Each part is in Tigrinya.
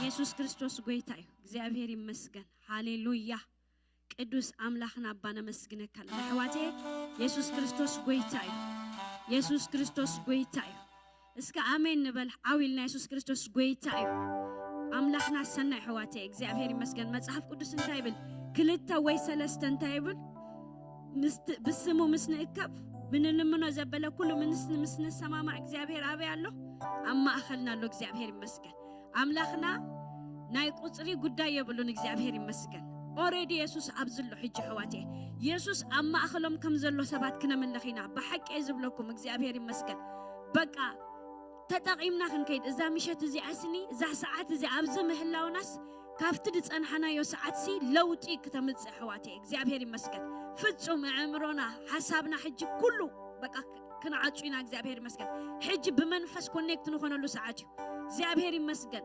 የሱስ ክርስቶስ ጎይታ እዩ። እግዚኣብሔር ይመስገን። ሃሌሉያ። ቅዱስ ኣምላኽና ኣባ ነመስግነካ ኣለና። ኣሕዋተየ፣ የሱስ ክርስቶስ ጎይታ እዩ። የሱስ ክርስቶስ ጎይታ እዩ። እስከ ኣሜን ንበል። ዓው ኢልና፣ የሱስ ክርስቶስ ጎይታ እዩ። ኣምላኽና ሰናይ፣ ኣሕዋተየ፣ እግዚኣብሔር ይመስገን። መጽሓፍ ቅዱስ እንታይ ይብል? ክልተ ወይ ሰለስተ እንታይ ይብል? ምስት-፣ ብስሙ ምስ ንእከብ፣ ምንልምኖ ዘበለ ኩሉ ምስ፣ ምስ ንሰማማዕ እግዚኣብሔር ኣበይ ኣሎ? ኣብ ማእኸልና ኣሎ። እግዚኣብሔር ይመስገን። ኣምላኽና ናይ ቁጽሪ ጉዳይ የብሉን። እግዚኣብሔር ይመስገን። ኦሬዲ የሱስ ኣብዚ ኣሎ። ሕጂ ኣሕዋተየ፣ የሱስ ኣብ ማእኸሎም ከም ዘሎ ሰባት ክነምልኽ ኢና። ብሓቂ እየ ዝብለኩም፣ እግዚኣብሔር ይመስገን። በቃ ተጠቒምና ክንከይድ፣ እዛ ምሸት እዚኣ ስኒ፣ እዛ ሰዓት እዚኣ ኣብዚ ምህላውናስ፣ ካብቲ ዝጸንሓናዮ ሰዓትሲ ለውጢ ክተምጽእ፣ ኣሕዋተየ፣ እግዚኣብሔር ይመስገን። ፍጹም ኣእምሮና፣ ሓሳብና፣ ሕጂ ኩሉ በቃ ክንዓጹ ኢና። እግዚኣብሔር ይመስገን። ሕጂ ብመንፈስ ኮኔክት ንኾነሉ ሰዓት እዩ። እግዚኣብሔር ይመስገን።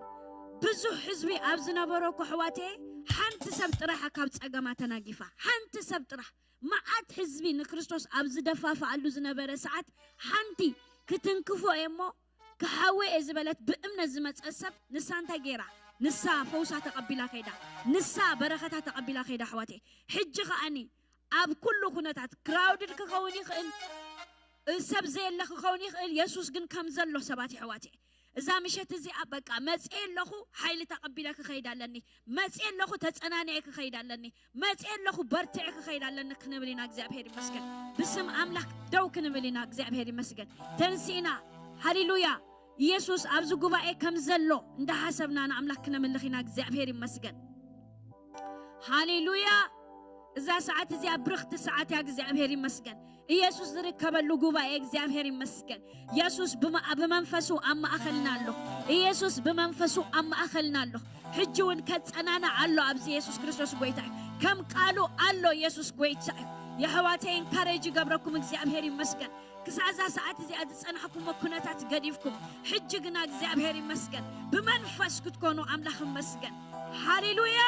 ብዙሕ ህዝቢ ኣብ ዝነበሮ እኮ፣ ኣሕዋተየ፣ ሓንቲ ሰብ ጥራሕ ካብ ጸገማ ተናጊፋ። ሓንቲ ሰብ ጥራሕ። መዓት ህዝቢ ንክርስቶስ ኣብ ዝደፋፍኣሉ ዝነበረ ሰዓት፣ ሓንቲ ክትንክፎ እየ እሞ ክሓዊ እየ ዝበለት ብእምነት ዝመጸ ሰብ፣ ንሳ እንታይ ገይራ? ንሳ ፈውሳ ተቐቢላ ከይዳ። ንሳ በረኸታ ተቐቢላ ከይዳ፣ ኣሕዋተየ። ሕጂ ከኣኒ ኣብ ኩሉ ኩነታት፣ ክራውድድ ክኸውን ይኽእል፣ እ፣ ሰብ ዘየለ ክኸውን ይኽእል፣ የሱስ ግን ከም ዘሎ ሰባት፣ ኣሕዋተየ። እዛ ምሸት እዚኣ በቃ መጽየ ኣለኹ፣ ሓይሊ ተቐቢለ ክኸይድ ኣለኒ። መጽየ ኣለኹ፣ ተጸናንየ ክኸይድ ኣለኒ። መጽየ ኣለኹ፣ በርትዐ ክኸይድ ኣለኒ ክንብል ኢና። እግዚኣብሔር ይመስገን። ብስም ኣምላኽ ደው ክንብል ኢና። እግዚኣብሔር ይመስገን። ተንሲእና፣ ሃሌሉያ፣ ኢየሱስ ኣብዚ ጉባኤ ከም ዘሎ እንዳሓሰብና ንኣምላኽ ክነምልኽ ኢና። እግዚኣብሔር ይመስገን። ሃሌሉያ። እዛ ሰዓት እዚኣ ብርኽቲ ሰዓት እያ። እግዚኣብሔር ይመስገን። ኢየሱስ ዝርከበሉ ጉባኤ፣ እግዚኣብሔር ይመስገን። ኢየሱስ ብመ-፣ ብመንፈሱ ኣብ ማእኸልና ኣሎ። ኢየሱስ ብመንፈሱ ኣብ ማእኸልና ኣሎ። ሕጂ እውን ከጸናንዕ ኣሎ። ኣብዚ ኢየሱስ ክርስቶስ ጎይታ እዩ። ከም ቃሉ ኣሎ። ኢየሱስ ጎይታ እዩ። የሕዋተይ፣ ኢንካሬጅ ይገብረኩም። እግዚኣብሔር ይመስገን። ክሳብ እዛ ሰዓት እዚኣ ዝጸናሕኩሞ ኩነታት ገዲፍኩም፣ ሕጂ ግና እግዚኣብሔር ይመስገን፣ ብመንፈስ ክትኮኑ ኣምላኽ ይመስገን። ሃሌሉያ።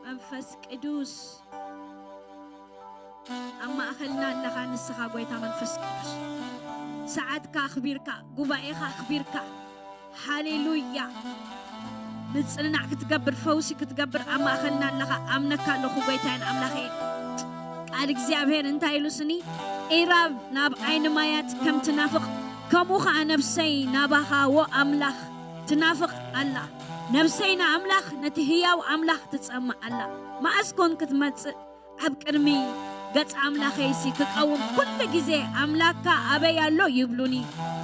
መንፈስ ቅዱስ ኣብ ማእኸልና ኣለኻ። ንስኻ ጎይታ መንፈስ ቅዱስ፣ ሰዓትካ ኣኽቢርካ፣ ጉባኤኻ ኣኽቢርካ፣ ሃሌሉያ። ምጽንናዕ ክትገብር፣ ፈውሲ ክትገብር ኣብ ማእኸልና ኣለኻ። ኣምነካ ኣለኹ ጎይታዬን ኣምላኸይን። ቃል እግዚኣብሔር እንታይ ኢሉ ስኒ? ኢራብ ናብ ዓይኒ ማያት ከም ትናፍቕ፣ ከምኡ ኸዓ ነብሰይ ናባኻ፣ ዎ ኣምላኽ፣ ትናፍቕ ኣላ። ነብሰይ ንኣምላኽ፣ ነቲ ህያው ኣምላኽ ትጸምእ ኣላ። መዓስ ኮን ክትመጽእ? ኣብ ቅድሚ ገጽ ኣምላኸይሲ ክቀውም ኩሉ ግዜ ኣምላክካ ኣበይ ኣሎ ይብሉኒ።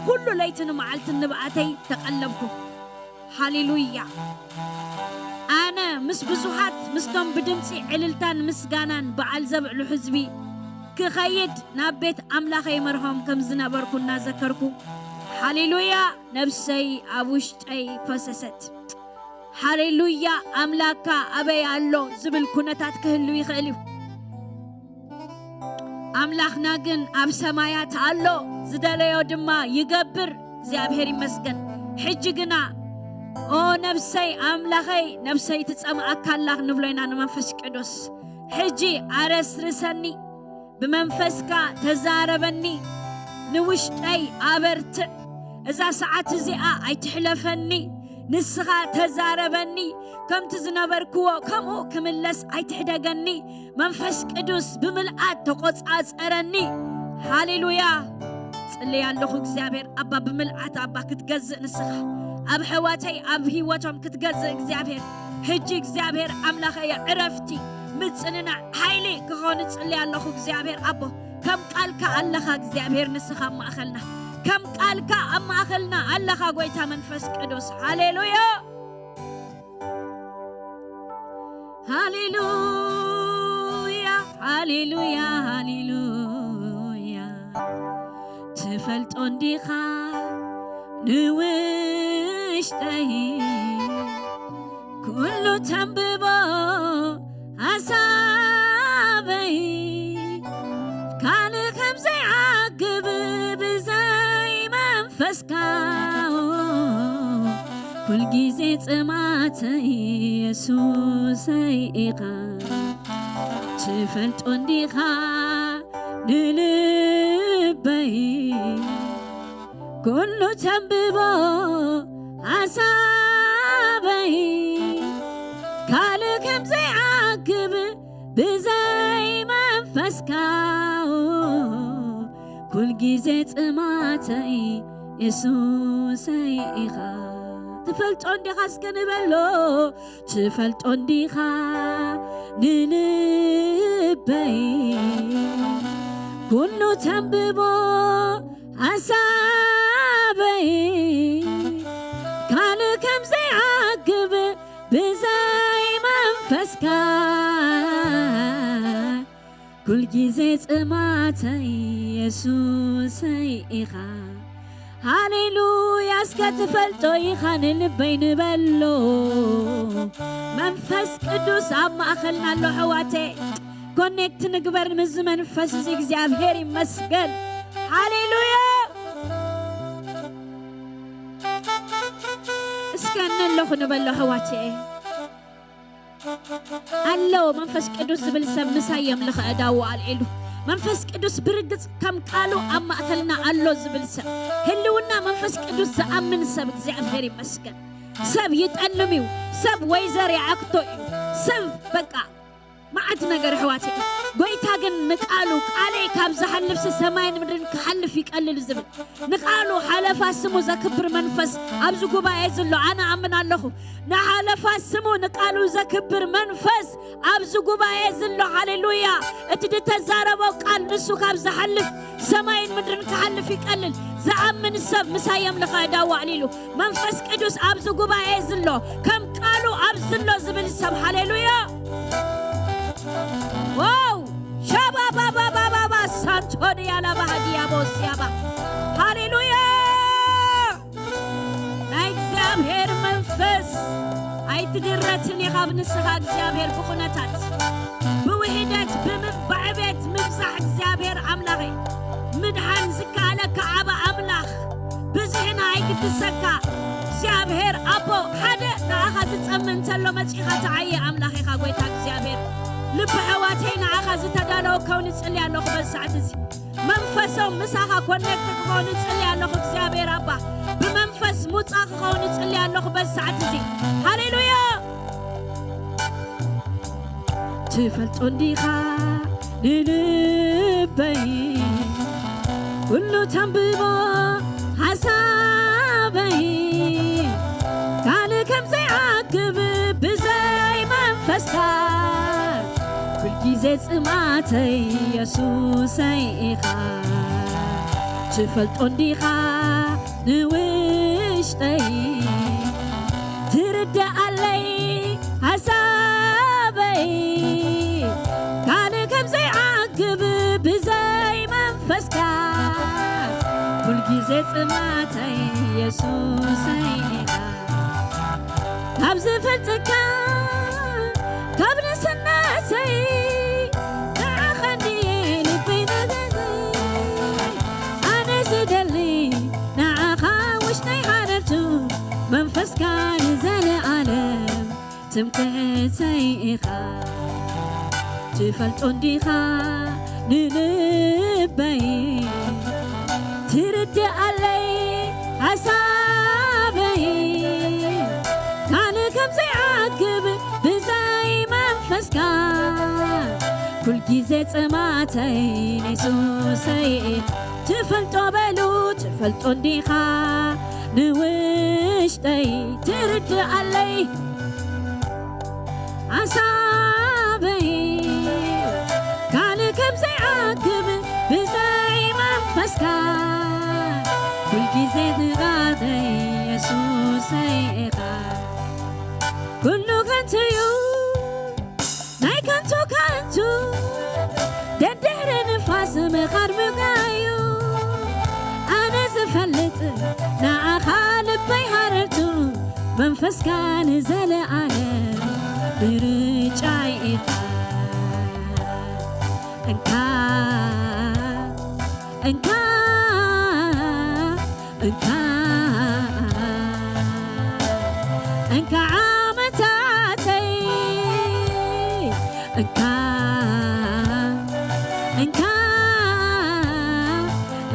ኩሉ ለይትን መዓልትን ንብኣተይ ተቐለብኩ። ሃሌሉያ። ኣነ ምስ ብዙሃት፣ ምስቶም ብድምጺ ዕልልታን ምስጋናን በዓል ዘብዕሉ ህዝቢ ክኸይድ ናብ ቤት ኣምላኸይ መርሆም ከም ዝነበርኩ እናዘከርኩ፣ ሃሌሉያ፣ ነብሰይ ኣብ ውሽጠይ ፈሰሰት። ሃሌሉያ፣ ኣምላካ ኣበይ ኣሎ ዝብል ኩነታት ክህሉ ይኽእል እዩ። ኣምላኽና ግን ኣብ ሰማያት ኣሎ፣ ዝደለዮ ድማ ይገብር። እግዚኣብሔር ይመስገን። ሕጂ ግና፣ ኦ ነብሰይ፣ ኣምላኸይ፣ ነብሰይ ትጸምኣካ ኣላ ክንብሎ ኢና ንመንፈስ ቅዱስ። ሕጂ ኣረስርሰኒ፣ ብመንፈስካ ተዛረበኒ፣ ንውሽጠይ ኣበርትዕ። እዛ ሰዓት እዚኣ ኣይትሕለፈኒ፣ ንስኻ ተዛረበኒ። ከምቲ ዝነበርክዎ ከምኡ ክምለስ ኣይትሕደገኒ። መንፈስ ቅዱስ ብምልኣት ተቖጻጸረኒ። ሃሌሉያ። ጽልይ ኣለኹ እግዚኣብሔር ኣባ፣ ብምልኣት ኣባ ክትገዝእ ንስኻ፣ ኣብ ኣሕዋተይ ኣብ ህይወቶም ክትገዝእ እግዚኣብሔር፣ ሕጂ እግዚኣብሔር ኣምላኸየ ዕረፍቲ፣ ምጽንናዕ፣ ሓይሊ ክኾኑ ጽልይ ኣለኹ እግዚኣብሔር ኣቦ። ከም ቃልካ ኣለኻ እግዚኣብሔር ንስኻ ኣብ ማእኸልና፣ ከም ቃልካ ኣብ ማእኸልና ኣለኻ ጎይታ መንፈስ ቅዱስ። ሃሌሉያ። ሃሌሉያ፣ ሃሌሉያ፣ ሃሌሉያ። ትፈልጦ እንዲኻ ንውሽጠይ፣ ኩሉ ተንብቦ ሓሳበይ፣ ካልእ ከም ዘይዓግብ ብዘይ መንፈስካ፣ ኩልጊዜ ጽማተይ የሱሰይ ኢኻ። ትፈልጦ እንዲኻ ንልበይ፣ ኩሉ ተንብቦ ሓሳበይ ካልእ ከም ዘይዓግብ ብዘይ መንፈስካ ኩል ግዜ ጽማተይ የሱሰይ ኢኻ። ትፈልጦ እንዲኻ እስከ ንበሎ፣ ትፈልጦ እንዲኻ ንልበይ ኩሉ ተንብቦ ሓሳበይ ካልእ ከም ዘይዓግብ ብዘይ መንፈስካ ኩል ግዜ ጽማተይ የሱሰይ ኢኻ። ሃሌሉያ። እስከ ትፈልጦ ኢኻ ንልበይ ንበሎ። መንፈስ ቅዱስ ኣብ ማእኸልና ኣሎ ኣሕዋተይ። ኮኔክት ንግበር ምስዚ መንፈስ እዚ። እግዚኣብሔር ይመስገን። ሃሌሉያ። እስከ እነ ኣለኹ ንበሎ ኣሕዋተይ። ኣሎ መንፈስ ቅዱስ ዝብል ሰብ ምሳይ የምልኸ እዳዉ ኣልዒሉ። መንፈስ ቅዱስ ብርግጽ ከም ቃሉ ኣብ ማእከልና ኣሎ ዝብል ሰብ፣ ህልውና መንፈስ ቅዱስ ዝኣምን ሰብ እግዚኣብሔር ይመስገን። ሰብ ይጠልም እዩ። ሰብ ወይዘር ይዓክቶ እዩ። ሰብ በቃ መዓት ነገር ኣሕዋተይ። ጎይታ ግን ንቃሉ፣ ቃለይ ካብ ዝሓልፍሲ ሰማይን ምድርን ክሓልፍ ይቀልል ዝብል፣ ንቃሉ ሓለፋ ስሙ ዘክብር መንፈስ ኣብዚ ጉባኤ ዘሎ ኣነ ኣምን ኣለኹ። ንሓለፋ ስሙ ንቃሉ ዘክብር መንፈስ ኣብዚ ጉባኤ ዘሎ፣ ሃሌሉያ፣ እቲ ዝተዛረቦ ቃል ንሱ ካብ ዝሓልፍ ሰማይን ምድርን ክሓልፍ ይቀልል። ዝኣምን ሰብ ምሳይ የምልኸ እዳዉ ኣልዒሉ። መንፈስ ቅዱስ ኣብዚ ጉባኤ ዝሎ፣ ከም ቃሉ ኣብዚ ሎ ዝብል ሰብ፣ ሃሌሉያ። ዋው! ሻባባባባባባ ሳንቶንያ ላባሃዲያ ቦስያባ። ሃሌሉያ። ናይ እግዚኣብሔር መንፈስ ኣይትድረትን ኢኻ ኣብ ንስኻ እግዚኣብሔር ብኹነታት፣ ብውህደት፣ ብም-፣ ብዕቤት ምብዛሕ እግዚኣብሔር ኣምላኸይ። ምድሓን ዝከኣለካ ዓቢ ኣምላኽ፣ ብዝሕና ኣይግድሰካ እግዚኣብሔር ኣቦ። ሓደ ንኣኻ ዝጸምእ እንተሎ መጺኻ ተዓየ ኣምላኽ ኢኻ ጎይታ እግዚኣብሔር። ልቢ ኣሕዋተይ ንኣኻ ዝተዳለወ ከውን እጽሊ ኣለኹ በዚ ሰዓት እዚ። መንፈሶም ምሳኻ ኮኔክት ክኸውን እጽሊ ኣለኹ እግዚኣብሔር ኣባ። ብመንፈስ ሙጻ ክኸውን እጽሊ ኣለኹ በዚ ሰዓት እዚ። ሃሌሉያ። ትፈልጦ እንዲኻ ንልበይ ኩሉ ተንብቦ ሓሳበይ ካልእ ከም ዘይዓግብ ብዘይ መንፈስካ ኩልግዜ ጽማተይ የሱሰይ ኢኻ። ትፈልጦ እንዲኻ ንውሽጠይ ትርድኣለይ ሓሳበይ ካልእ ከም ዘይዓግብ ብዘይ መንፈስካ ኩልግዜ ጽማተይ የሱሰይ ኢኻ። ካብ ዝፈልጠካ ካብ ንስነተይ ንዓኻ እንድየ ልበይ ናጋዘይ ኣነ ዝደሊ ንዓኻ ውሽጠይ ሓረርቱ መንፈስካ ንዘለኣለም ትምክሕተይ ኢኻ። ትፈልጦ እንዲኻ ንልበይ ትርድኣለይ ሓሳበይ ካልእ ከም ዘይዓግብ ብዘይ መንፈስካ ኩልግዜ ጽማተይ ንሱሰይ ትፈልጦ በሉ ትፈልጦ እንዲኻ ንውሽጠይ ትርድኣለይ ሓሳበይ ካልእ ከም ዘይዓግብ ብዘይ መንፈስካ ኩልግዜ ንቓተይ የሱሰይ ኢኻ። ኩሉ ከንቱዩ ናይ ከንቱ ከንቱ ደድሕሪ ንፋስ ምኻድ ምጋዩ ኣነ ዝፈልጥ ንዓኻ ልበይ ሃረርቱ መንፈስካ ንዘለኣለም ምርጫይ ኢኻ። እንካ እንካ እንካ እንካ ዓመታተይ እንካ እንካ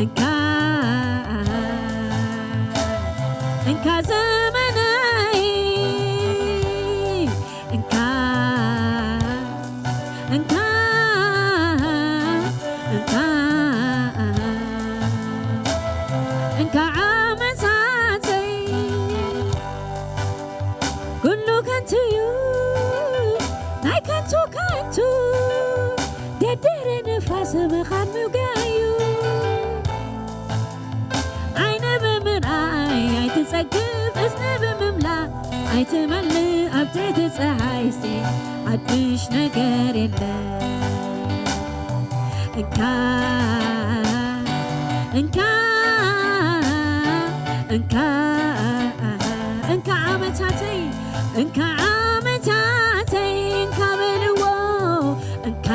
እንካ እንካ ዘመ ግብ እዝኒ ብምምላእ ኣይትመልእ ኣብ ትሕቲ ፀሓይሲ ሓድሽ ነገር የለ። እንካ እንካ እንካ እንካ ዓመታተይ እንካ ዓመታተይ እንካ በልዎ እንካ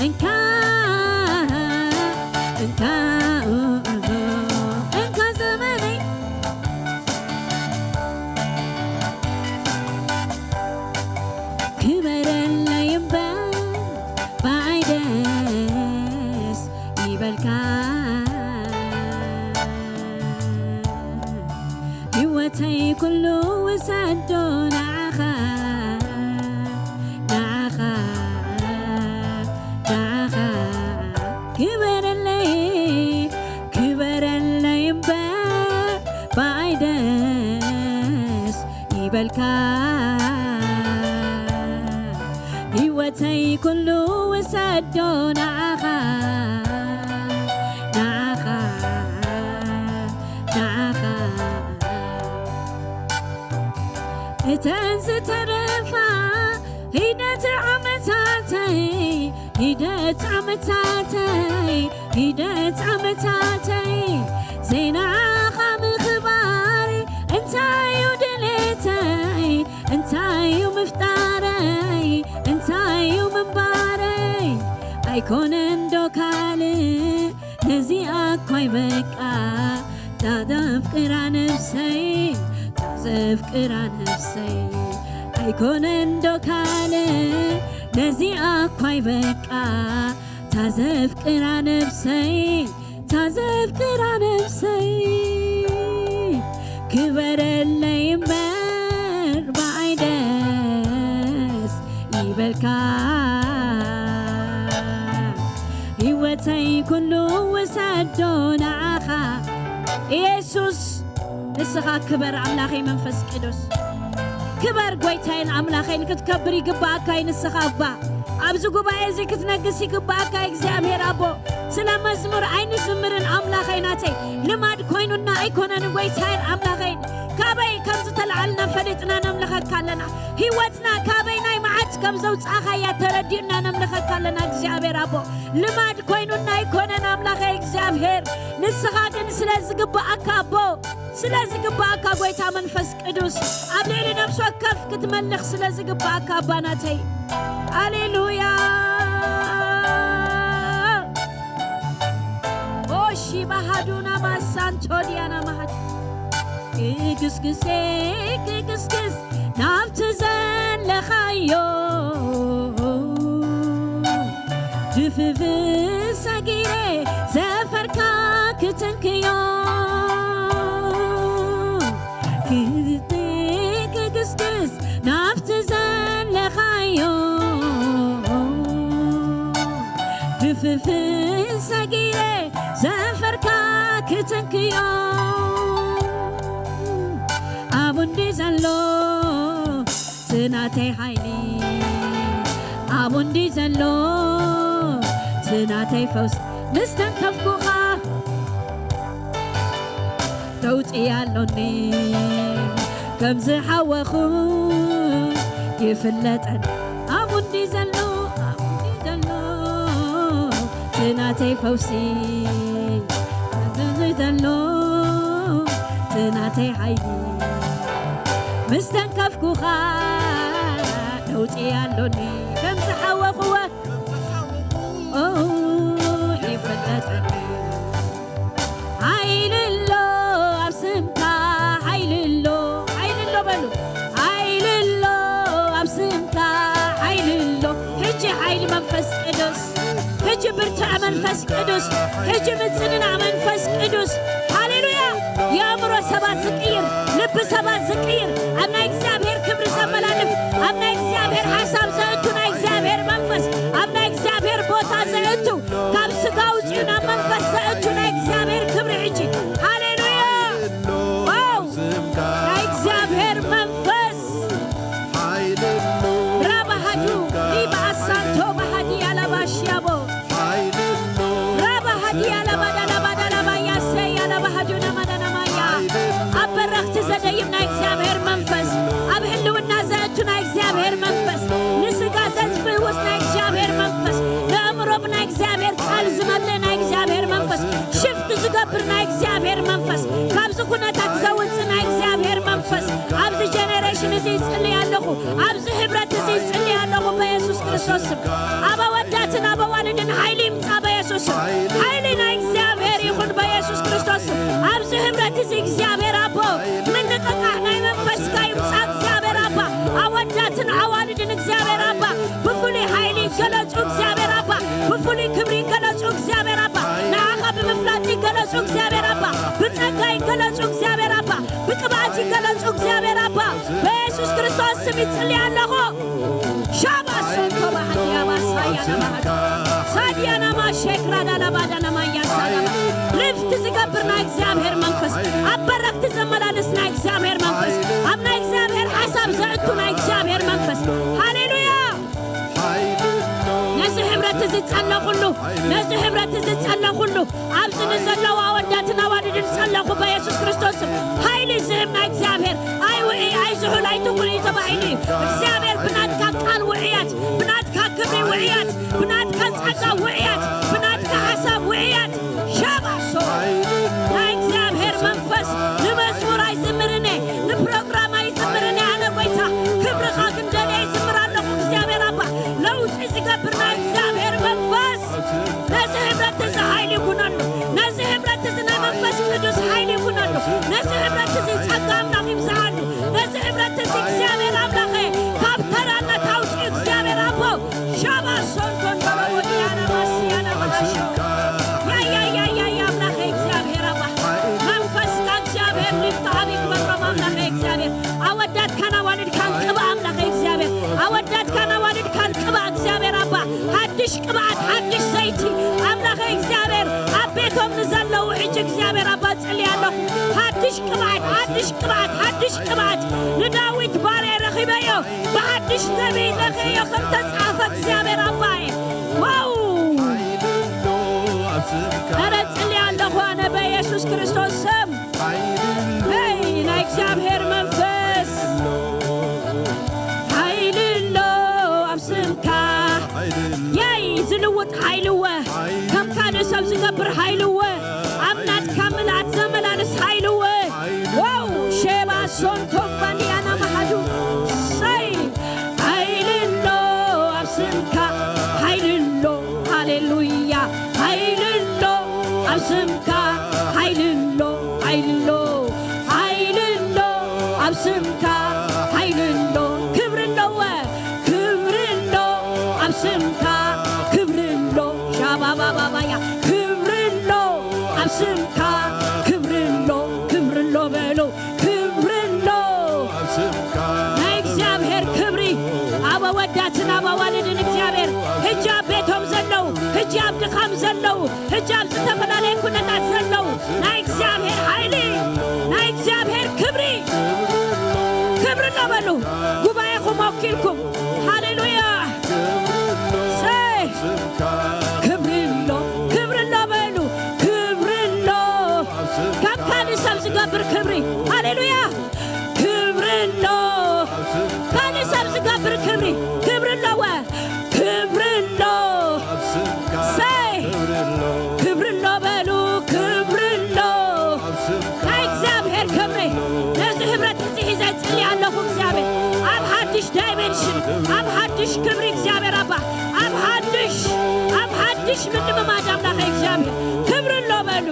እንካ እንካ እንካ ዘመነይ ክበረለይ እምበር ብኣይ ደስ ይበልካ። ህይወተይ ኩሉ ውሰዶ ንዓኻ ንዓኻ ንዓኻ ክበረለይ ክበረለይ እምበር ብኣይ ደስ ይበልካ። ህይወተይ ኩሉ ውሰዶ ንዓኻ ንዓኻ ንዓኻ እተን ዝተረፋ ሂደት ዓመታተይ ሂደት ዓመታተይ ሂደት ዓመታተይ ዘይናኻ ምኽባር እንታዩ ድሌተይ እንታዩ ምፍጣረይ እንታዩ ምንባረይ ኣይኮነን ዶ ካልእ ነዚኣ እኳ ይበቃ ታዘፍቅራ ነፍሰይ ታዘፍቅራ ነፍሰይ ኣይኮነን ዶ ካልእ ነዚኣ እኳ ይበቃ ታዘፍቅራ ነፍሰይ ታዘፍቅራ ነፍሰይ ክበረለይ እምበር ብኣይ ደስ ይበልካ ህይወተይ ኩሉ ውሰዶ ንዓኻ ኢየሱስ ንስኻ ክበር ኣምላኸይ መንፈስ ቅዱስ ክበር ጎይታይን ኣምላኸይን ክትከብር ይግባኣካ እዩ ንስኻ እባ ኣብዚ ጉባኤ እዚ ክትነግስ ይግባኣካ እግዚኣብሔር ኣቦ ስለ መዝሙር ኣይንዝምርን ኣምላኸይ ናተይ ልማድ ኮይኑና ኣይኮነን ጎይታይን ኣምላኸይን ካበይ ከም ዝተለዓልና ፈሊጥና ነምልኸካ ኣለና ህይወትና ካበይ ናይ መዓት ከም ዘውፃእኻያ ተረዲእና ነምልኸካ ኣለና እግዚኣብሔር ኣቦ ልማድ ኮይኑና ኣይኮነን ኣምላኸይ እግዚኣብሔር ንስኻ ግን ስለ ዝግባኣካ ኣቦ ስለ ዝግባኣካ ጎይታ መንፈስ ቅዱስ ኣብ ልዕሊ ነፍሲ ወከፍ ክትመልኽ ስለ ዝግባኣካ ኣባናተይ ሃሌሉያ ኦሺ ባሃዱና ማሳንቶ ዲያና ማሃድ ክግስግሴ ክግስግስ ናብቲ ዘለኻዮ ድፍፍስ ሰጊረ ዘፈርካ ክትንክዮ ክግስግስ ናብቲ ዘለኻዮ ድፍፍስ ሰጊረ ዘፈርካ ክትንክዮ ኣብኡ እንዲ ዘሎ ትናተይ ሓይሊ ኣብኡ እንዲ ዘሎ ትናተይ ፈውስ ምስ ተንከፍኩኻ ለውጢ ኣሎኒ ከም ዝሓወኹ ይፍለጠኒ ኣብኡ እንዲ ዘሎ ኣብኡ እንዲ ዘሎ ትናተይ ፈውሲ ኣብዚ ዘሎ ትናተይ ሓይሊ ምስ ተንከፍኩኻ ለውጢ ኣሎኒ ከም ዝሓወኽዎ ኦ ይፈለጠኒ ሓይሊ ኣሎ ኣብ ስምካ ሓይሊ ኣሎ ሓይሊ ኣሎ በሉ ሓይሊ ኣሎ ኣብ ስምካ ሓይሊ ኣሎ ሕጂ ሓይሊ መንፈስ ቅዱስ ሕጂ ብርትዐ መንፈስ ቅዱስ ሕጂ ምጽንናዕ መንፈስ ቅዱስ ሃሌሉያ የእምሮ ሰባት ዝቅይር ልቢ ሰባት ዝቅይር ኣብ ናይ እግዚኣብሔር ክብሪ ዘመላልፍ ኣብ ናይ እግዚኣብሔር ሓሳብ ዘእቱ ናይ እግዚኣብሔር መንፈስ ኣብ ናይ እግዚኣብሔር ቦታ ዘእቱ ካብ ስጋ ውፅኡ ናብ መንፈስ ዘእቱ ናይ እግዚኣብሔር ክብሪ ሕጂ ሃሌሉያ ዋው ናይ እግዚኣብሔር መንፈስ ራባሃዱ ሪባኣሳንቶ ባሃዲ ያላባሽያቦ ራባሃዲ ያላባዳላባዳላባያሰ ያላባሃዱ ናማዳናማያ መንፈስ፣ ካብዚ ኩነታት ዘውፅእ ናይ እግዚኣብሔር መንፈስ ኣብዚ ጀነሬሽን እዚ ይፅሊ ኣለኹ፣ ኣብዚ ህብረት እዚ ይፅሊ ኣለኹ በየሱስ ክርስቶስ ስም። ኣብ ኣወዳትን ኣብ ኣዋልድን ሓይሊ ይምፃ በየሱስ ስም። ሓይሊ ናይ እግዚኣብሔር ይኹን በየሱስ ክርስቶስ ስም። ኣብዚ ህብረት እዚ እግዚኣብሔር ኣቦ ምንቕቓሕ ናይ መንፈስካ ይምፃ እግዚኣብሔር ኣባ። ኣወዳትን ኣዋልድን እግዚኣብሔር ኣባ ብፍሉይ ሓይሊ ይገለጹ እግዚኣብሔር ኣባ። ብፍሉይ ክብሪ ይገለጹ እግዚኣብሔር ኣባ። ንዓኻ ብምፍላጥ ይገለጹ እግዚኣብሔር ኣባ። ብጸጋ ይገለጹ እግዚኣብሔር ኣባ። ብቅብኣት ይገለጹ እግዚኣብሔር ኣባ። በየሱስ ክርስቶስ ስም ይጽሊ ኣለኹ። ሻባ ሶንቶ ባህዲያ ባሳያ ለማሃዳ ሳዲያና ማሼክራ ዳላባዳና ማያ ሳዳባ። ልፍት ዝገብር ናይ እግዚኣብሔር መንፈስ፣ ኣብ በረኽቲ ዘመላልስ ናይ እግዚኣብሔር መንፈስ፣ ኣብ ናይ እግዚኣብሔር ሓሳብ ዘእቱ ናይ እግዚኣብሔር መንፈስ። ሃሌሉያ! ነዚ ህብረት እዚ ጸለኹሉ፣ ነዚ ህብረት እዚ ጸለኹሉ፣ ኣብዚ ንዘለዉ ኣወዳትን ኣዋልድን ጸለኹ በየሱስ ክርስቶስ ስም። ሓይሊ ዝህብ ናይ እግዚኣብሔር፣ ኣይውዒ፣ ኣይዝሑል፣ ኣይትኹል እዩ ተባሂሉ እዩ። እግዚኣብሔር ብናትካ ቃል ውዕያት፣ ብናትካ ክብሪ ውዕያት፣ ብናትካ ጸጋ ውዕያት፣ ብናትካ ሓሳብ ውዕያት። ሻባሶ ናይ እግዚኣብሔር መንፈስ ንመዝሙር ኣይዝምርን እየ፣ ንፕሮግራም ኣይዝምርን እየ። ኣነ ጎይታ ክብርኻ ክንደልየ ይዝምር ኣለኹ እግዚኣብሔር ኣባ። ለውጢ ዝገብር ናይ እግዚኣብሔር መንፈስ ነዚ ህብረት እዚ ሓይሊ ይኩነሉ። ነዚ ህብረት እዚ ናይ መንፈስ ቅዱስ ሓይሊ ይኩነሉ። ነዚ ህብረት እዚ ጸጋ ኣምላኽ ይብዝሓሉ። ነዚ ህብረት እዚ እግዚኣብሔር ኣምላኸ ካብ ተራነት ኣውፅኡ እግዚኣብሔር ኣቦ። ሻባ ሶንቶን ዶሎቦ ዲያና ማስያና ማሃሾ። ያያያያያ ኣምላኸ እግዚኣብሔር ኣባ። መንፈስካ እግዚኣብሔር ልፍትሃብ ይግበሮም ኣምላኸ እግዚኣብሔር። ኣወዳትካን ኣዋልድካን ቅባ ኣምላኸ እግዚኣብሔር። ኣወዳትካን ኣዋልድካን ቅባ እግዚኣብሔር ኣባ። ሓድሽ ቅብኣት፣ ሓድሽ ዘይቲ ኣምላኸ እግዚኣብሔር ኣብ ቤቶም ንዘለዉ ሕጂ እግዚኣብሔር ኣባ ጽልያ ኣለኹ። ሓድሽ ቅብኣት፣ ሓድሽ ቅብኣት፣ ሓድሽ ቅብኣት ንዳዊት ባርያ ረኺበዮ። ብሓድሽ ነቢይ ለኽዮ ከም ተጻሕፈ እግዚኣብሔር ኣባየ። ዋው! ኧረ ጽልያ ኣለኹ ኣነ በየሱስ ክርስቶስ ስም። ሄይ ናይ እግዚኣብሔር መንፈስ ሓይሊ ኣሎ ኣብ ስምካ። የይ ዝልውጥ ሓይሊ እወ፣ ከም ካልእ ሰብ ዝገብር ሓይሊ እወ፣ ኣብ ናትካ ምልኣት ዘመላልስ ሓይሊ እወ። ዋው ሼባ ሶንቶ ባንዲያና መሃዱ። ሰይ ሓይሊ ኣሎ ኣብ ስምካ፣ ሓይሊ ኣሎ፣ ሃሌሉያ። ሓይሊ ኣሎ ኣብ ስምካ፣ ሓይሊ ኣሎ፣ ሓይሊ ኣሎ፣ ሓይሊ ኣሎ ኣብ ስምካ፣ ሓይሊ ኣሎ። ክብሪ ኣለወ፣ ክብሪ ኣሎ ኣብ ስምካ፣ ክብሪ ኣሎ። ሻባባባባያ ክብሪ ኣሎ ኣብ ስምካ፣ ክብሪ ኣሎ፣ ክብሪ ኣሎ በሉ። ክብሪ ኣሎ። ናይ እግዚኣብሔር ክብሪ ኣብ ኣወዳትን ኣብ ኣዋልድን እግዚኣብሔር፣ ሕጂ ኣብ ቤቶም ዘለዉ፣ ሕጂ ኣብ ድኻም ዘለዉ፣ ሕጂ ኣብ ዝተፈላለየ ኩነታት ዘለዉ፣ ናይ እግዚኣብሔር ሓይሊ፣ ናይ እግዚኣብሔር ክብሪ፣ ክብሪ ኣሎ በሉ። ጉባኤኹም ወኪልኩም። ሃሌሉያ። ሰይ ክብሪ ኣሎ፣ ክብሪ ኣሎ በሉ። ክብሪ ኣሎ። ካብ ካልእ ሰብ ዝገብር ክብሪ። ሃሌሉያ። ክብሪ ኣሎ። ካልእ ሰብ ዝገብር ክብሪ። ክብሪ ኣለወ። ክብሪ ኣሎ። ሰይ ክብሪ ኣሎ በሉ። ክብሪ ኣሎ። ናይ እግዚኣብሔር ክብሪ። ነዚ ህብረት እዚ ሒዘ እጽሊ ኣለኹ እግዚኣብሔር። ኣብ ሓድሽ ዳይሜንሽን፣ ኣብ ሓድሽ ክብሪ እግዚኣብሔር ኣባ። ኣብ ሓድሽ፣ ኣብ ሓድሽ ምልምማድ ኣምላኸ እግዚኣብሔር። ክብሪ ኣሎ በሉ።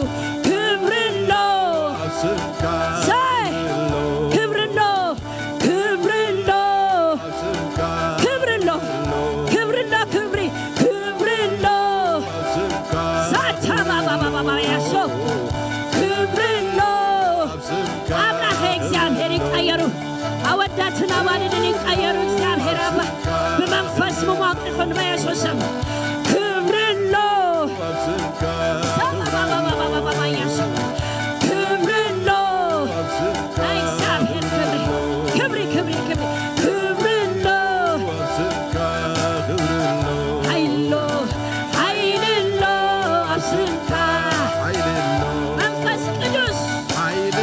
ክብሪ ኣሎ። ሰይ ክብሪ ኣሎ። ክብሪ ኣሎ። ክብሪ ኣሎ። ክብሪ ኣሎ። ክብሪ። ክብሪ ኣሎ። ሳታ ባባባባባያሾ። ክብሪ ኣሎ። ኣምላኸ እግዚኣብሔር ይቀየሩ። ኣወዳትን ኣዋልድን ይቀየሩ። እግዚኣብሔር ኣባ ብመንፈስ ምሟቕ ይኹን በየሱስ ስም። ክብሪ ኣሎ። ሳባባባባባባያሾ። ክብሪ ኣሎ። ናይ እግዚኣብሔር ክብሪ፣ ክብሪ፣ ክብሪ፣ ክብሪ፣ ክብሪ ኣሎ። ሓይሎ፣ ሓይሊ ኣሎ ኣብ ስምካ። መንፈስ ቅዱስ፣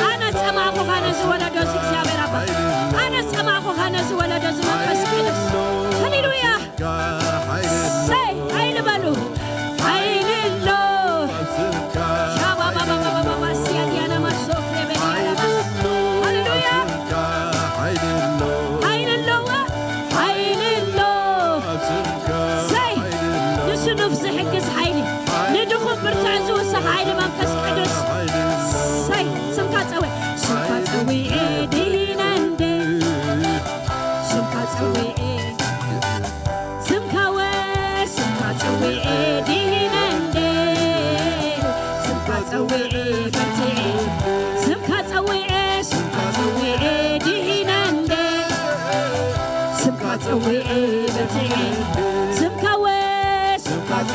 ኣነ ጸማእኩኻ ነዚ ወለዶ እዚ እግዚኣብሔር ኣባ። ኣነ ጸማእኩኻ ነዚ ወለዶ እዚ መንፈስ ቅዱስ። ሃሌሉያ። ሰይ፣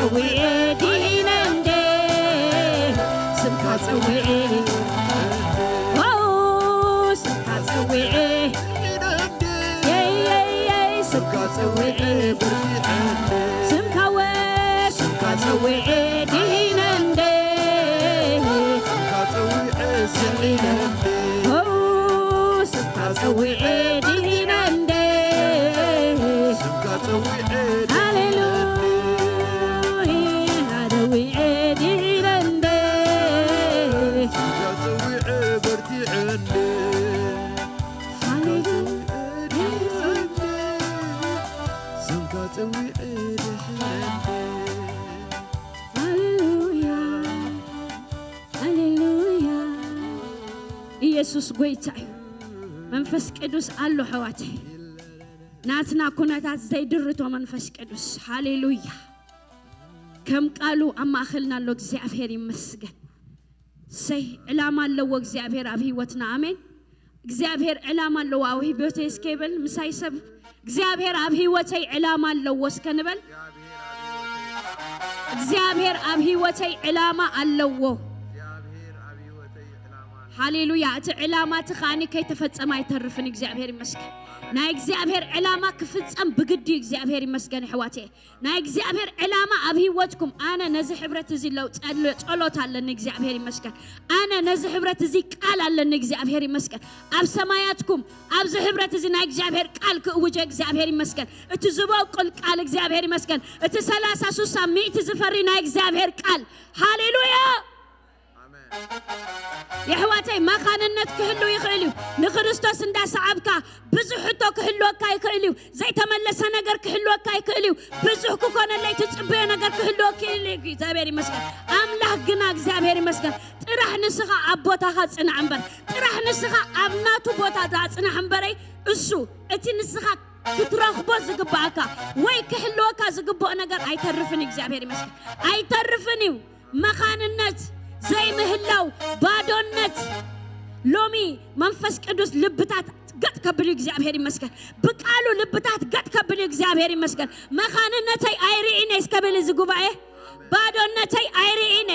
ጸዊዔ ድነ እንደ ስምካ ጸዊዔ፣ ኦ፣ ስምካ ጸዊዔ፣ የይ፣ የይ፣ የይ፣ ስምካ ጸዊዔ፣ ስምካ ወ-፣ ስምካ ጸዊዔ ድነ እንደ ስዒረ እንደ ኦ፣ ስምካ ጸዊዔ ድነ እንደ ሃሌሉያ፣ ደዊዔ ድነ እንደ ሃሌሉያ፣ ሃሌሉያ፣ ሃሌሉያ። ኢየሱስ ጎይታ እዩ። መንፈስ ቅዱስ ኣሎ ኣሕዋተይ። ናትና ኩነታት ዘይድርቶ መንፈስ ቅዱስ። ሃሌሉያ። ከም ቃሉ ኣብ ማእኸልና ኣሎ። እግዚኣብሔር ይመስገን። ሰይ ዕላማ ኣለዎ እግዚኣብሔር ኣብ ህይወትና። ኣሜን። እግዚኣብሔር ዕላማ ኣለዎ ኣብ ህይወተይ እስከ ይበል ምሳይ ሰብ። እግዚኣብሔር ኣብ ህይወተይ ዕላማ ኣለዎ እስከ ንበል። እግዚኣብሔር ኣብ ህይወተይ ዕላማ ኣለዎ። ሃሌሉያ። እቲ ዕላማ እቲ ከዓኒ ከይተፈጸመ ኣይተርፍን። እግዚኣብሔር ይመስገን። ናይ እግዚኣብሔር ዕላማ ክፍጸም ብግዲ እዩ። እግዚኣብሔር ይመስገን ኣሕዋተይ። ናይ እግዚኣብሔር ዕላማ ኣብ ህይወትኩም፣ ኣነ ነዚ ሕብረት እዚ ለው-፣ ጸሎ-፣ ጸሎት ኣለኒ፣ እግዚኣብሔር ይመስገን። ኣነ ነዚ ሕብረት እዚ ቃል ኣለኒ፣ እግዚኣብሔር ይመስገን። ኣብ ሰማያትኩም፣ ኣብዚ ሕብረት እዚ ናይ እግዚኣብሔር ቃል ክእውጀ፣ እግዚኣብሔር ይመስገን። እቲ ዝበቁል ቃል፣ እግዚኣብሔር ይመስገን። እቲ ሰላሳ፣ ስሳ፣ ሚእቲ ዝፈሪ ናይ እግዚኣብሔር ቃል። ሃሌሉያ! የሕዋተይ፣ መኻንነት ክህሉ ይኽእል እዩ። ንክርስቶስ እንዳሰዓብካ ብዙሕ ሕቶ ክህልወካ ይኽእል እዩ። ዘይተመለሰ ነገር ክህልወካ ይኽእል እዩ። ብዙሕ ክኾነለይ ትጽበዮ ነገር ክህልወካ ይኽእል እዩ። እግዚኣብሔር ይመስገን። ኣምላኽ ግና እግዚኣብሔር ይመስገን። ጥራሕ ንስኻ ኣብ ቦታኻ ጽናዕ እምበር፣ ጥራሕ ንስኻ ኣብ ናቱ ቦታ ዳጽናሕ እምበረይ፣ እሱ እቲ ንስኻ ክትረኽቦ ዝግባኣካ ወይ ክህልወካ ዝግብኦ ነገር ኣይተርፍን እዩ። እግዚኣብሔር ይመስገን። ኣይተርፍን እዩ። መኻንነት፣ ዘይምህላው፣ ባዶነት። ሎሚ መንፈስ ቅዱስ ልብታት ገጥ ከብል እዩ፣ እግዚኣብሔር ይመስገን። ብቃሉ ልብታት ገጥ ከብል እዩ፣ እግዚኣብሔር ይመስገን። መኻንነተይ ኣይርኢነ እስከ በል እዚ ጉባኤ። ባዶነተይ ኣይርኢነ፣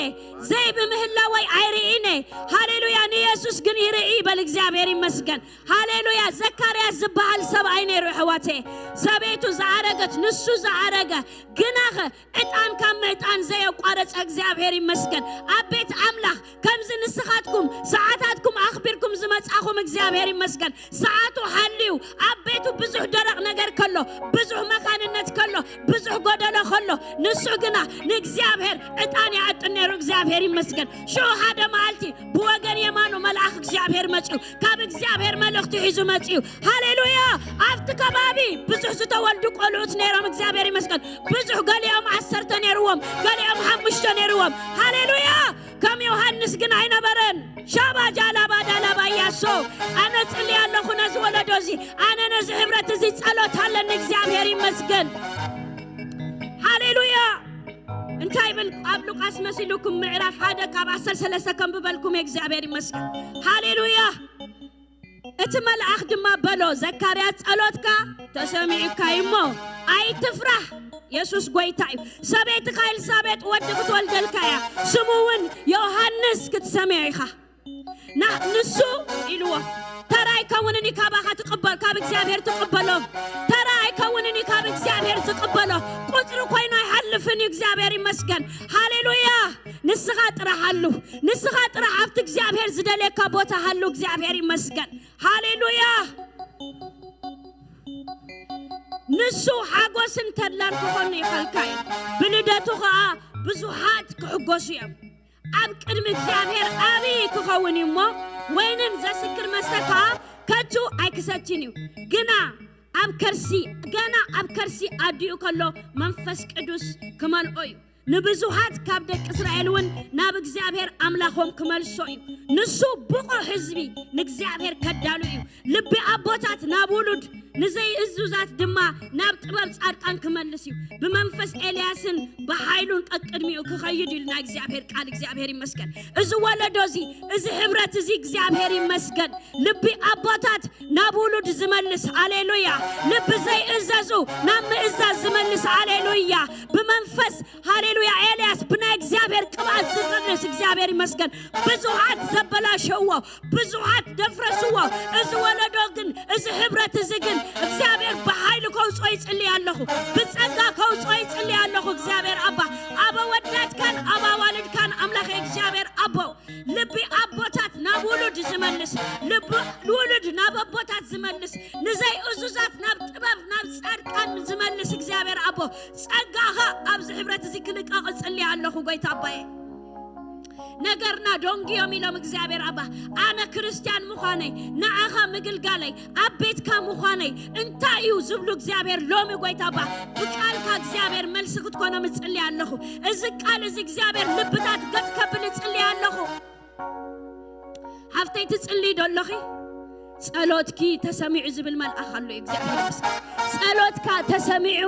ዘይብምህላወይ ኣይርኢነ። ሃሌሉያ፣ ንየሱስ ግን ይርኢ በል፣ እግዚኣብሔር ይመስገን። ሃሌሉያ። ዘካርያስ ዝበሃል ሰብኣይ ነይሩ፣ ኣሕዋተይ። ሰበይቱ ዝኣረገት፣ ንሱ ዝኣረገ፣ ግናኸ ዕጣን ካብ ምዕጣን ዘየቋረጸ እግዚኣብሔር ይመስገን። ኣብ ቤት ኣምላኽ ከምዚ ንስኻትኩም ሰዓታትኩም ኣኽቢርኩም ዝመጻኹም እግዚኣብሔር ይመስገን። ሰዓቱ ሓልዩ ኣብ ቤቱ ብዙሕ ደረቕ ነገር ከሎ፣ ብዙሕ መኻንነት ከሎ፣ ብዙሕ ጎደሎ ከሎ፣ ንሱ ግና ንእግዚኣብሔር ዕጣን ይዓጥን ነይሩ። እግዚኣብሔር ይመስገን። ሽዑ ሓደ መዓልቲ ብወገን የማኑ መልኣኽ እግዚኣብሔር መጺኡ፣ ካብ እግዚኣብሔር መልእኽቲ ሒዙ መጺኡ። ሃሌሉያ! ኣብቲ ከባቢ ብዙሕ ዝተወልዱ ቆልዑት ነይሮም። እግዚኣብሔር ይመስገን። ብዙሕ፣ ገሊኦም ዓሰርተ ነይርዎም፣ ገሊኦም ሓሙሽተ ነይርዎም። ሃሌሉያ! ከም ዮሃንስ ግን ኣይነበረን። ሻባ ጃላባ ዳላባ ያሶ፣ ኣነ ጽሊ ኣለኹ ነዚ ወለዶ እዚ፣ ኣነ ነዚ ሕብረት እዚ ጸሎት ኣለኒ። እግዚኣብሔር ይመስገን። ሃሌሉያ! እንታይ ይብል ኣብ ሉቃስ መሲሉኩም? ምዕራፍ ሓደ ካብ ዓሰርተ ሰለስተ ከንብበልኩም እየ። እግዚኣብሔር ይመስገን። ሃሌሉያ! እቲ መልኣኽ ድማ በሎ፣ ዘካርያስ፣ ጸሎትካ ተሰሚዑካ እዩ እሞ ኣይትፍራህ። የሱስ ጐይታ እዩ። ሰበይትኻ ኤልሳቤጥ ወዲ ክትወልደልካ እያ፣ ስሙ እውን ዮሃንስ ክትሰምዮ ኢኻ። ና-፣ ንሱ ኢልዎ፣ ተራ ኣይከውንን እዩ ካባኻ ትቕበል፣ ካብ እግዚኣብሔር ትቕበሎ። ተራ ኣይከውንን እዩ ካብ እግዚኣብሔር ትቕበሎ። ቁጽሪ ኮይኑ ኣይሓልፍን እዩ። እግዚኣብሔር ይመስገን። ሃሌሉያ! ንስኻ ጥራሕ ሃሉ። ንስኻ ጥራሕ ኣብቲ እግዚኣብሔር ዝደልየካ ቦታ ሃሉ። እግዚኣብሔር ይመስገን። ሃሌሉያ! ንሱ ሓጎስን ተድላን ክኾኑ ይኸልካ እዩ። ብልደቱ ኸኣ ብዙሓት ክሕጎሱ እዮም። ኣብ ቅድሚ እግዚኣብሔር ዓብዪ ክኸውን እዩ እሞ፣ ወይንን ዘስክር መስተ ከኣ ከቶ ኣይክሰትን እዩ። ግና ኣብ ከርሲ፣ ገና ኣብ ከርሲ ኣዲኡ ከሎ መንፈስ ቅዱስ ክመልኦ እዩ። ንብዙሓት ካብ ደቂ እስራኤል እውን ናብ እግዚኣብሔር ኣምላኾም ክመልሶ እዩ። ንሱ ብቑዕ ህዝቢ ንእግዚኣብሔር ከዳሉ እዩ። ልቢ ኣቦታት ናብ ውሉድ፣ ንዘይእዙዛት ድማ ናብ ጥበብ ጻድቃን ክመልስ እዩ። ብመንፈስ ኤልያስን ብሓይሉን ቀቅድሚኡ ክኸይድ ኢሉ ናይ እግዚኣብሔር ቃል። እግዚኣብሔር ይመስገን። እዚ ወለዶ እዚ፣ እዚ ሕብረት እዚ እግዚኣብሔር ይመስገን። ልቢ ኣቦታት ናብ ውሉድ ዝመልስ፣ ሃሌሉያ። ልቢ ዘይእዘዙ ናብ ምእዛዝ ዝመልስ፣ ሃሌሉያ። ብመንፈስ፣ ሃሌሉያ፣ ኤልያስ ብናይ እግዚኣብሔር ቅብኣት ዝፍርስ፣ እግዚኣብሔር ይመስገን። ብዙሓት ዘበላሸዎ፣ ብዙሓት ደፍረስዎ። እዚ ወለዶ ግን፣ እዚ ሕብረት እዚ ግን እግዚኣብሔር ብሓይሊ ከውፅኦ ይጽልይ ኣለኹ። ብጸጋ ከውፅኦ ይጽልይ ኣለኹ። እግዚኣብሔር ኣባ፣ ኣብ ኣወዳትካን ኣብ ኣዋልድካን ኣምላኽ እግዚኣብሔር ኣቦ፣ ልቢ ኣቦታት ናብ ውሉድ ዝመልስ፣ ልቢ ውሉድ ናብ ኣቦታት ዝመልስ፣ ንዘይእዙዛት ናብ ጥበብ፣ ናብ ጻድቃን ዝመልስ እግዚኣብሔር ኣቦ፣ ጸጋኻ ኣብዚ ሕብረት እዚ ክልቀቕ እጽልይ ኣለኹ ጎይታ ኣባየ። ነገርና ደንጉዮም ኢሎም እግዚኣብሔር ኣባ፣ ኣነ ክርስትያን ምዃነይ፣ ንዓኻ ምግልጋለይ፣ ኣብ ቤትካ ምዃነይ እንታይ እዩ ዝብሉ እግዚኣብሔር ሎሚ ጎይታ ኣባ፣ ብቃልካ እግዚኣብሔር መልሲ ክትኮኖም እጽልይ ኣለኹ። እዚ ቃል እዚ እግዚኣብሔር ልብታት ገጥ ከብል እጽልይ ኣለኹ። ሓፍተይ ትጽልይ ዶ ኣለኺ? ጸሎትኪ ተሰሚዑ ዝብል መልኣኽ ኣሎ እዩ። እግዚኣብሔር ይመስገን። ጸሎትካ ተሰሚዑ።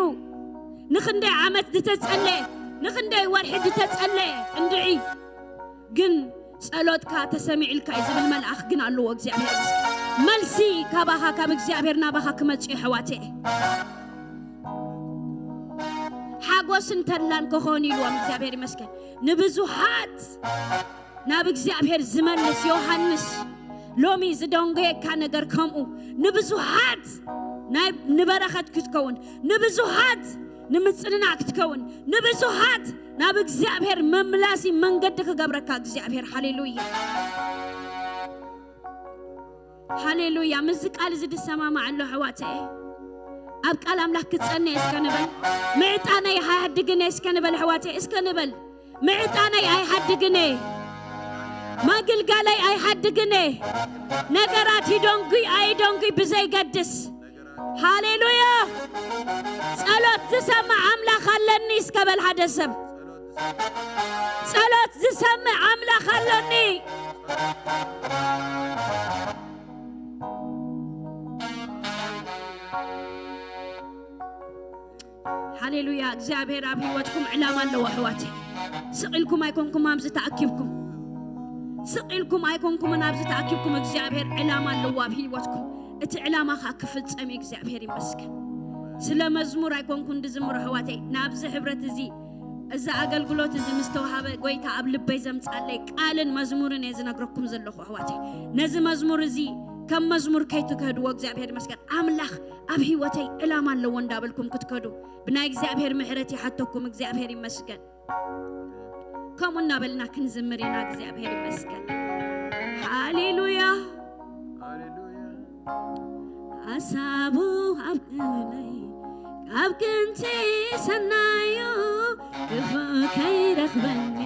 ንኽንደይ ዓመት ዝተጸለየ፣ ንኽንደይ ወርሒ ዝተጸለየ እንድዒ፣ ግን ጸሎትካ ተሰሚዑልካ እዩ ዝብል መልኣኽ ግን ኣለዎ። እግዚኣብሔር ይመስገን። መልሲ ካባኻ፣ ካብ እግዚኣብሔር ናባኻ ክመጽእ እዩ ኣሕዋተይ። ሓጎስን ተድላን ክኾን ኢልዎም። እግዚኣብሔር ይመስገን። ንብዙሓት ናብ እግዚኣብሔር ዝመልስ ዮሃንስ፣ ሎሚ ዝደንጎየካ ነገር ከምኡ ንብዙሓት ናይ፣ ንበረኸት ክትከውን፣ ንብዙሓት ንምጽንናዕ ክትከውን፣ ንብዙሓት ናብ እግዚኣብሔር መምላሲ መንገዲ ክገብረካ እግዚኣብሔር። ሃሌሉያ፣ ሃሌሉያ። ምስዚ ቃል እዚ ድሰማማዕ ኣሎ ኣሕዋተይ። ኣብ ቃል ኣምላኽ ክጸነ እስከ ንበል። ምዕጣነይ ኣይሓድግን እስከ ንበል ኣሕዋተይ፣ እስከ ንበል። ምዕጣነይ ኣይሓድግን፣ ማግልጋለይ ኣይሓድግን። ነገራት ይደንጉይ ኣይደንጉይ ብዘይገድስ። ሃሌሉያ። ጸሎት ዝሰምዕ ኣምላኽ ኣለኒ እስከ በል ሓደ ሰብ። ጸሎት ዝሰምዕ ኣምላኽ ኣለኒ። ሃሌሉያ። እግዚኣብሔር ኣብ ህይወትኩም ዕላማ ኣለዎ ኣሕዋተይ። ስቕ ኢልኩም ኣይኮንኩም ኣብዚ ተኣኪብኩም። ስቕ ኢልኩም ኣይኮንኩምን ኣብዚ ተኣኪብኩም። እግዚኣብሔር ዕላማ ኣለዎ ኣብ ህይወትኩም። እቲ ዕላማ ኸኣ ክፍጸም እዩ። እግዚኣብሔር ይመስገን። ስለ መዝሙር ኣይኮንኩን ድዝምሮ ኣሕዋተይ። ናብዚ ሕብረት እዚ፣ እዚ ኣገልግሎት እዚ ምስ ተዋሃበ፣ ጎይታ ኣብ ልበይ ዘምጻለይ ቃልን መዝሙርን እየ ዝነግረኩም ዘለኹ ኣሕዋተይ። ነዚ መዝሙር እዚ ከም መዝሙር ከይትክህድዎ እግዚኣብሔር ይመስገን። ኣምላኽ ኣብ ህይወተይ ዕላማ ኣለዎ እንዳበልኩም ክትከዱ፣ ብናይ እግዚኣብሔር ምሕረት ይሓተኩም። እግዚኣብሔር ይመስገን። ከምኡ እናበልና ክንዝምር ኢና። እግዚኣብሔር ይመስገን። ሃሌሉያ። ሓሳቡ ኣብ ቅንለይ፣ ካብ ቅንቲ ሰናዩ ክፉእ ከይረኽበኒ፣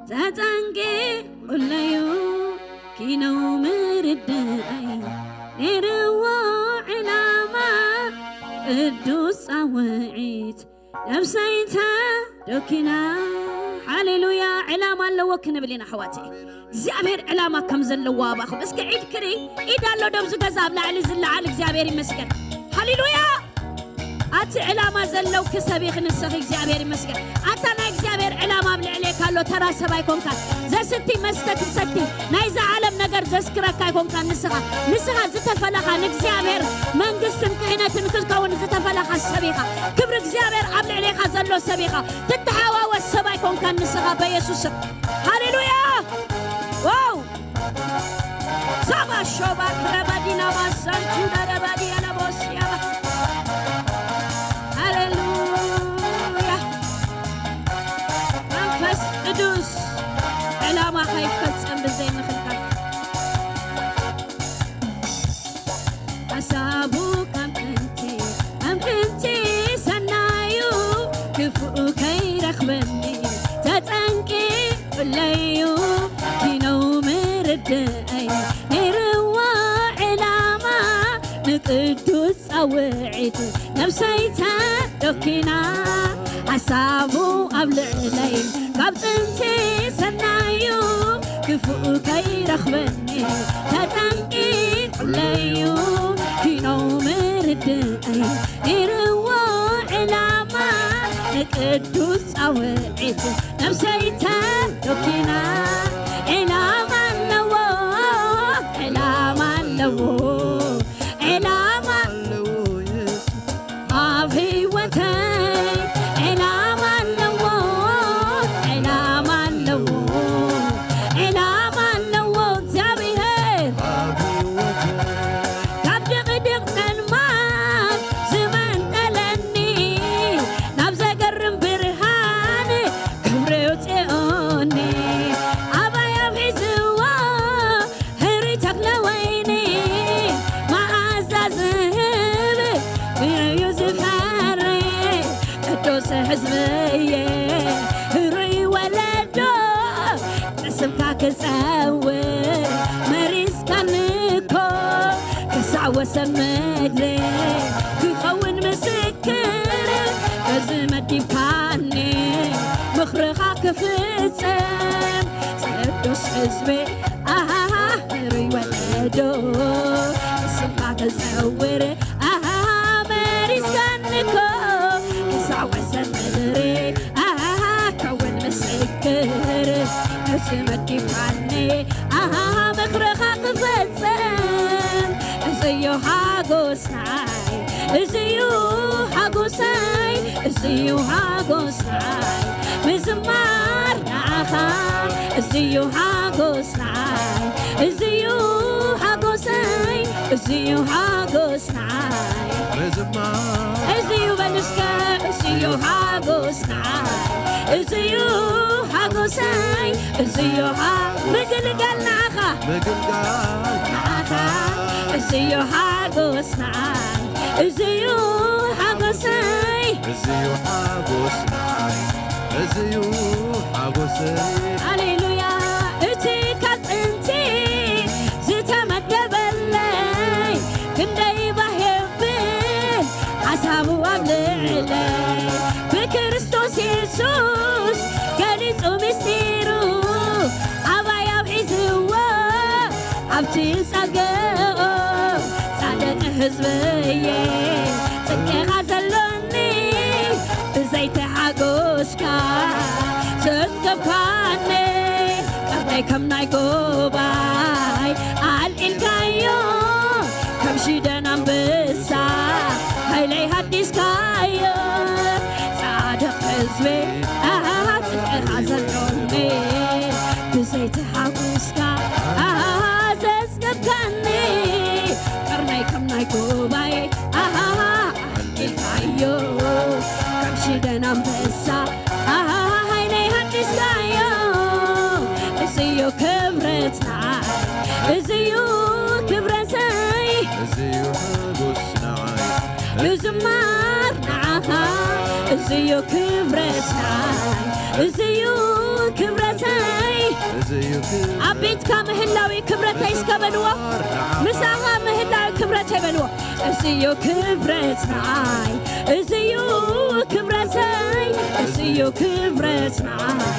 ተጠንቂቑለዩ ኪነው ምርድኣይ፣ ነይርዎ ዕላማ ቅዱስ ጻውዒት፣ ነብሰይ ተደኪና። ሃሌሉያ። ዕላማ ኣለዎ ክንብል ኢና ኣሕዋተይ። እግዚኣብሔር ዕላማ ከም ዘለዎ ኣባኹም። እስኪ ኢድ ክሪ፣ ኢድ ኣሎ ዶ ኣብዚ ገዛ ኣብ ላዕሊ ዝለዓል? እግዚኣብሔር ይመስገን። ሃሌሉያ። ኣቲ ዕላማ ዘለውኪ ሰብ ኢኺ ንስኺ። እግዚኣብሔር ይመስገን። ኣታ ናይ እግዚኣብሔር ዕላማ ኣብ ልዕሌካ ኣሎ። ተራ ሰብ ኣይኮንካን። ዘስቲ መስተ ትሰቲ፣ ናይዛ ዓለም ነገር ዘስክረካ ኣይኮንካን። ንስኻ፣ ንስኻ ዝተፈለኻ፣ ንእግዚኣብሔር መንግስትን ክህነትን ክትከውን ዝተፈለኻ ሰብ ኢኻ። ክብሪ እግዚኣብሔር ኣብ ልዕሌኻ ዘሎ ሰብ ኢኻ። ትተሓዋወስ ሰብ ኣይኮንካን ንስኻ በየሱስ ስም። ሃሌሉያ። ዋው። ሳባ ሾባ ክረባዲና ማሳንቱ ዳረባዲ ያለቦስያ። ሃሌሉያ። መንፈስ ቅዱስ ዕላማ ከይፈጸም ብዘይ ምኽልካል። ሓሳቡ ከም ጥንቲ፣ ከም ጥንቲ ሰናዩ፣ ክፉእ ከይረኽበኒ ተጠንቂቑለዩ፣ ኪነው ምርድኣይ፣ ነይርዎ ዕላማ ንቅዱስ ጻውዒት፣ ነብሰይ ተደኪና፣ ሓሳቡ ኣብ ልዕለይ ካብ ጥንቲ ሰናዩ፣ ክፉእ ከይረኽበኒ ተጠንቂቑለዩ፣ ኪነው ምርድኣይ፣ ነይርዎ ዕላማ ቅዱስ ጻውዒት ነፍሰይ ተዶኪና። ዕላማ ኣለዎ፣ ዕላማ ኣለዎ፣ ዕላማ ኣለዎ የሱስ ኣብ ህይወተይ። ዕላማ ኣለዎ፣ ዕላማ ኣለዎ፣ ዕላማ ኣለዎ እግዚኣብሔር ኣብ ህይወተይ። ካብ ድቕድቕ ጸልማት ዝመንጠለኒ፣ ናብ ዘገርም ብርሃን ክብሪ ኣውጽኦኒ። ኣባይ ኣብ ሒዝዎ ህሩይ ተኽለ ወይኒ፣ መኣዛ ዝህብ ፍረ እዩ ዝፈሪ። ቅዱስ ህዝብየ፣ ህሩይ ወለዶ፣ ስምካ ክጸውር መሪጽካኒ እኮ፣ ክሳዕ ወሰን ምድሪ ክኸውን ምስክር። በዚ መዲብካኒ ምኽርኻ ክፍጽም፣ ቅዱስ ህዝቢ፣ ኣሃ፣ ህሩይ ወለዶ፣ ስምካ ክጸውር፣ ኣሃ፣ መሪጽካኒ እኮ፣ ክሳዕ ወሰን ምድሪ፣ ኣሃ፣ ከውን ምስክር። ነፍሲ መዲብካኒ፣ ኣሃ፣ ምኽርኻ ክፈጽም። እዚ እዩ ሓጎስ ንዓይ፣ እዚ እዩ ሓጎሰይ፣ እዚ እዩ ሓጎስ ንዓይ፣ ምዝማር ንዓኻ። እዚ እዩ ሓጎስ ንዓይ፣ እዚ እዩ ሓጎሰይ፣ እዚ እዩ ሓጎስ ንዓይ። ምዝማር እዚ እዩ በሉ እስከ፣ እዚ እዩ ሓጎስ ንዓይ፣ እዚ እዩ ሓጎሰይ፣ እዚ እዩ ሓ-፣ ምግልጋል ንዓኻ። ምግልጋል ንዓኻ። እዚ እዩ ሓጎስ ንዓይ፣ እዚ እዩ ሓጎሰይ። እዚ እዩ ሓጎስ ንዓይ፣ እዚ እዩ ሓጎሰይ። ሃሌሉያ። እቲ ካብ ጥንቲ ዝተመደበለይ ክንደይ ባህ የብል ሓሳቡ ኣብ ልዕለይ። ብክርስቶስ የሱስ ገሊጹ ምስጢሩ፣ ኣባይ ኣብ ሒዝዎ ኣብቲ ጸግኦ። ጻድቕ ህዝብየ፣ ጽድቅኻ ዘሎኒ ብዘይቲ ሓጎስካ ዘጽገብካኒ። ቀርነይ ከም ናይ ጎባይ ኣልዒልካዮ፣ ከም ሽደን ኣንበሳ ሓይለይ ሃዲስካዮ። ጻድቕ ህዝቢ፣ ኣሃ፣ ጽድቅኻ ዘሎኒ ብዘይቲ ሓጎስካ፣ ኣሃ፣ ዘጽገብካኒ። ቀርነይ ከም ናይ ጎባይ፣ ኣሃ፣ ኣልዒልካዮ፣ ከም ሽደን ኣንበሳ፣ ኣሃ፣ ሓይለይ ሃዲስካዮ። እዚ እዩ ክብረት ንዓይ፣ እዚ እዩ ክብረተይ። እዚ እዩ ሓጎስ ንዓይ፣ ምዝማር ንዓኻ። እዚ እዩ ክብረት ንዓይ፣ እዚ እዩ ክብረተይ። እዚ እዩ ክብረት ኣብ ቤትካ ምህላው እዩ ክብረተይ እስከ በልዎ። ምሳኻ ምህላው ክብረተይ በልዎ። እዚ እዩ ክብረት ንዓይ፣ እዚ እዩ ክብረተይ፣ እዚ እዩ ክብረት ንዓይ፣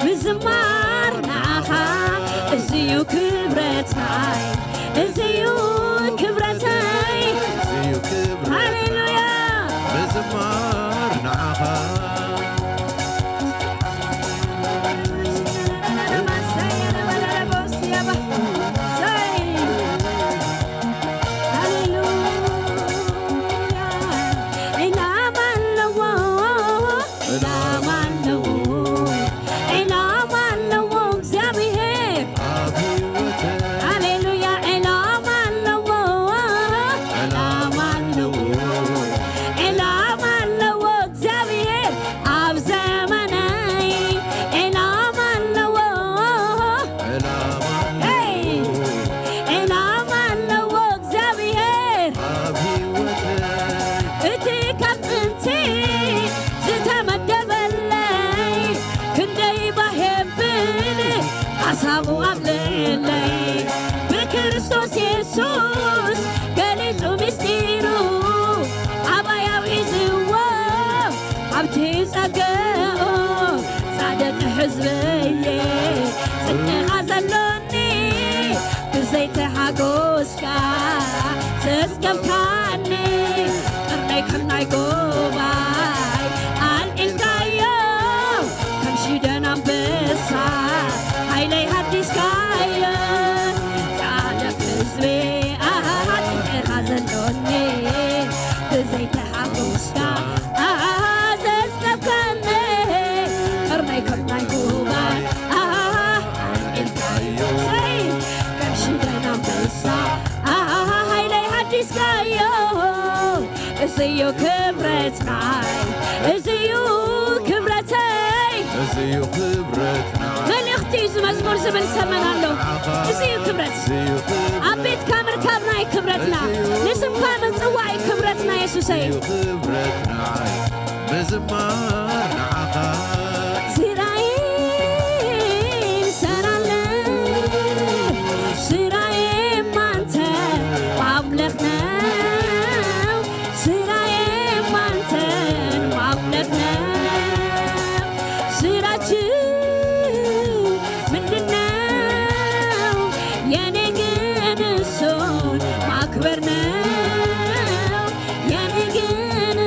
ምዝማር ንዓኻ። እዚ እዩ ክብረት ንዓይ፣ እዚ እዩ ክብረተይ። እዚ እዩ ክብረት ሃሌሉያ። ምዝማር ንዓኻ። ሃሌሉያ። ዕላማ ኣለዎ፣ ዕላማ ኣለዎ፣ ዕላማ ኣለዎ እግዚኣብሔር። ኣብ ህይወተይ ሃሌሉያ። ዕላማ ኣለዎ፣ ዕላማ ኣለዎ፣ ዕላማ ኣለዎ እግዚኣብሔር። ኣብ ዘመነይ ዕላማ ኣለዎ። ዕላማ ኣለዎ። ሄይ! ዕላማ ኣለዎ እግዚኣብሔር። ኣብ ህይወተይ እቲ ካብ ጥንቲ ዝተመደበለይ ክንደይ ባህ የብል ሓሳቡ ኣብ ልዕለይ። ብክርስቶስ የሱስ ገሊጹ ምስጢሩ ኣባይ ኣብ ሒዝዎ ኣብቲ ጸግኡ። ጻድቕ ህዝብየ ጽድቅኻ ዘሎኒ ብዘይቲ ሓጎስካ ዘጽገብካኒ። ቀርነይ ከም ናይ ጎባይ ኣልዒልካ እዚዩ ክብረትናይ፣ እዚዩ ክብረተይ። እዚዩ ክብረትና። መልእኽቲ እዩ እዚ መዝሙር ዝብል ሰመን ኣሎ። እዚዩ ክብረት። እዚዩ ክብረት። ኣብ ቤትካ ምርካብና እዩ ክብረትና። እዚዩ ንስምካ ምጽዋዕ እዩ ክብረትና የሱሰይ። እዚዩ ክብረትና። ምዝማር ንዓኻ። ስራዬ ሰራለ፣ ስራዬ ማንተ ማምለኽ ነው። ስራዬ ማንተን ማምለኽ ነው። ስራችሁ ምንድነው? የኔ ግን እሱን ማክበር ነው። የኔ ግን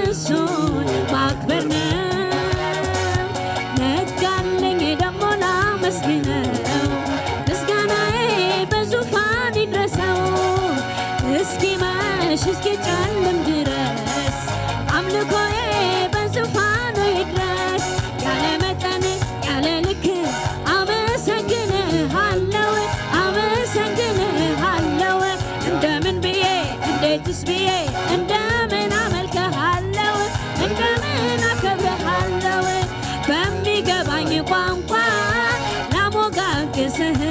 እሱን ማክበር ነው። ነጋለኝ ደግሞ ላመስግነው። ምስጋናዬ በዙፋን ይድረሰው። እስኪመሽ እስኪጨልም ድረስ አምልኮዬ በዙፋኑ ይድረስ። ያለ መጠን ያለ ልክ አመሰግንሃለው፣ አመሰግንሃለው። እንደምን ብዬ እንዴትስ ብዬ እንደምን አመልክሃለው፣ እንደምን አከብርሃለው። በሚገባኝ ቋንቋ ላሞጋግስህ፣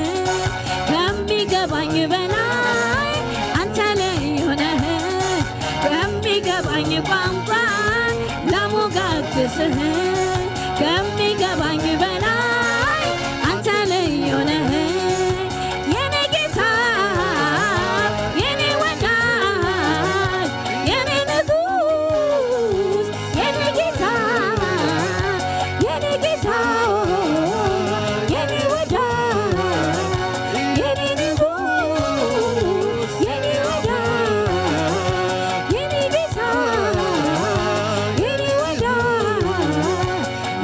ከሚገባኝ በላይ አንተ ልዩ ነህ። በሚገባኝ ቋንቋ ላሞጋግስህ፣ ከሚገባኝ በላይ አንተ ልዩ ነህ። የኔ ጌታ፣ የኔ ወዳጅ፣ የኔ ንጉስ፣ የኔ ጌታ፣ የኔ ጌታ፣ የኔ ወዳጅ፣ የኔ ንጉስ፣ የኔ ወዳጅ፣ የኔ ጌታ፣ የኔ ወዳጅ፣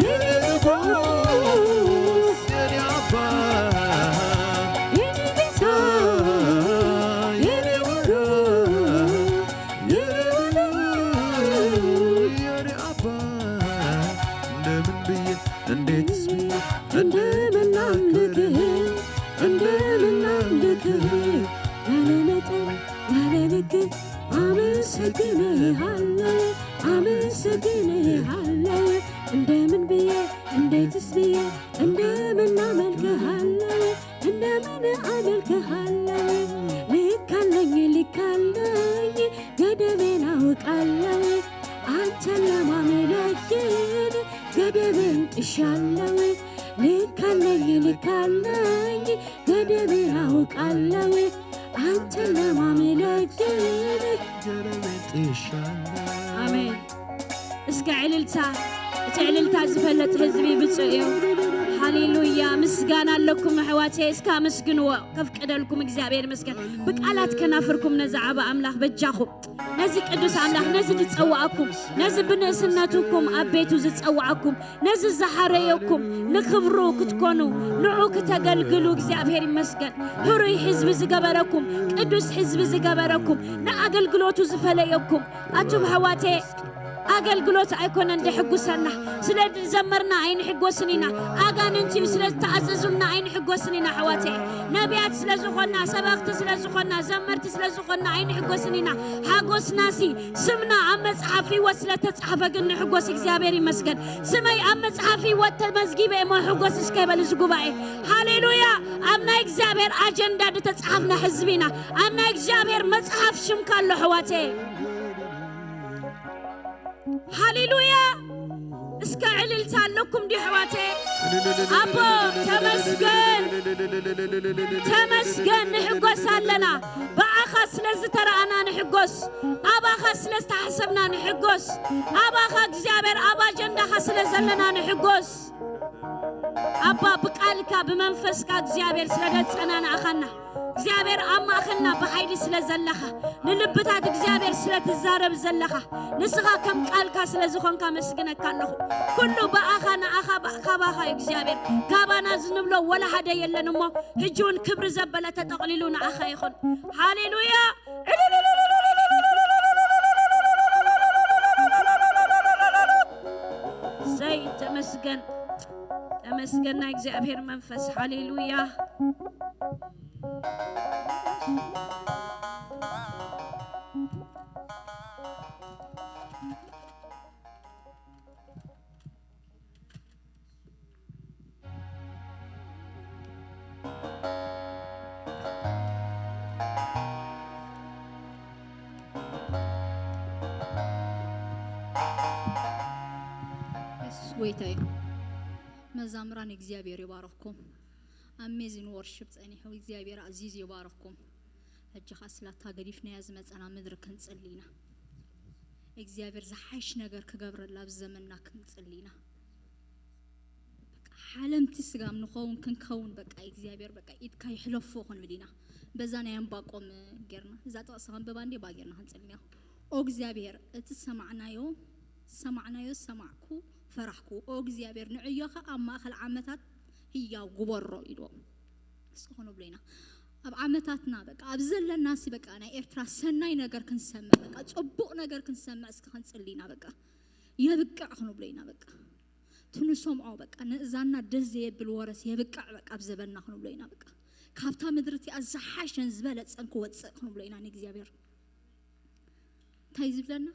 የኔ ንጉስ፣ የኔ አባት፣ የኔ ጌታ፣ የኔ ወዳጅ፣ የኔ ወዳጅ፣ የኔ አባት፣ እንደምን ብዬ እንዴትስ ብዬ እንደምን ላምልክህ፣ እንደምን ላምልክህ፣ ያለ መጠን ያለ ልክ አመሰግንሃለሁ፣ አመሰግንሃለሁ። እንደምን ብዬ እንዴትስ ብዬ እንደምን አመልክሃለሁ፣ እንደምን አመልክሃለሁ። ልክ አለኝ፣ ልክ አለኝ፣ ገደቤን አውቃለሁ። አንተን ለማምለክ ግን ገደቤን ጥሻለሁ። ልክ አለኝ፣ ልክ አለኝ፣ ገደቤን አውቃለሁ። አንተን ለማምለክ ግን ገደቤን ጥሻለሁ። አሜን። እስከ ዕልልታ፣ እቲ ዕልልታ ዝፈለጥ ህዝቢ ብፁዕ እዩ። ሃሌሉያ። ምስጋና ኣለኩም ኣሕዋተይ፣ እስከ ኣመስግንዎ። ከፍቅደልኩም እግዚኣብሔር ይመስገን። ብቃላት ከናፍርኩም ነዚ ዓቢ ኣምላኽ በጃኹም። ነዚ ቅዱስ ኣምላኽ፣ ነዚ ዝጸዋዕኩም፣ ነዚ ብንእስነትኩም ኣብ ቤቱ ዝጸዋዕኩም፣ ነዚ ዝሓረየኩም፣ ንኽብሩ ክትኮኑ፣ ንዑ ክተገልግሉ እግዚኣብሔር ይመስገን። ህሩይ ህዝቢ ዝገበረኩም፣ ቅዱስ ህዝቢ ዝገበረኩም፣ ንኣገልግሎቱ ዝፈለየኩም፣ ኣቱም ኣሕዋተይ፣ ኣገልግሎት ኣይኮነን ደሕጉሰና። ስለ ዝዘመርና ኣይንሕጎስን ኢና። ኣጋንንቲ እዩ ስለ ዝተኣዘዙልና ኣይንሕጎስን ኢና ኣሕዋተይ። ነቢያት ስለ ዝኾና፣ ሰበኽቲ ስለ ዝኾና፣ ዘመርቲ ስለ ዝኾና ኣይንሕጎስን ኢና። ሓጎስናሲ ስምና ኣብ መጽሓፍ ህይወት ስለ ተጻሕፈ ግን ንሕጎስ። እግዚኣብሔር ይመስገን። ስመይ ኣብ መጽሓፍ ህይወት ተመዝጊበ እሞ ሕጎስ እስከ ይበል እዚ ጉባኤ። ሃሌሉያ። ኣብ ናይ እግዚኣብሔር ኣጀንዳ ዝተጻሕፍና ህዝቢ ኢና። ኣብ ናይ እግዚኣብሔር መጽሓፍ ሽምካ ኣሎ ኣሕዋተይ። ሃሌሉያ። እስከ ዕልልታ ኣለኩም ድዩ ኣሕዋተይ? ኣቦ ተመስገን፣ ተመስገን። ንሕጎስ ኣለና። ብኣኻ ስለ ዝተረኣና ንሕጎስ። ኣባኻ ስለ ዝተሓሰብና ንሕጎስ። ኣባኻ እግዚኣብሔር ኣብ ኣጀንዳኻ ስለ ዘለና ንሕጎስ። ኣባ ብቃልካ ብመንፈስካ እግዚኣብሔር ስለ ደጸናናእኻና። እግዚኣብሔር ኣብ ማእኸልና ብሓይሊ ስለ ዘለኻ፣ ንልብታት እግዚኣብሔር ስለ ትዛረብ ዘለኻ፣ ንስኻ ከም ቃልካ ስለ ዝኾንካ መስግነካ ኣለኹ። ኩሉ ብኣኻ፣ ንኣኻ፣ ብ-፣ ካባኻ እዩ እግዚኣብሔር። ካባና ዝንብሎ ወላ ሓደ የለን እሞ፣ ሕጂ እውን ክብሪ ዘበለ ተጠቕሊሉ ንኣኻ ይኹን። ሃሌሉያ! እሰይ፣ ተመስገን፣ ተመስገን ናይ እግዚኣብሔር መንፈስ። ሃሌሉያ! የሱስ ጎይታ እዩ። መዛምራን እግዚኣብሔር ይባርኽኩም። ኣሜዚን ወርሽፕ ጸኒሑ እግዚኣብሔር ኣዚዙ ይባርኽኩም። ሕጂ ኸኣ ስላታ ገዲፍናያ ዝመጸና ምድሪ ክንጽሊ ኢና። እግዚኣብሔር ዝሓይሽ ነገር ክገብረላ ኣብዚ ዘመንና ክንጽሊ ኢና። በቃ ሓለምቲ ስጋም ንኸውን ክንከውን በቃ እግዚኣብሔር በቃ ኢድካ ይሕለፎ ክንብል ኢና። በዛ ናይ ኣንባቆም ጌርና እዛ ጥቕሲ ከንብባ እንዴ ባ ጌርና ክንጽልንያ። ኦ እግዚኣብሔር እቲ ሰማዕናዮ ሰማዕናዮ ሰማዕኩ ፈራሕኩ። ኦ እግዚኣብሔር ንዕዮኻ ኣብ ማእኸል ዓመታት ህያው ግበሮ ኢልዎ። እስኪ ክንብሎ ኢና ኣብ ዓመታትና በቃ ኣብ ዘለናሲ በቃ ናይ ኤርትራ ሰናይ ነገር ክንሰምዕ በቃ ጽቡቕ ነገር ክንሰምዕ እስኪ ክንጽሊ ኢና በቃ የብቅዕ ክንብሎ ኢና በቃ ትንሰምዖ በቃ ንእዛና ደስ ዘየብል ወረስ የብቅዕ በቃ ኣብ ዘበና ክንብሎ ኢና በቃ ካብታ ምድሪ እቲኣ ዝሓሸን ዝበለጸን ክወፅእ ክንብሎ ኢና ንእግዚኣብሔር እንታይ ዝብለና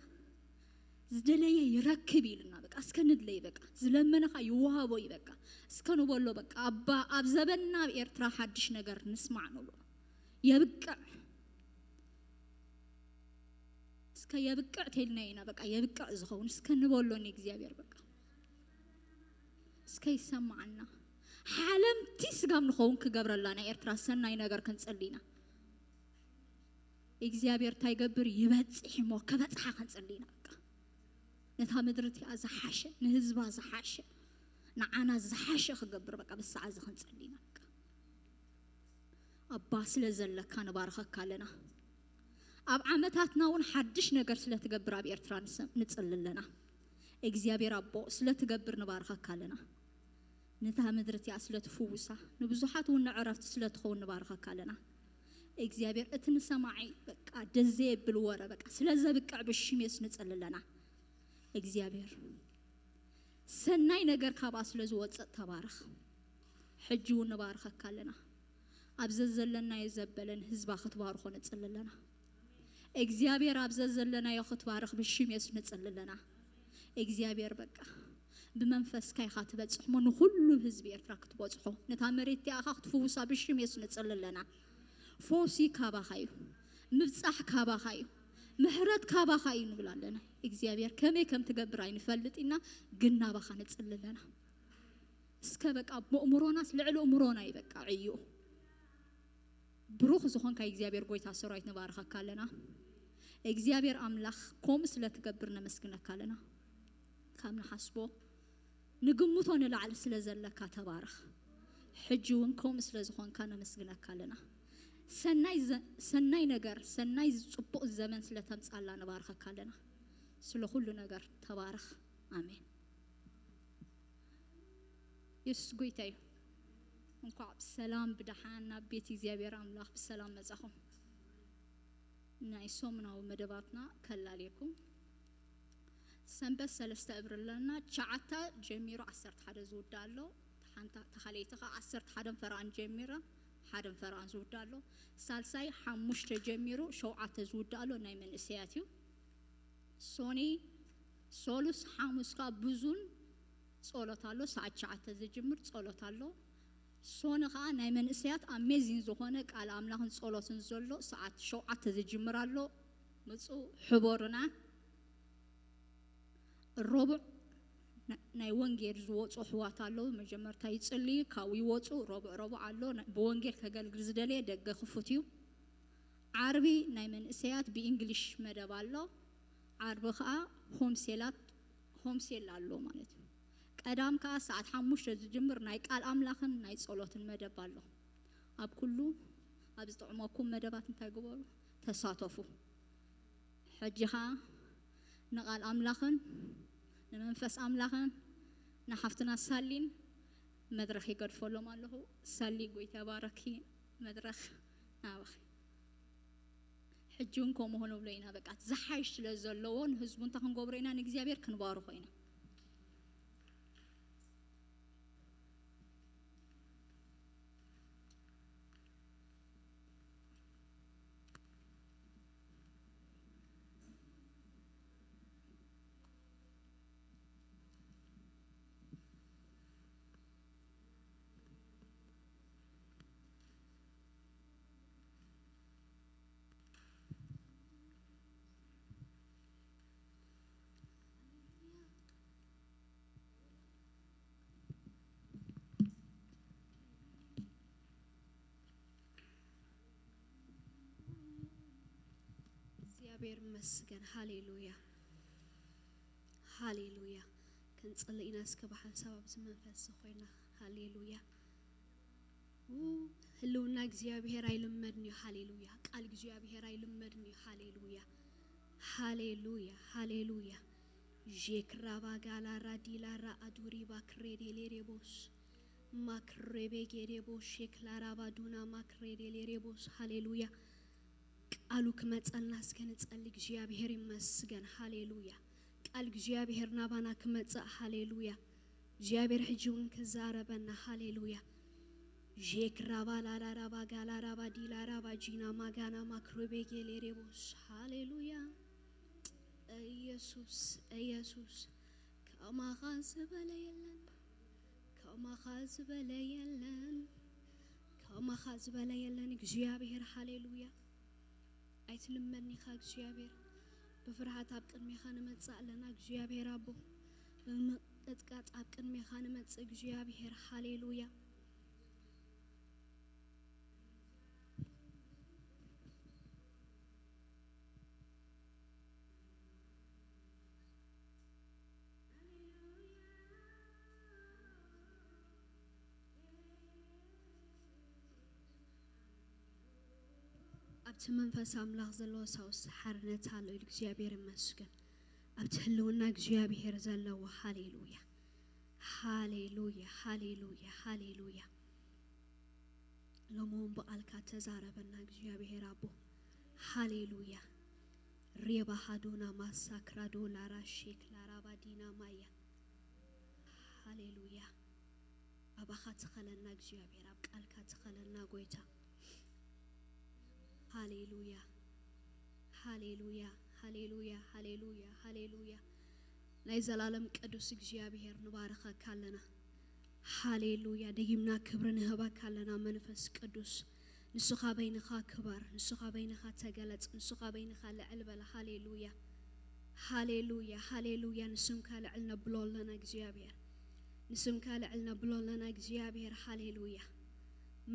ዝደለየ ይረክብ ኢልና በቃ እስከ ንድለይ በቃ ዝለመነኻ ይወሃቦ እዩ በቃ እስከ ንበሎ በቃ ኣባ ኣብ ዘበና ኣብ ኤርትራ ሓድሽ ነገር ንስማዕ ንብሎ የብቅዕ እስከ የብቅዕ ተልና ኢና በቃ የብቅዕ ዝኸውን እስከ ንበሎ ንእግዚኣብሔር በቃ እስከ ይሰማዓና ሓለምቲ ስጋም ንኸውን ክገብረላ ናይ ኤርትራ ሰናይ ነገር ክንጽል ኢና እግዚኣብሔር እንታይ ይገብር ይበጽሕ እሞ ከበጽሓ ክንጽል ኢና በቃ ነታ ምድሪ እቲኣ ዝሓሸ ንህዝባ ዝሓሸ ንዓና ዝሓሸ ክገብር በቃ ብሰዓ እዚ ክንጽል ኢና በቃ ኣባ ስለ ዘለካ ንባርኸካ ኣለና ኣብ ዓመታትና እውን ሓድሽ ነገር ስለ ትገብር ኣብ ኤርትራ ንጽል ኣለና እግዚኣብሔር ኣቦ ስለ ትገብር ንባርኸካ ኣለና ነታ ምድሪ እቲኣ ስለ ትፍውሳ ንብዙሓት እውን ንዕረፍቲ ስለ ትኸውን ንባርኸካ ኣለና እግዚኣብሔር እቲ ንሰማዒ በቃ ደስ ዘየብል ወረ በቃ ስለ ዘብቅዕ ብሽም የሱስ ንጽል ኣለና እግዚኣብሔር ሰናይ ነገር ካብኣ ስለ ዝወፅእ ተባረኽ ሕጂ እውን ንባርኸካ ኣለና ኣብ ዘዘለናዮ ዘበለን ህዝባ ክትባርኾ ንፅሊ ኣለና እግዚኣብሔር ኣብ ዘዘለናዮ ክትባርኽ ብሽም የሱስ ንፅሊ ኣለና እግዚኣብሔር በቃ ብመንፈስካ ኢኻ ትበፅሕ ሞ ንኩሉ ህዝቢ ኤርትራ ክትበፅሖ ነታ መሬት እቲኣኻ ክትፍውሳ ብሽም የሱስ ንፅሊ ኣለና ፈውሲ ካባኻ እዩ ምብፃሕ ካባኻ እዩ ምሕረት ካባኻ እዩ ንብል ኣለና እግዚኣብሔር ከመይ ከም ትገብር ኣይንፈልጥ ኢና ግን ናባኻ ንፅሊ ኣለና እስከ በቃ ብእምሮናስ ልዕሊ እምሮና እዩ በቃ ዕዩ ብሩኽ ዝኾንካ እግዚኣብሔር ጎይታ ሰራዊት ንባርኸካ ኣለና እግዚኣብሔር ኣምላኽ ከምኡ ስለ ትገብር ነመስግነካ ኣለና ካብ ንሓስቦ ንግምቶ ንላዕሊ ስለ ዘለካ ተባረኽ ሕጂ እውን ከምኡ ስለ ዝኾንካ ነመስግነካ ኣለና ሰናይ ነገር ሰናይ ፅቡቕ ዘመን ስለ ተምፃላ ንባርኸካ ኣለና ስለ ኩሉ ነገር ተባረኽ ኣሜን የሱስ ጎይታ እዩ እንኳዕ ብሰላም ብደሓን ናብ ቤት እግዚኣብሔር ኣምላኽ ብሰላም መጻኹም ናይ ሶምናዊ መደባትና ከላልየኩም ሰንበት ሰለስተ እብሪ ኣለና ሸዓተ ጀሚሩ ዓሰርተ ሓደ ዝውዳ ኣሎ ሓንታ ተኻለይቲ ኸዓ ዓሰርተ ሓደን ፈረቓን ጀሚራ ሓደን ፈረቓን ዝውዳ ኣሎ ሳልሳይ ሓሙሽተ ጀሚሩ ሸውዓተ ዝውዳ ኣሎ ናይ መንእሰያት እዩ ሶኒ ሶሉስ ሓሙስ ከዓ ብዙን ጸሎት ኣሎ ሰዓት ሸዓተ ዝጅምር ጸሎት ኣሎ ሶኒ ከዓ ናይ መንእሰያት ኣሜዚን ዝኾነ ቃል ኣምላኽን ጸሎትን ዘሎ ሰዓት ሸውዓተ ዝጅምር ኣሎ ምፁ ሕቦርና ረቡዕ ናይ ወንጌል ዝወፁ ኣሕዋት ኣለዉ መጀመርታ ይፅልዩ ካብኡ ይወፁ ረቡዕ ረቡዕ ኣሎ ብወንጌል ከገልግል ዝደለየ ደገ ክፉት እዩ ዓርቢ ናይ መንእሰያት ብእንግሊሽ መደብ ኣሎ ዓርቢ ከዓ ሆምሴላት ሆምሴል ኣሎ ማለት እዩ ቀዳም ከዓ ሰዓት ሓሙሽተ ዝጅምር ናይ ቃል ኣምላኽን ናይ ጸሎትን መደብ ኣሎ ኣብ ኩሉ ኣብ ዝጥዕመኩም መደባት እንታይ ግበሩ ተሳተፉ ሕጂ ኸዓ ንቓል ኣምላኽን ንመንፈስ ኣምላኽን ንሓፍትና ሳሊን መድረኽ ይገድፈሎም ኣለኹ። ሳሊ ጎይታ ይባረኪ። መድረኽ ናባኺ። ሕጂ እውን ከምኡ ክንብሎ ኢና። በቃ ዝሓይሽ ስለ ዘለዎ ንህዝቡ እንታይ ክንገብሮ ኢና? ንእግዚኣብሔር ክንባርኾ ኢና። እግዚኣብሔር ይመስገን። ሃሌሉያ፣ ሃሌሉያ። ክንጽሊ ኢና እስከ ብሓንሳብ ኣብዚ መንፈስ እዚ ኮይና። ሃሌሉያ። ው፣ ህልውና እግዚኣብሔር ኣይልመድን እዩ። ሃሌሉያ። ቃል እግዚኣብሔር ኣይልመድን እዩ። ሃሌሉያ፣ ሃሌሉያ፣ ሃሌሉያ። ዤክራባ ጋላራ ዲላራ ኣዱሪባ ክሬዴሌሬቦስ ማክሬቤጌዴቦ ሼክላራባ ዱና ማክሬዴሌሬቦስ። ሃሌሉያ። ቃሉ ክመጸልና እስከ ንጸሊ። እግዚኣብሔር ይመስገን። ሃሌሉያ። ቃል እግዚኣብሔር ናባና ክመጽእ። ሃሌሉያ። እግዚኣብሔር ሕጂ እውን ክዛረበና። ሃሌሉያ። ዤክራባ ላላራባ ጋላራባ ዲላራባ ጂና ማጋና ማክሮቤጌሌሬቦስ። ሃሌሉያ። ኢየሱስ፣ ኢየሱስ፣ ከማኻ ዝበለ የለን፣ ከማኻ ዝበለ የለን፣ ከማኻ ዝበለ የለን እግዚኣብሔር። ሃሌሉያ። ኣይትልመድን ኢኻ እግዚኣብሔር። ብፍርሃት ኣብ ቅድሜኻ ንመጽእ ኣለና እግዚኣብሔር ኣቦ። ብምቅጥቃጥ ኣብ ቅድሜኻ ንመጽእ እግዚኣብሔር። ሃሌሉያ። ኣብቲ መንፈስ ኣምላኽ ዘለዎ ሳውስ ሓርነት ኣሎ ኢሉ እግዚኣብሔር ይመስገን። ኣብቲ ህልውና እግዚኣብሔር ዘለዎ። ሃሌሉያ፣ ሃሌሉያ፣ ሃሌሉያ፣ ሃሌሉያ። ሎሚ እውን ብቓልካ ተዛረበና እግዚኣብሔር ኣቦ። ሃሌሉያ። ሬባ ሃዶና ማሳክራዶ ላራ ሼክ ላራባ ዲና ማያ። ሃሌሉያ። ኣባኻ ትኸለና እግዚኣብሔር፣ ኣብ ቃልካ ትኸለና ጎይታ። ሃሌሉያ፣ ሃሌሉያ፣ ሃሌሉያ፣ ሃሌሉያ፣ ሃሌሉያ። ናይ ዘላለም ቅዱስ እግዚኣብሔር ንባርኸካ ኣለና። ሃሌሉያ። ደጊምና ክብሪ ንህበካ ኣለና መንፈስ ቅዱስ። ንስኻ በይንኻ ክበር፣ ንስኻ በይንኻ ተገለጽ፣ ንስኻ በይንኻ ልዕል በል። ሃሌሉያ፣ ሃሌሉያ፣ ሃሌሉያ። ንስምካ ልዕል ነብሎ ኣለና እግዚኣብሔር፣ ንስምካ ልዕል ነብሎ ኣለና እግዚኣብሔር። ሃሌሉያ።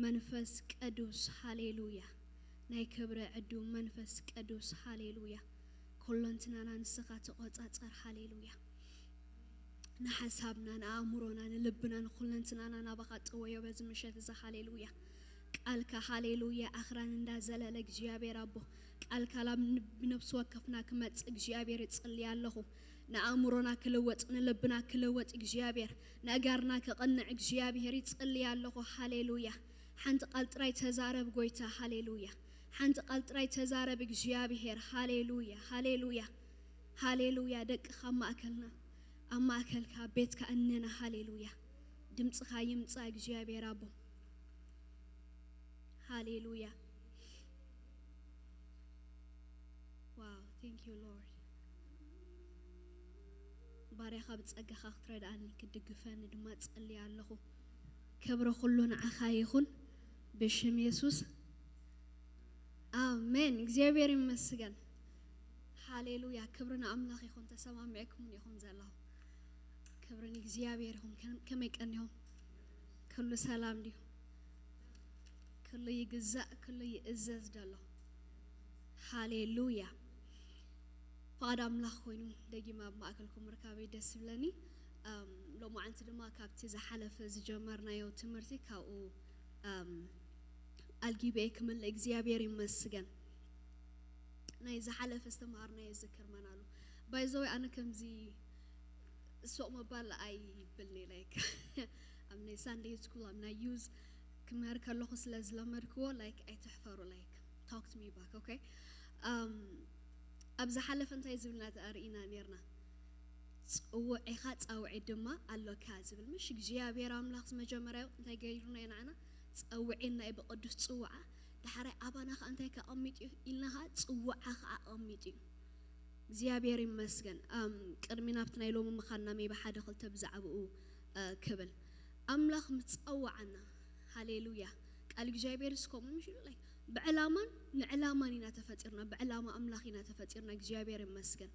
መንፈስ ቅዱስ ሃሌሉያ። ናይ ክብሪ ዕዱም መንፈስ ቅዱስ ሃሌሉያ። ኩለንትናና ንስኻ ተቖጻጸር። ሃሌሉያ። ንሓሳብና፣ ንኣእምሮና፣ ንልብና፣ ንኹለንትናና ናባኻ ጥወዮ በዚ ምሸት እዚ። ሃሌሉያ። ቃልካ ሃሌሉያ ኣኽራን እንዳዘለለ እግዚኣብሔር ኣቦ፣ ቃልካ ላብ ን-፣ ብነፍሲ ወከፍና ክመጽእ እግዚኣብሔር ይጽሊ ኣለኹ። ንኣእምሮና ክልወጥ፣ ንልብና ክልወጥ እግዚኣብሔር፣ ንኣጋርና ክቕንዕ እግዚኣብሔር ይጽሊ ኣለኹ። ሃሌሉያ። ሓንቲ ቃል ጥራይ ተዛረብ ጎይታ። ሃሌሉያ። ሓንቲ ቃል ጥራይ ተዛረብ እግዚኣብሔር። ሃሌሉያ፣ ሃሌሉያ፣ ሃሌሉያ። ደቅኻ ኣብ ማእከልና፣ ኣብ ማእከልካ ቤትካ እነና። ሃሌሉያ። ድምጽኻ ይምጻእ እግዚኣብሔር ኣቦ። ሃሌሉያ። ዋው፣ thank you Lord። ባርያኻ ብጸጋኻ ክትረድኣኒ ክትድግፈኒ ድማ ጸልየ ኣለኹ። ክብሪ ኩሉ ንዓኻ ይኹን ብሽም የሱስ ኣሜን። እግዚኣብሔር ይመስገን። ሃሌሉያ። ክብሪ ንኣምላኽ ይኹን። ተሰማሚዕኩምን ኢኹም ዘለኹም። ክብሪ ንእግዚኣብሔር ይኹን። ከ-፣ ከመይ ቀኒኹም? ኩሉ ሰላም ድዩ? ኩሉ ይግዛእ፣ ኩሉ ይእዘዝ ደሎ። ሃሌሉያ። ፍቓድ ኣምላኽ ኮይኑ ደጊመ ኣብ ማእከልኩም ምርካበይ ደስ ይብለኒ። ኣም፣ ሎማዓንቲ ድማ ካብቲ ዝሓለፈ ዝጀመርናዮ ትምህርቲ ካብኡ፣ ኣም፣ ኣልጊበ ክምልእ እግዚኣብሔር ይመስገን። ናይ ዝሓለፈ ዝተምሃርናዮ ዝክር መን ኣሎ? By the way፣ ኣነ ከምዚ ሱቕ ምባል ኣይብልኒ፣ like፣ ኣብ ናይ ሳንደይ ስኩል፣ ኣብ ናይ ዩዝ ክምህር ከለኹ ስለ ዝለመድክዎ፣ like፣ ኣይትሕፈሩ፣ like፣ talk to me back, okay? ኣም፣ ኣብ ዝሓለፈ እንታይ ዝብልና ርኢና ኔርና? ጽውዒኻ ጻውዒት ድማ ኣሎካ ዝብል፣ ምሽ እግዚኣብሔር ኣምላኽ መጀመርያ እንታይ ገይሩና እዩ ንዓና? ጸውዒና እዩ ብቅዱስ ጽውዓ። ዳሕራይ ኣባና ኸኣ እንታይ ከቐሚጥ እዩ ኢልና ኸኣ ጽውዓ ኸኣ ኣቐሚጥ እዩ። እግዚኣብሔር ይመስገን። ኣም፣ ቅድሚ ናብቲ ናይ ሎሚ ምኻንና ሜቢ ሓደ ክልተ ብዛዕባኡ፣ እ፣ ክብል። ኣምላኽ ምስ ጸውዓና፣ ሃሌሉያ፣ ቃል እግዚኣብሔር እስከ ምሽ ኢሉ፣ like፣ ብዕላማን ንዕላማን ኢና ተፈጢርና፣ ብዕላማ ኣምላኽ ኢና ተፈጢርና። እግዚኣብሔር ይመስገን።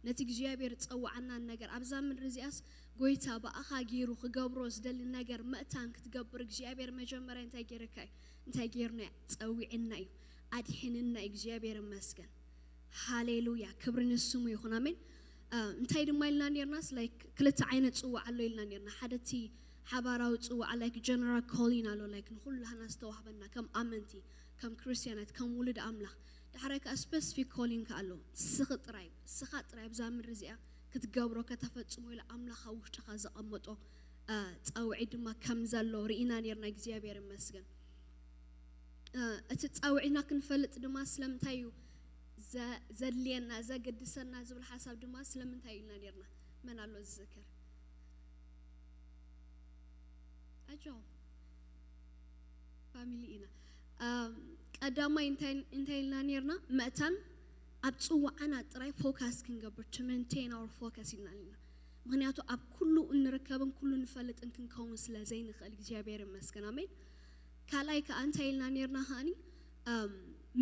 ነቲ እግዚኣብሔር ዝጸውዓና ነገር ኣብዛ ምድሪ እዚኣስ ጎይታ ብኣኻ ገይሩ ክገብሮ ዝደሊ ነገር ምእታን ክትገብር እግዚኣብሔር መጀመርያ እንታይ ገይርካ እዩ? እንታይ ገይርና እዩ? ጸዊዕና እዩ፣ ኣድሒንና እዩ። እግዚኣብሔር ይመስገን። ሃሌሉያ፣ ክብሪ ንስሙ ይኹን። ኣሜን። እ፣ እንታይ ድማ ኢልና ኔርናስ? ላይክ ክልተ ዓይነት ጽዋዕ ኣሎ ኢልና ኔርና። ሓደ እቲ ሓባራዊ ጽዋዕ፣ ላይክ ጀነራል ኮሊን ኣሎ፣ ላይክ ንኹሉ ሃና ዝተዋህበና ከም ኣመንቲ፣ ከም ክርስትያናት፣ ከም ውሉድ ኣምላኽ። ዳሕራይ ከኣ ስፔሲፊክ ኮሊን ከኣ ኣሎ። ስኺ ጥራይ፣ ስኻ ጥራይ ኣብዛ ምድሪ እዚኣ ክትገብሮ፣ ከተፈጽሞ ኢሉ ኣምላኽ ኣብ ውሽጥኻ ዘቐመጦ፣ እ፣ ጻውዒት ድማ ከም ዘሎ ርኢና ኔርና። እግዚኣብሔር ይመስገን። እ፣ እቲ ጻውዒትና ክንፈልጥ ድማ ስለምንታይ እዩ ዘ-፣ ዘድልየና፣ ዘገድሰና ዝብል ሓሳብ ድማ ስለምንታይ ኢልና ኔርና? መን ኣሎ ዝዝክር? ኣጆ ፋሚሊ ኢና። ኣም፣ ቀዳማይ እንታይ፣ እንታይ ኢልና ኔርና? መእታን ኣብ ጽዋዓና ጥራይ ፎካስ ክንገብር፣ to maintain our focus ኢልና ኔርና። ምኽንያቱ ኣብ ኩሉ እንርከብን ኩሉ ንፈልጥን ክንከውን ስለ ዘይንኽእል፣ እግዚኣብሔር ይመስገን። ኣሜን። ካልኣይ ከኣ እንታይ ኢልና ኔርና ከኣኒ? ኣም፣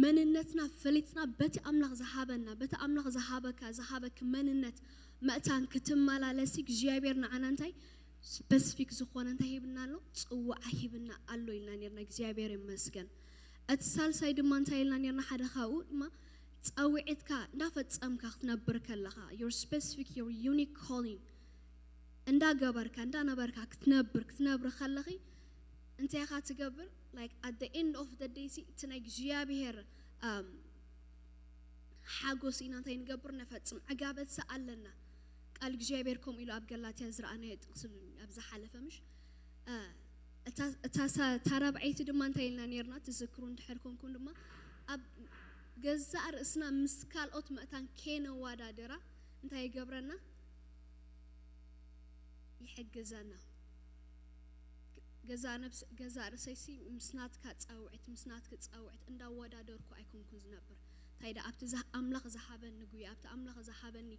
መንነትና ፈሊጥና በቲ ኣምላኽ ዝሃበና፣ በቲ ኣምላኽ ዝሃበካ፣ ዝሃበኪ መንነት መእታን ክትመላለሲ እግዚኣብሔር ንዓና እንታይ ስፔሲፊክ ዝኾነ እንታይ ሂብና ኣሎ? ጽዋዓ ሂብና ኣሎ ኢልና ኔርና። እግዚኣብሔር ይመስገን። እቲ ሳልሳይ ድማ እንታይ ኢልና ኔርና? ሓደ ካብኡ ድማ ጻውዒትካ እንዳፈጸምካ ክትነብር ከለኻ፣ your specific, your unique calling እንዳገበርካ፣ እንዳነበርካ ክትነብር፣ ክትነብሪ ከለኺ እንታይ ኢኻ ትገብር? Like at the end of the day ሲ እቲ ናይ እግዚኣብሔር፣ ኣም፣ ሓጎስ ኢና እንታይ ንገብር? ነፈጽም። ዕጋበት ሰ ኣለና። ቃል እግዚኣብሔር ከምኡ ኢሉ ኣብ ገላትያ ዝረኣናዮ ጥቕሲ ኣብ ዝሓለፈ ምሽ፣ እ፣ እታ፣ እታ ሳ-፣ እታ ራብዐይቲ ድማ እንታይ ኢልና ኔርና? ትዝክሩ እንድሕር ኮንኩም ድማ ኣብ ገዛእ ርእስና ምስ ካልኦት መእታን ከይነዋዳድራ እንታይ ይገብረና? ይሕግዘና። ገዛ ነብስ-፣ ገዛ ርእሰይሲ ምስ ናትካ ጻውዒት፣ ምስ ናትኪ ጻውዒት እንዳወዳደርኩ ኣይኮንኩን ዝነብር። እንታይ ደኣ ኣብቲ ዝሃ-፣ ኣምላኽ ዝሃበኒ ጉያ፣ ኣብቲ ኣምላኽ ዝሃበኒ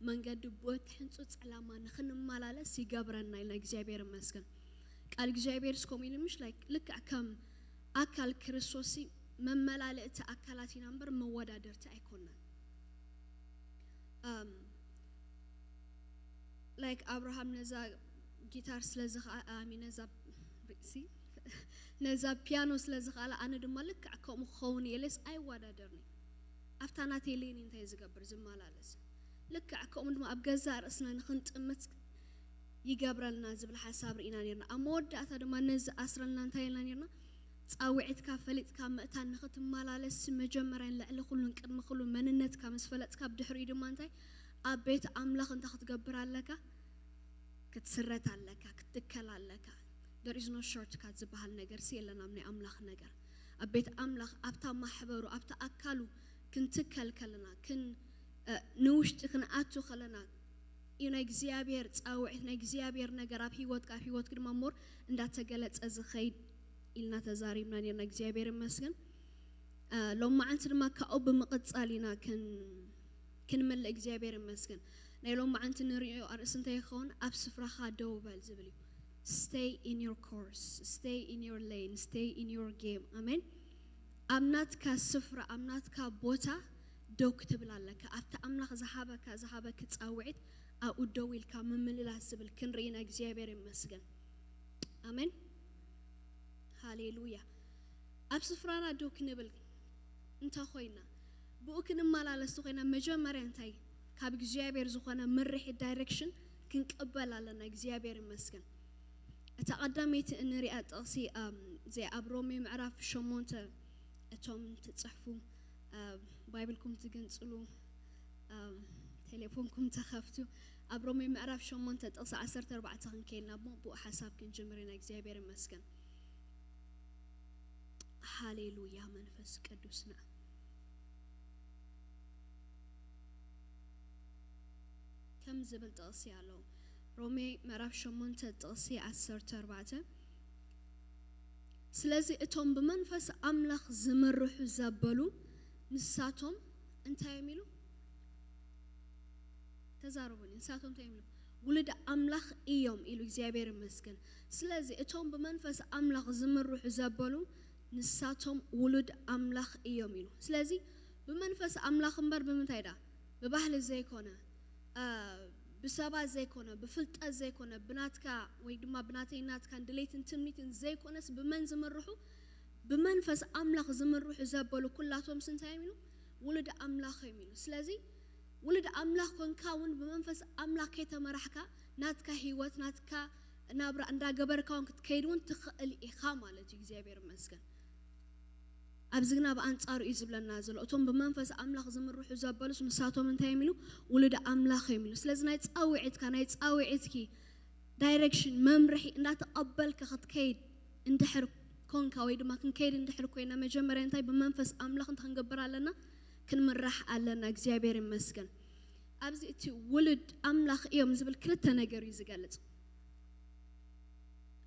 መንገዲ ብወቲ ሕንጹጽ ዕላማ ንኽንመላለስ ይገብረና ኢልና እግዚኣብሔር ይመስገን። ቃል እግዚኣብሔር እስከም ኢሉ ምሽ ላይክ ልክዕ ከም ኣካል ክርስቶስሲ መመላለእቲ ኣካላት ኢና እምበር መወዳደርቲ ኣይኮናን። ኣም፣ ላይክ ኣብርሃም ነዛ ጊታር ስለ ዝኸኣ-፣ ኣሚ ነዛ ሲ-፣ ነዛ ፒያኖ ስለ ዝኸኣላ ኣነ ድማ ልክዕ ከምኡ ክኸውን እየ ኢለስ ኣይወዳደርን እየ። ኣብታ ናተይ ሌኒ እንታይ ዝገብር ዝመላለስ። ልክዕ ከምኡ ድማ ኣብ ገዛእ ርእስና ንኽንጥምት ይገብረልና ዝብል ሓሳብ ርኢና ኔርና። ኣብ መወዳእታ ድማ ነዚ ኣስረልና እንታይ ኢልና ኔርና? ጻውዒትካ ፈሊጥካ ምእታን ንኽትመላለስ መጀመርያን ልዕሊ ኩሉን ቅድሚ ኩሉ መንነትካ ምስ ፈለጥካ ብድሕሪኡ ድማ እንታይ ኣብ ቤት ኣምላኽ እንታይ ክትገብር ኣለካ? ክትስረት ኣለካ፣ ክትትከል ኣለካ። There is no shortcut ዝበሃል ነገር ሲ የለን ኣብ ናይ ኣምላኽ ነገር። ኣብ ቤት ኣምላኽ፣ ኣብታ ማሕበሩ፣ ኣብታ ኣካሉ ክንትከል ከለና፣ ክን-፣ እ፣ ንውሽጢ ክንኣቱ ከለና እዩ ናይ እግዚኣብሔር ጻውዒት፣ ናይ እግዚኣብሔር ነገር ኣብ ህይወትካ፣ ኣብ ህይወትክ ድማ ሞር እንዳተገለጸ ዝኸይድ ኢልና ተዛሪብና ኔርና። እግዚኣብሔር ይመስገን። እ፣ ሎማዓንቲ ድማ ካብኡ ብምቕጻል ኢና ክን-፣ ክንምልእ እግዚኣብሔር ይመስገን። ናይ ሎማዓንቲ ንሪኦ ኣርእስቲ እንታይ ይኸውን? ኣብ ስፍራኻ ደው በል ዝብል እዩ። Stay in your course, stay in your lane, stay in your game. ኣሜን። ኣብ ናትካ ስፍራ፣ ኣብ ናትካ ቦታ ደው ክትብል ኣለካ። ኣብቲ ኣምላኽ ዝሃበካ፣ ዝሃበኪ ጻውዒት ኣብኡ ደው ኢልካ ምምልላስ ዝብል ክንርኢ ኢና። እግዚኣብሔር ይመስገን። ኣሜን። ሃሌሉያ። ኣብ ስፍራና ደው ክንብል እንተ ኮይና፣ ብኡ ክንመላለስ እንተ ኮይና፣ መጀመርያ እንታይ? ካብ እግዚኣብሔር ዝኾነ ምርሒት፣ ዳይሬክሽን ክንቅበል ኣለና። እግዚኣብሔር ይመስገን። እታ ቀዳመይቲ እንሪኣ ጥቕሲ፣ ኣም፣ እዚኣ ኣብ ሮሜ ምዕራፍ ሸሞንተ፣ እቶም ትጽሕፉ፣ ኣብ ባይብልኩም ትግንጽሉ፣ ኣብ ቴሌፎንኩም ተኸፍቱ፣ ኣብ ሮሜ ምዕራፍ ሸሞንተ ጥቕሲ ዓሰርተ ኣርባዕተ ክንከይድ ናብ ብኡ ሓሳብ ክንጅምር ኢና። እግዚኣብሔር ይመስገን። ሃሌሉያ መንፈስ ቅዱስ ንዓ። ከም ዝብል ጥቕሲ ኣሎ። ሮሜ ምዕራፍ ሸሞንተ ጥቕሲ ዓሰርተ ኣርባዕተ፣ ስለዚ እቶም ብመንፈስ ኣምላኽ ዝምርሑ ዘበሉ ንሳቶም እንታይ እዮም ኢሉ? ተዛረቡኒ። ንሳቶም እንታይ እዮም ኢሉ? ውሉድ ኣምላኽ እዮም ኢሉ። እግዚኣብሔር ይመስገን። ስለዚ እቶም ብመንፈስ ኣምላኽ ዝምርሑ ዘበሉ ንሳቶም ውሉድ ኣምላኽ እዮም ኢሉ። ስለዚ ብመንፈስ ኣምላኽ እምበር ብምንታይ ደኣ? ብባህሊ ዘይኮነ፣ እ፣ ብሰባት ዘይኮነ፣ ብፍልጠት ዘይኮነ፣ ብናትካ ወይ ድማ ብናተይ ናትካን ድሌትን ትምኒትን ዘይኮነስ ብመን ዝምርሑ? ብመንፈስ ኣምላኽ ዝምርሑ ዘበሉ ኩላቶምስ እንታይ እዮም ኢሉ? ውሉድ ኣምላኽ እዮም ኢሉ። ስለዚ ውሉድ ኣምላኽ ኮንካ እውን ብመንፈስ ኣምላኽ ከይተመራሕካ ናትካ ህይወት ናትካ ናብራ እንዳገበርካ እውን ክትከይድ እውን ትኽእል ኢኻ ማለት እዩ። እግዚኣብሔር ይመስገን። ኣብዚ ግና ብኣንጻሩ እዩ ዝብለና ዘሎ። እቶም ብመንፈስ ኣምላኽ ዝምርሑ ዘበሉስ ንሳቶም እንታይ እዮም ኢሉ? ውሉድ ኣምላኽ እዮም ኢሉ። ስለዚ ናይ ጻውዒትካ ናይ ጻውዒትኪ ዳይሬክሽን መምርሒ እንዳተቐበልካ ክትከይድ እንድሕር ኮንካ ወይ ድማ ክንከይድ እንድሕር ኮይና መጀመርያ እንታይ ብመንፈስ ኣምላኽ እንታይ ክንገብር ኣለና? ክንምራሕ ኣለና። እግዚኣብሔር ይመስገን። ኣብዚ እቲ ውሉድ ኣምላኽ እዮም ዝብል ክልተ ነገር እዩ ዝገልጽ።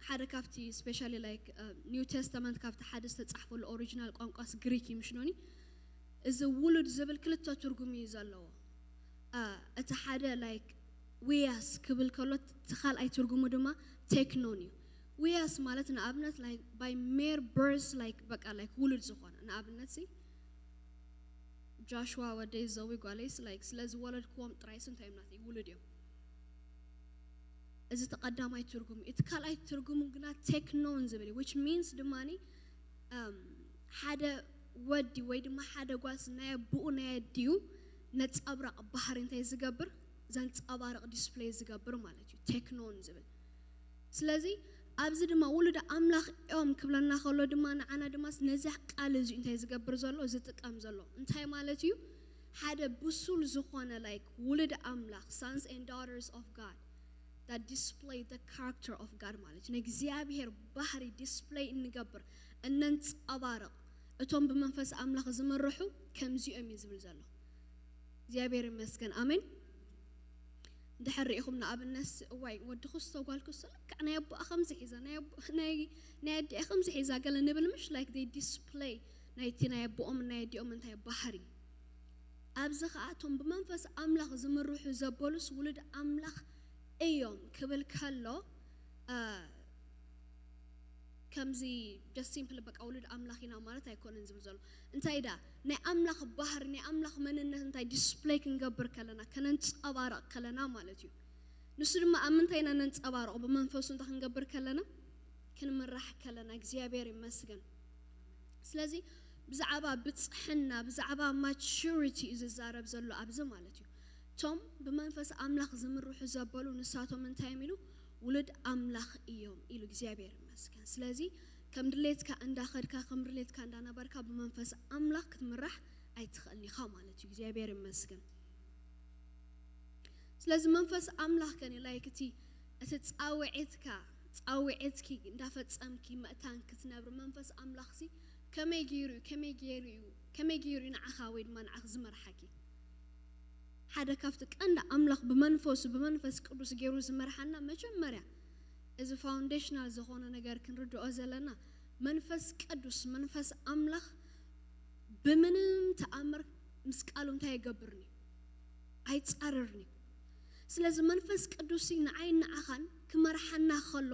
ሓደ ካብቲ ስፔሻሊ ላይክ ኒው ቴስተመንት ካብቲ ሓደ ዝተጻሕፈሉ ኦሪጂናል ቋንቋስ ግሪክ እዩ ምሽኖኒ። እዚ ውሉድ ዝብል ክልተ ትርጉም እዩ ዘለዎ። እቲ ሓደ ላይክ ውያስ ክብል ከሎ እቲ ካልኣይ ትርጉሙ ድማ ቴክኖን እዩ። ውያስ ማለት ንኣብነት like by mere birth like በቃ like ውሉድ ዝኾነ ንኣብነት ሲ ጃሽዋ ወደይ ዘዊ ጓለይስ like ስለ ዝወለድክዎም ጥራይስ እንታይ እዮም ናተይ ውሉድ እዮም። እዚ እቲ ቀዳማይ ትርጉም እዩ። እቲ ካልኣይ ትርጉሙ ግና ቴክኖን ዝብል እዩ። Which means ድማኒ ሓደ ወዲ ወይ ድማ ሓደ ጓልሲ ናይ ኣቦኡ ናይ ኣዲኡ ነፃብራቕ ባህሪ እንታይ ዝገብር ዘንፀባርቕ ዲስፕሌይ ዝገብር ማለት እዩ ቴክኖን ዝብል። ስለዚ ኣብዚ ድማ ውሉድ ኣምላኽ እዮም ክብለና ከሎ ድማ ንዓና ድማ ነዚ ቃል እዚ እንታይ ዝገብር ዘሎ ዝጥቀም ዘሎ እንታይ ማለት እዩ? ሓደ ብሱል ዝኾነ like ውሉድ ኣምላኽ sons and daughters of God that display the character of God ማለት እዩ። ንእግዚኣብሔር ባህሪ ዲስፕሌይ እንገብር እነንፀባርቕ እቶም ብመንፈስ ኣምላኽ ዝምርሑ ከምዚኦም እዩ ዝብል ዘሎ። እግዚኣብሔር ይመስገን ኣሜን። እንድሕር ርኢኹም ንኣብነት እዋይ ወዲ ክስቶ ጓል ክስቶ ልክዕ ናይ ኣቦኣ ከምዚ ሒዛ ናይ ኣዲኣ ከምዚ ሒዛ ገለ ንብል ምሽ like they display ናይቲ ናይ ኣቦኦም ናይ ኣዲኦም እንታይ ባህሪ ኣብዚ ኸዓ እቶም ብመንፈስ ኣምላኽ ዝምርሑ ዘበሉስ ውሉድ ኣምላኽ እዮም ክብል ከሎ ከምዚ just simply በቃ ውሉድ ኣምላኽ ኢና ማለት ኣይኮነን ዝብል ዘሎ እንታይ ዳ ናይ ኣምላኽ ባህሪ ናይ ኣምላኽ መንነት እንታይ ዲስፕሌይ ክንገብር ከለና ከነንፀባረቕ ከለና ማለት እዩ። ንሱ ድማ ኣብ ምንታይ ኢና ነንፀባረቑ ብመንፈሱ እንታይ ክንገብር ከለና ክንምራሕ ከለና እግዚኣብሔር ይመስገን። ስለዚ ብዛዕባ ብፅሕና ብዛዕባ ማቹሪቲ እዩ ዝዛረብ ዘሎ ኣብዚ ማለት እዩ። እቶም ብመንፈስ ኣምላኽ ዝምርሑ ዘበሉ ንሳቶም እንታይ እዮም ኢሉ ውሉድ ኣምላኽ እዮም ኢሉ እግዚኣብሔር ይመስገን። ስለዚ ከም ድሌትካ እንዳኸድካ ከም ድሌትካ እንዳነበርካ ብመንፈስ ኣምላኽ ክትምራሕ ኣይትኽእልን ኢኻ ማለት እዩ። እግዚኣብሔር ይመስገን። ስለዚ መንፈስ ኣምላኽ ከኒ ላይክ እቲ እቲ ፃውዒትካ ፃውዒትኪ እንዳፈፀምኪ መእታን ክትነብሪ መንፈስ ኣምላኽሲ ከመይ ገይሩ እዩ ከመይ ገይሩ እዩ ከመይ ገይሩ እዩ ንዓኻ ወይ ድማ ንዓኽ ዝመርሓኪ ሓደ ካብቲ ቀንዲ ኣምላኽ ብመንፈሱ ብመንፈስ ቅዱስ ገይሩ ዝመርሓና መጀመርያ እዚ ፋውንዴሽናል ዝኾነ ነገር ክንርድኦ ዘለና መንፈስ ቅዱስ መንፈስ ኣምላኽ ብምንም ተኣምር ምስ ቃሉ እንታይ የገብርኒ ኣይጻረርኒ። ስለዚ መንፈስ ቅዱስ ንዓይ ንዓኻን ክመርሓና ከሎ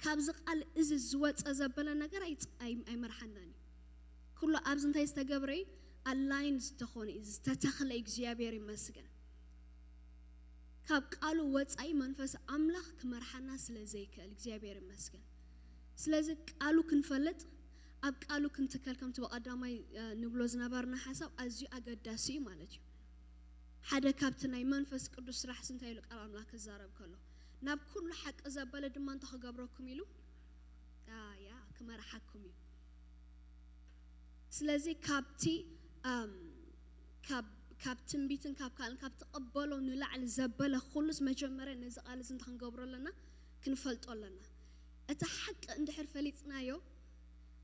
ካብዚ ቃል እዚ ዝወፀ ዘበለ ነገር ኣይመርሓናን እዩ። ኩሉ ኣብዚ እንታይ ዝተገብረ እዩ ኣላይን ዝተኾነ እዩ ዝተተኽለ እግዚኣብሔር ይመስገን። ካብ ቃሉ ወፃኢ መንፈስ ኣምላኽ ክመርሓና ስለ ዘይክእል እግዚኣብሔር ይመስገን። ስለዚ ቃሉ ክንፈልጥ ኣብ ቃሉ ክንትከል ከምቲ ብቐዳማይ ንብሎ ዝነበርና ሓሳብ ኣዝዩ ኣገዳሲ እዩ ማለት እዩ። ሓደ ካብቲ ናይ መንፈስ ቅዱስ ስራሕስ እንታይ ኢሉ ቃል ኣምላኽ ክዛረብ ከሎ ናብ ኩሉ ሓቂ ዘበለ ድማ እንተ ክገብረኩም ኢሉ ያ ክመርሓኩም እዩ። ስለዚ ካብቲ ካብ ትንቢትን ካብ ካልእን ካብ ትቐበሎ ንላዕሊ ዘበለ ኩሉስ መጀመርያ ነዚ ቃል እዚ እንተ ክንገብሮ ኣለና ክንፈልጦ ኣለና። እቲ ሓቂ እንድሕር ፈሊጥናዮ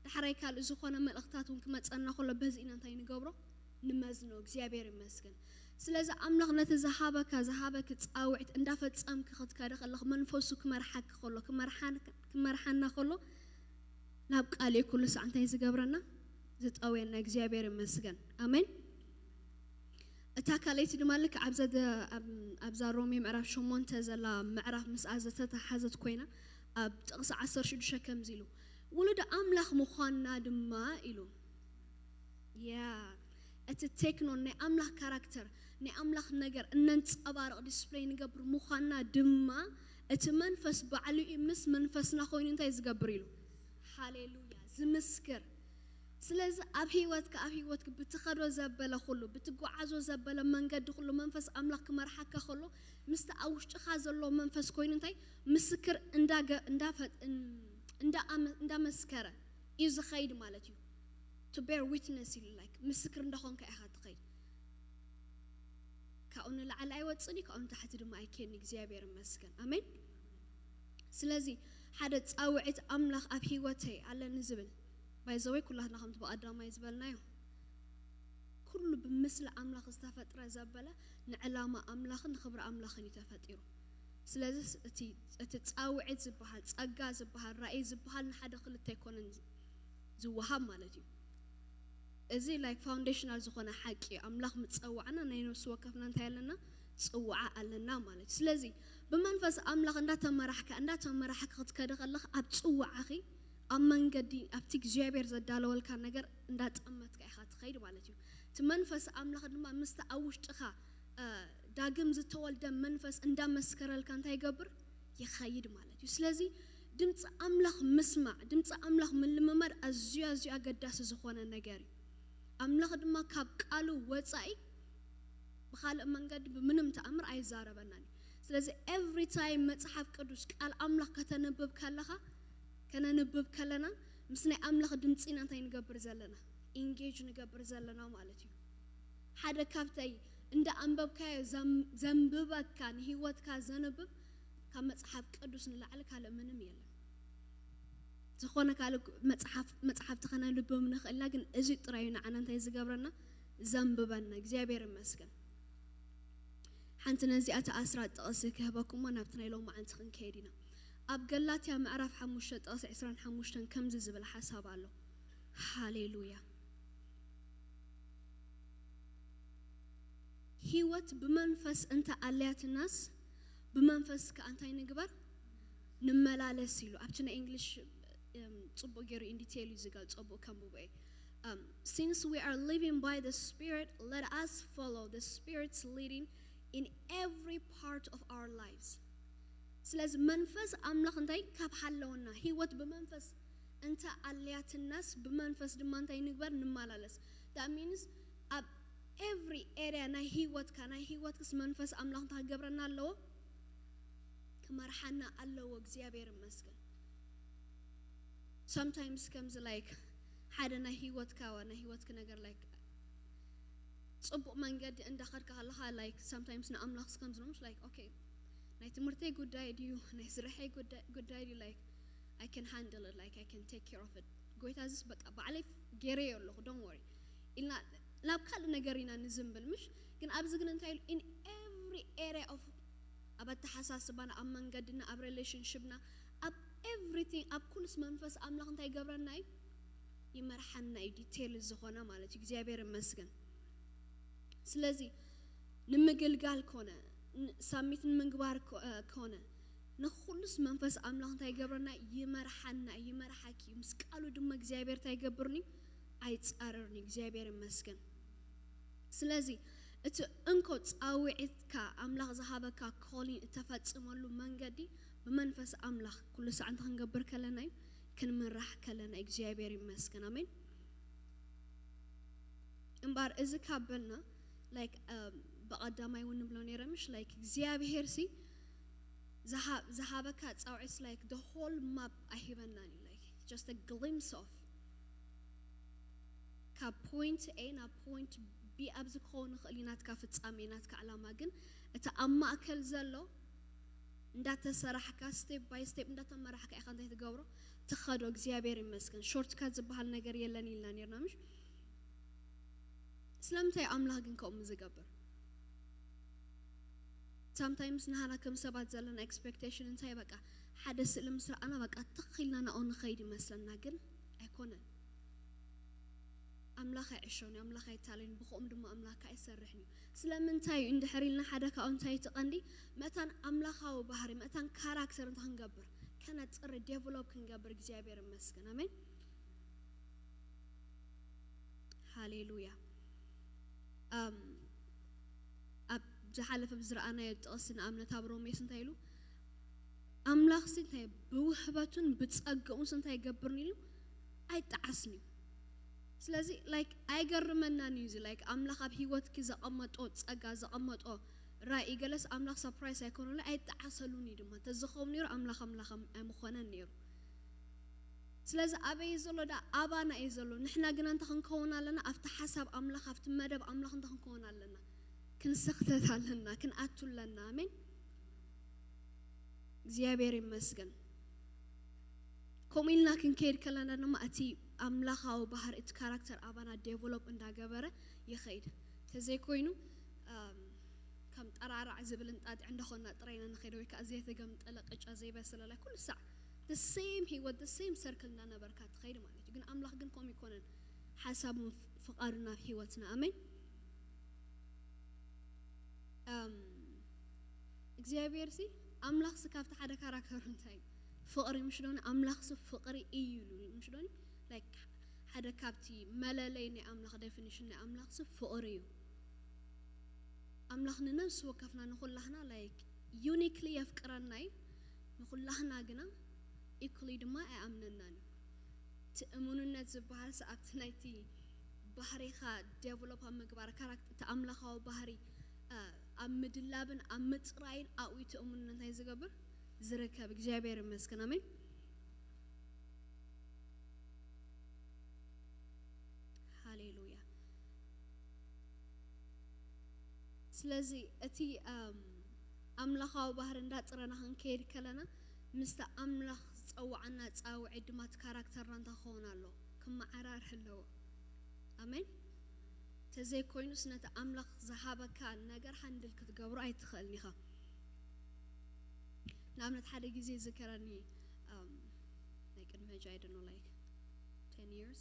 ዳሕራይ ካልእ ዝኾነ መልእኽታት እውን ክመፀና ከሎ በዚ ኢና እንታይ ንገብሮ ንመዝኖ እግዚኣብሔር ይመስገን። ስለዚ ኣምላኽ ነቲ ዝሃበካ ዝሃበኪ ፃውዒት እንዳፈፀምኪ ክትከደ ከለኽ መንፈሱ ክመርሓኪ ከሎ ክመርሓና ከሎ ናብ ቃል እዩ ኩሉ ሳዕ እንታይ ዝገብረና ዝጠውየና እግዚኣብሔር ይመስገን ኣሜን። እታ ካልኣይቲ ድማ ልክ ኣብዛ ሮሜ ምዕራፍ ሸሞንተ ዘላ ምዕራፍ ምስኣ ዝተተሓዘት ኮይና ኣብ ጥቕሲ ዓሰርተ ሽዱሽተ ከምዚ ኢሉ ውሉድ ኣምላኽ ምዃንና ድማ ኢሉ ያ እቲ ቴክኖን ናይ ኣምላኽ ካራክተር ናይ ኣምላኽ ነገር እነንፀባርቕ ዲስፕሌይ ንገብር ምዃንና ድማ እቲ መንፈስ ባዕሉ እዩ ምስ መንፈስና ኮይኑ እንታይ ዝገብር ኢሉ ሃሌሉያ ዝምስክር። ስለዚ ኣብ ህይወትካ ኣብ ህይወትክ ብትኸዶ ዘበለ ኩሉ ብትጓዓዞ ዘበለ መንገዲ ኩሉ መንፈስ ኣምላኽ ክመርሓካ ከሎ ምስቲ ኣብ ውሽጥኻ ዘሎ መንፈስ ኮይኑ እንታይ ምስክር እንዳገ- እንዳፈ- እን- እንዳኣመ- እንዳመስከረ እዩ ዝኸይድ ማለት እዩ። To bear witness ኢሉ like ምስክር እንዳኾንካ ኢኻ ትኸይድ። ካብኡ ንላዕሊ ኣይወፅን እዩ፣ ካብኡ ንታሕቲ ድማ ኣይኬን። እግዚኣብሔር ይመስገን። ኣሜን። ስለዚ ሓደ ፃውዒት ኣምላኽ ኣብ ህይወተይ ኣለኒ ዝብል ባይዘወይ ኩላትና ከምቲ ብቐዳማይ ዝበልናዮ ኩሉ ብምስሊ ኣምላኽ ዝተፈጥረ ዘበለ ንዕላማ ኣምላኽን ንኽብሪ ኣምላኽን እዩ ተፈጢሩ። ስለዚ እቲ እቲ ፃውዒት ዝበሃል ጸጋ ዝበሃል ራእይ ዝበሃል ንሓደ ክልተ ኣይኮነን ዝወሃብ ማለት እዩ። እዚ like foundational ዝኾነ ሓቂ እዩ። ኣምላኽ ምጸዋዕና ናይ ነፍሲ ወከፍና እንታይ ኣለና? ጽዋዓ ኣለና ማለት እዩ። ስለዚ ብመንፈስ ኣምላኽ እንዳተመራሕካ እንዳተመራሕካ ክትከደ ከለኻ ኣብ ጽዋዓኺ ኣብ መንገዲ ኣብቲ እግዚኣብሔር ዘዳለወልካ ነገር እንዳጠመትካ ኢኻ ትኸይድ ማለት እዩ። እቲ መንፈስ ኣምላኽ ድማ ምስቲ ኣብ ውሽጥኻ እ፣ ዳግም ዝተወልደ መንፈስ እንዳመስከረልካ እንታይ ይገብር? ይኸይድ ማለት እዩ። ስለዚ ድምፂ ኣምላኽ ምስማዕ ድምፂ ኣምላኽ ምልምማድ ኣዝዩ ኣዝዩ ኣገዳሲ ዝኾነ ነገር እዩ። ኣምላኽ ድማ ካብ ቃሉ ወፃኢ ብኻልእ መንገዲ ብምንም ተኣምር ኣይዛረበናን እዩ። ስለዚ every time መፅሓፍ ቅዱስ ቃል ኣምላኽ ከተንብብ ከለኻ ከነንብብ ከለና ምስ ናይ ኣምላኽ ድምፂ ኢና እንታይ ንገብር ዘለና? ኢንጌጅ ንገብር ዘለና ማለት እዩ። ሓደ ካብተይ እንዳ ኣንበብካዮ ዘም- ዘንብበካ ንህይወትካ ዘንብብ ካብ መፅሓፍ ቅዱስ ንላዕሊ ካልእ ምንም የለን። ዝኾነ ካልእ መፅሓፍ መፅሓፍቲ ከነንብብ ንኽእልና ግን እዚ ጥራይ እዩ ንዓና እንታይ ዝገብረና? ዘንብበና። እግዚኣብሔር ይመስገን። ሓንቲ ነዚኣ ተኣስራ ጥቕሲ ክህበኩሞ ናብቲ ናይ ሎማዓንቲ ክንከይድ ኢና። ኣብ ገላትያ ምዕራፍ ሓሙሽተ ጥቕሲ ዕስራን ሓሙሽተን ከምዚ ዝብል ሓሳብ ኣሎ። ሃሌሉያ። ህይወት ብመንፈስ እንተ ኣልያትናስ ብመንፈስ ከኣ እንታይ ንግበር? ንመላለስ ኢሉ ኣብቲ ናይ እንግሊሽ እም፣ ጽቡቅ ገይሩ ኢን ዲቴይል እዩ ዝገልጾ ብኡ ከንብቦ እየ። Um, since we are living by the Spirit, let us follow the Spirit's leading in every part of our lives. ስለዚ መንፈስ ኣምላኽ እንታይ ካብ ሓለወና ህይወት ብመንፈስ እንተ ኣልያትናስ ብመንፈስ ድማ እንታይ ንግበር? ንመላለስ። That means ኣብ every area ናይ ህይወትካ ናይ ህይወትክስ መንፈስ ኣምላኽ እንታይ ክገብረና ኣለዎ? ክመርሓና ኣለዎ። እግዚኣብሔር ይመስገን። Sometimes ከምዚ like ሓደ ናይ ህይወትካ ዋ ናይ ህይወትክ ነገር like ጽቡቕ መንገዲ እንዳኸድካ ከለኻ like sometimes ንኣምላኽ ከም ዝኖምሽ like okay ናይ ትምህርተይ ጉዳይ ድዩ ናይ ስርሐይ ጉዳይ ድዩ like I can handle it, like I can take care of it። ጎይታ ዝስ በቃ ባዕለይ ገይረዮ ኣለኹ፣ don't worry ኢልና ናብ ካልእ ነገር ኢና ንዝንብል ምሽ። ግን ኣብዚ ግን እንታይ ኢሉ in every area of ኣብ ኣተሓሳስባና ኣብ መንገድና ኣብ ሪሌሽንሽፕና ኣብ everything ኣብ ኩሉስ መንፈስ ኣምላኽ እንታይ ይገብረና እዩ? ይመርሓና እዩ። ዲቴል ዝኾነ ማለት እዩ። እግዚኣብሔር ይመስገን። ስለዚ ንምግልጋል ኮነ ሳሚት ንምግባር ኮነ ንኩሉስ መንፈስ ኣምላኽ እንታይ ይገብረና? ይመርሓና። ይመርሓኪ ምስ ቃሉ ድማ እግዚኣብሔር እንታይ ይገብርኒ? ኣይፃረርኒ። እግዚኣብሔር ይመስገን። ስለዚ እቲ እንኮ ፃውዒትካ ኣምላኽ ዝሃበካ ኮሊን እተፈፅመሉ መንገዲ ብመንፈስ ኣምላኽ ኩሉ ሳዕ እንተ ክንገብር ከለና እዩ ክንምራሕ ከለና እግዚኣብሔር ይመስገን። ኣሜን። እምበር እዚ ካብ በልና like ብቐዳማይ እውን ንብሎ ነይረ ምሽ like እግዚኣብሔር ሲ ዝሃ- ዝሃበካ ፃውዒት like the whole map ኣይሂበናን እዩ like just a glimpse of ካብ point A ናብ point B ኣብዚ ክኸውን ይኽእል እዩ ናትካ ፍፃሜ ናትካ ዕላማ ግን እቲ ኣብ ማእከል ዘሎ እንዳተሰራሕካ step by step እንዳተመራሕካ ኢኻ እንታይ ትገብሮ ትኸዶ እግዚኣብሔር ይመስገን shortcut ዝበሃል ነገር የለን ኢልና ነርና ምሽ ስለምንታይ ኣምላኽ ግን ከምኡ ዝገብር sometimes ንሃና ከም ሰባት ዘለና expectation እንታይ በቃ ሓደ ስእሊ ምስ ረኣና በቃ ትኽ ኢልና ናብኡ ንኸይድ ይመስለና ግን ኣይኮነን ኣምላኽ ኣይዕሾን ኣምላኽ ኣይታለዩን ብኸኦም ድማ ኣምላኽ ኣይሰርሕን እዩ ስለምንታይ እዩ እንድሕር ኢልና ሓደ ካብኡ እንታይ እቲ ቀንዲ መታን ኣምላኻዊ ባህሪ መታን ካራክተር እንታይ ክንገብር ከነጥሪ develop ክንገብር እግዚኣብሔር ይመስገን ኣሜን ሃሌሉያ ኣብ ዝሓለፈ ብዝረኣናዮ ጥቕሲ ንኣብነት ኣብ ሮሜስ እንታይ ኢሉ ኣምላኽሲ እንታይ ብውህበቱን ብጸግኡንስ እንታይ ይገብርኒ ኢሉ ኣይጠዓስን እዩ ስለዚ like ኣይገርመናን እዩ እዚ። Like ኣምላኽ ኣብ ህይወትኪ ዘቐመጦ ጸጋ፣ ዘቐመጦ ራእይ፣ ገለስ ኣምላኽ surprise ኣይኮነሉ፣ ኣይጠዓሰሉን እዩ ድማ። ተዝኸውን ነይሩ ኣምላኽ ኣምላኽ ኣይምኾነን ነይሩ። ስለዚ ኣበይ ዘሎ ዳ ኣባና እዩ ዘሎ። ንሕና ግና እንታይ ክንከውን ኣለና? ኣብቲ ሓሳብ ኣምላኽ፣ ኣብቲ መደብ ኣምላኽ እንታይ ክንከውን ኣለና? ክንስኽተት ኣለና፣ ክንኣቱ ኣለና። ኣሜን። እግዚኣብሔር ይመስገን። ከምኡ ኢልና ክንከይድ ከለና ድማ እቲ ኣምላኻዊ ባህሪ፣ እቲ ካራክተር ኣባና ዴቨሎፕ እንዳገበረ ይኸይድ። ተዘይኮይኑ ከም ጠራራዕ ዝብል እንጣጢዕ እንደኾና ጥራይና ንኸይድ፣ ወይ ከዓ ዘይተገምጠለ ቅጫ ዘይበሰለ ላይ ኩሉ ሳዕ the same ህይወት፣ the same ሰርክል እንዳነበርካ ትኸይድ ማለት እዩ። ግን ኣምላኽ ግን ከምኡ ይኮነን ሓሳቡን ፍቓዱን ኣብ ህይወትና። ኣሜን። እግዚኣብሔር ሲ ኣምላኽ ሲ ካብቲ ሓደ ካራክተር እንታይ ፍቕሪ ምሽ ዶኒ? ኣምላኽ ሲ ፍቕሪ እዩ ኢሉ ምሽ ዶኒ? Like ሓደ ካብቲ መለለይ ናይ ኣምላኽ፣ ዴፊኒሽን ናይ ኣምላኽ ሲ ፍቕሪ እዩ። ኣምላኽ ንነፍሲ ወከፍና ንኹላህና like ዩኒክሊ የፍቅረና እዩ። ንኹላህና ግና ኢኩሊ ድማ ኣይኣምነናን እዩ። እቲ እሙንነት ዝበሃል ሲ ኣብቲ ናይቲ ባህሪኻ ዴቨሎፕ ኣብ ምግባር፣ ካራክተር፣ እቲ ኣምላኻዊ ባህሪ ኣብ ምድላብን ኣብ ምፅራይን ኣብኡ እቲ እሙንነት ናይ ዝገብር ዝርከብ። እግዚኣብሔር ይመስገን። ኣሜን። ሃሌሉያ። ስለዚ እቲ ኣምላኻዊ ባህሪ እንዳፅረና ክንከይድ ከለና ምስቲ ኣምላኽ ዝፀዋዓና ፃውዒት ድማ እቲ ካራክተርና እንታይ ክኸውን ኣለዎ? ክመዓራርህ ኣለዎ። ኣሜን። ተዘይኮይኑስ ነቲ ኣምላኽ ዝሃበካ ነገር ሃንድል ክትገብሮ ኣይትኽእልን ኢኻ። ንኣብነት ሓደ ግዜ ዝከረኒ ናይ ቅድሚ ሕጂ I don't know like ten years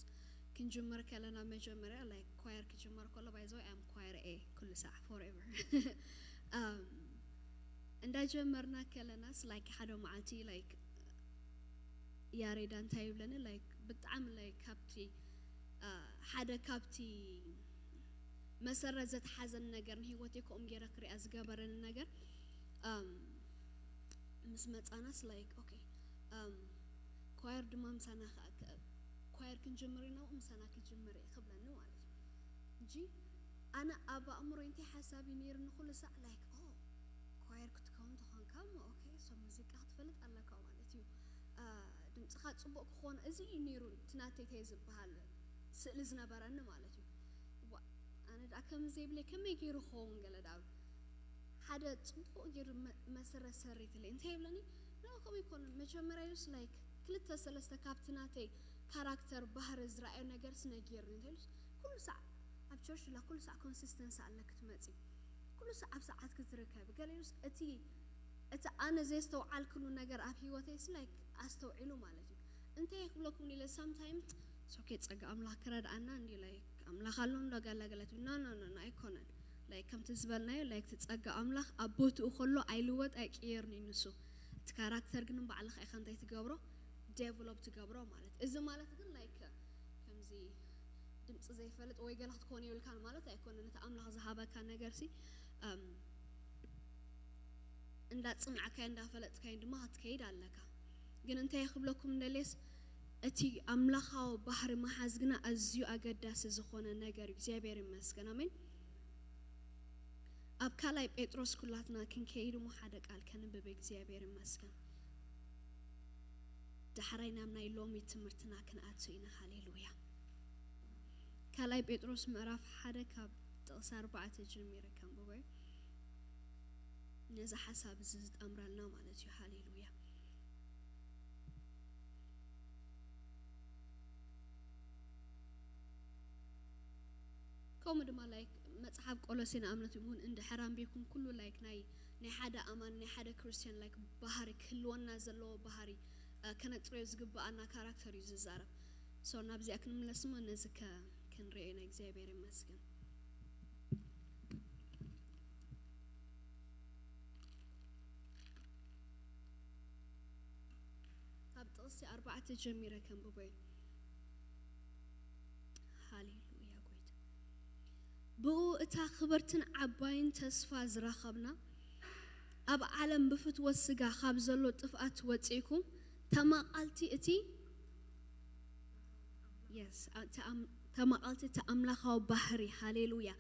ክንጅምር ከለና መጀመርያ like ኳየር ክጅመር ከሎ by the way I'm choir A ኩሉ ሳዕ forever እንዳጀመርና ከለናስ like ሓደ መዓልቲ like ያሬዳ እንታይ ይብለኒ like ብጣዕሚ like ካብቲ ሓደ ካብቲ መሰረት ዘትሓዘኒ ነገር ንህይወተይ ከምኡ ገይረ ክሪኣ ዝገበረኒ ነገር ምስ መፃናስ like okay ኳየር ድማ ምሳና ኳየር ክንጅምር ኢና ምሳና ክጅምር እየ ክብለኒ ማለት እዩ። እንጂ ኣነ ኣብ ኣእምሮ እንታይ ሓሳብ እዩ ነይሩ ንኩሉ ሳዕ like ኦ ኳየር ክትከውን ተኾንካ okay so ሙዚቃ ክትፈልጥ ኣለካ ማለት እዩ። ድምፅኻ ፅቡቅ ክኾን እዚ እዩ ነይሩ እቲ ናተይታይ ዝበሃል ስእሊ ዝነበረኒ ማለት እዩ። ኣነ ደኣ ከም ዘይብለይ ከመይ ገይሩ ክኸውን ገለ ደኣ ሓደ ፅቡቅ ገይሩ መሰረት ሰሪትለይ እንታይ ይብለኒ? No ከምኡ ይኮኑን መጀመርያ ዩስ like ክልተ ሰለስተ ካብቲ ናተይ ካራክተር ባህሪ ዝረኣዮ ነገር ስነጊርኒ እንታይ ዩስ ኩሉ ሳዕ ኣብ ቸርች ላ ኩሉ ሳዕ ኮንሲስተንሲ ኣለ ክትመፂ ኩሉ ሳዕ ኣብ ሰዓት ክትርከቢ ገለ ዩስ እቲ እቲ ኣነ ዘስተውዓልክሉ ነገር ኣብ ህይወተይ ስ like ኣስተውዒሉ ማለት እዩ። እንታይ ክብለኩም ኢለ ሳምታይምስ ሶኬ ጸጋ ኣምላኽ ክረድኣና እንዲ like ኣምላኽ ኣሎ እንዶ ገለ ገለ ትብል no no no ኣይኮነን። Like ከምቲ ዝበልናዮ like እቲ ጸጋ ኣምላኽ ኣብ ቦትኡ ከሎ ኣይልወጥ ኣይቅየርን እዩ ንሱ። እቲ ካራክተር ግን ባዕልኻ ኢኻ እንታይ ትገብሮ ዴቨሎፕ ትገብሮ ማለት እዚ ማለት ግን like ከምዚ ድምፂ ዘይፈልጥ ወይ ገለ ክትኮን የብልካን ማለት ኣይኮነን። እቲ ኣምላኽ ዝሃበካ ነገር ሲ እንዳፅናዕካዮ እንዳፈለጥካዮ ድማ ክትከይድ ኣለካ። ግን እንታይ ክብለኩም እንደልየስ እቲ ኣምላኻዊ ባህሪ መሓዝ ግና ኣዝዩ ኣገዳሲ ዝኾነ ነገር እዩ። እግዚኣብሔር ይመስገን። ኣሜን። ኣብ ካልኣይ ጴጥሮስ ኩላትና ክንከይድ እሞ ሓደ ቃል ከንብብ። እግዚኣብሔር ይመስገን። ዳሕራይ ናብ ናይ ሎሚ ትምህርትና ክንኣቱ ኢና። ሃሌሉያ። ካልኣይ ጴጥሮስ ምዕራፍ ሓደ ካብ ጥቕሲ ኣርባዕተ ጀሚረ ከንብቦ እየ። ነዚ ሓሳብ እዚ ዝጠምረልና ማለት እዩ። ሃሌሉያ። ከምኡ ድማ like መፅሓፍ ቆሎሴ ንኣብነት እውን እንድሕር ኣንቢብኩም ኩሉ like ናይ ናይ ሓደ ኣማን ናይ ሓደ ክርስቲያን like ባህሪ ክህልወና ዘለዎ ባህሪ ከነጥርዮ ዝግብኣና ካራክተር እዩ ዝዛረብ። So ናብዚኣ ክንምለስ እሞ ነዚ ክንሪኦ ኢና። እግዚኣብሔር ይመስገን። ካብ ጥቕሲ ኣርባዕተ ጀሚረ ከንብቦ እየ። ሃሌሉያ ጎይታ። ብኡ እታ ክብርትን ዓባይን ተስፋ ዝረኸብና ኣብ ዓለም ብፍትወት ስጋ ካብ ዘሎ ጥፍኣት ወፂእኩም ተማቓልቲ እቲ yes እቲ ኣም- እቲ ተማቐልቲ እቲ ኣምላኻዊ ባህሪ። ሃሌሉያ።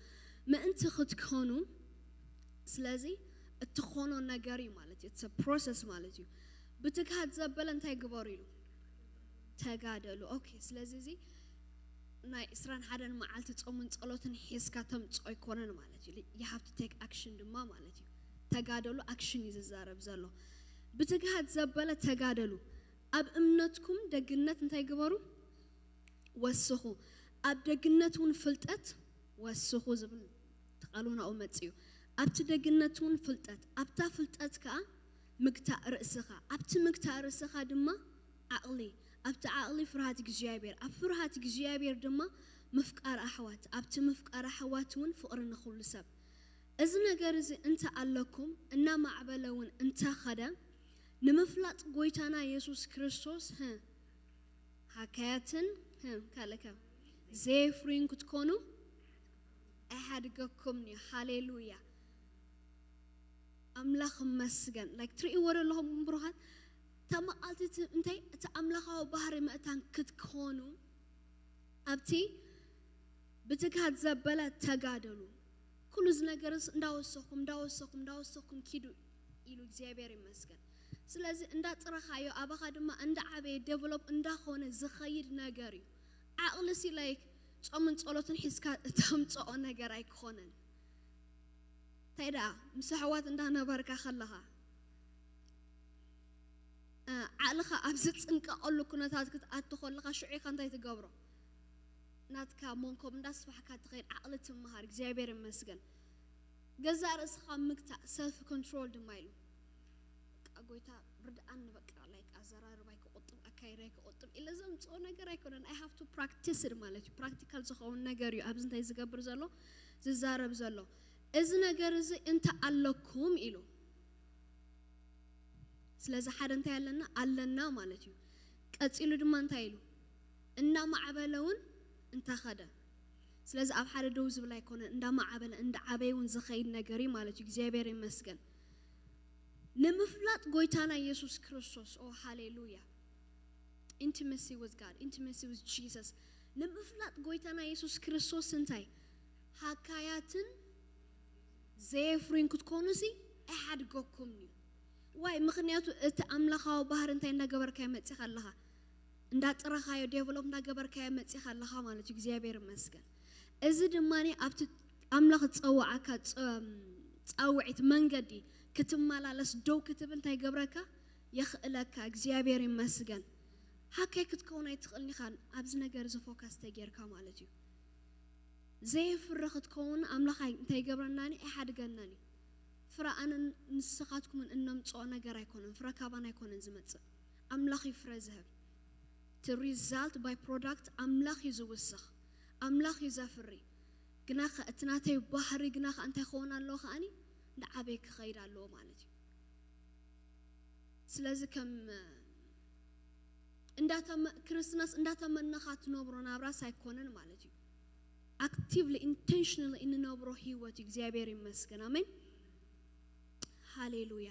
ምእንቲ ክትኮኑ፣ ስለዚ እትኾኖ ነገር እዩ ማለት እዩ። It's a process ማለት እዩ። ብትግሃት ዘበለ እንታይ ግበሩ ኢሉ? ተጋደሉ። ኦኬ፣ ስለዚ እዚ ናይ ዕስራን ሓደን መዓልቲ ጾምን ጸሎትን ሒዝካ ተምጽኦ ኣይኮነን ማለት እዩ። You have to take action ድማ ማለት እዩ። ተጋደሉ፣ ኣክሽን እዩ ዝዛረብ ዘሎ። ብትግሃት ዘበለ ተጋደሉ። ኣብ እምነትኩም ደግነት እንታይ ግበሩ? ወስኹ። ኣብ ደግነት እውን ፍልጠት ወስኹ ዝብል እቲ ቃል እውን ኣብኡ መጽእ እዩ። ኣብቲ ደግነት እውን ፍልጠት፣ ኣብታ ፍልጠት ከኣ ምግታእ ርእስኻ፣ ኣብቲ ምግታእ ርእስኻ ድማ ዓቕሊ፣ ኣብቲ ዓቕሊ ፍርሃት እግዚኣብሔር፣ ኣብ ፍርሃት እግዚኣብሔር ድማ ምፍቃር ኣሕዋት፣ ኣብቲ ምፍቃር ኣሕዋት እውን ፍቕሪ ንኹሉ ሰብ። እዚ ነገር እዚ እንተ ኣለኩም፣ እናማዕበለ እውን እንተ ኸደ፣ ንምፍላጥ ጐይታና የሱስ ክርስቶስ፣ ህ፣ ሃካያትን፣ ህ፣ ካልእከ ዘየፍርዩን ክትኮኑ ኣይሓድገኩምን እዩ። ሃሌሉያ። ኣምላኽ ይመስገን። ላይክ፣ ትርእይዎ ዶ ኣለኹም ብሩኻት? ተመቓልቲ እቲ እንታይ? እቲ ኣምላኻዊ ባህሪ ምእንታን ክትኮኑ ኣብቲ ብትግሃት ዘበለ ተጋደሉ። ኩሉ እዚ ነገርስ እንዳወሰኹም፣ እንዳወሰኹም፣ እንዳወሰኹም ኪዱ ኢሉ እግዚኣብሔር ይመስገን። ስለዚ እንዳጥረኻዮ ኣባኻ ድማ እንዳዓበየ ዴቨሎፕ እንዳኾነ ዝኸይድ ነገር እዩ። ዓቕልሲ ላይክ ጾምን ጸሎትን ሒዝካ እተምጽኦ ነገር ኣይክኾነን። እንታይ ደኣ ምስ ኣሕዋት እንዳነበርካ ከለኻ፣ እ፣ ዓቕልኻ ኣብ ዝጽንቀቐሉ ኩነታት ክትኣቱ ከለኻ ሽዑ ኢኻ እንታይ ትገብሮ? ናትካ መንኮብ እንዳስፋሕካ ትኸይድ ዓቕሊ ትመሃር። እግዚኣብሔር ይመስገን። ገዛእ ርእስኻ ምግታእ፣ ሰልፍ ኮንትሮል ድማ ኢሉ። በቃ ጎይታ ርድኣኒ፣ በቃ ላይክ ኣዘራርባይ ክቑጥብ፣ ኣካይዳይ ክቑጥብ ኢለ ዘምጽኦ ነገር ኣይኮነን። I have to practice it ማለት እዩ። ፕራክቲካል ዝኸውን ነገር እዩ ኣብዚ እንታይ ዝገብር ዘሎ፣ ዝዛረብ ዘሎ። እዚ ነገር እዚ እንተ ኣለኩም ኢሉ። ስለዚ ሓደ እንታይ ኣለና? ኣለና ማለት እዩ። ቀጺሉ ድማ እንታይ ኢሉ? እናማዕበለ እውን እንተኸደ። ስለዚ ኣብ ሓደ ደው ዝብል ኣይኮነን፣ እንዳማዕበለ፣ እንዳዓበየ እውን ዝኸይድ ነገር እዩ ማለት እዩ። እግዚኣብሔር ይመስገን። ንምፍላጥ ጎይታና ኢየሱስ ክርስቶስ፣ ኦ ሃሌሉያ። Intimacy with God, intimacy with Jesus። ንምፍላጥ ጎይታና ኢየሱስ ክርስቶስ እንታይ? ሃካያትን ዘየፍርዩን ክትኮኑ ሲ ኣይሓድገኩምን እዩ። ዋይ? ምኽንያቱ እቲ ኣምላኻዊ ባህሪ እንታይ እንዳገበርካዮ መጺኻ ኣለኻ? እንዳጥረኻዮ፣ ዴቨሎፕ እንዳገበርካዮ መጺኻ ኣለኻ ማለት እዩ። እግዚኣብሔር ይመስገን። እዚ ድማ ኣብቲ ኣምላኽ ዝጸውዓካ ጸ-፣ ጻውዒት መንገዲ ክትመላለስ ደው ክትብል እንታይ ይገብረካ? የኽእለካ። እግዚኣብሔር ይመስገን። ሃካይ ክትከውን ኣይትኽእልን ኢኻ ኣብዚ ነገር እዚ ፎካስ ተጌርካ ማለት እዩ። ዘየፍሪ ክትከውን ኣምላኽ ኣይ-፣ እንታይ ይገብረናን እዩ? ኣይሓድገናን እዩ። ፍረ ኣነን ንስኻትኩምን እነምጽኦ ነገር ኣይኮነን፣ ፍረ ካባና ኣይኮነን ዝመጽእ፣ ኣምላኽ እዩ ፍረ ዝህብ። እቲ ሪዛልት ባይ ፕሮዳክት ኣምላኽ እዩ ዝውስኽ፣ ኣምላኽ እዩ ዘፍሪ። ግና ኸ እቲ ናተይ ባህሪ ግና ኸ እንታይ ክኸውን ኣለዎ? ከኣኒ ንዓበይ ክኸይድ ኣለዎ ማለት እዩ። ስለዚ ከም እንዳተመ-፣ ክርስትናስ እንዳተመነኻ ትነብሮ ናብራስ ኣይኮነን ማለት እዩ። ኣክቲቭሊ ኢንቴንሽናሊ እንነብሮ ህይወት እዩ። እግዚኣብሔር ይመስገን። ኣሜን። ሃሌሉያ።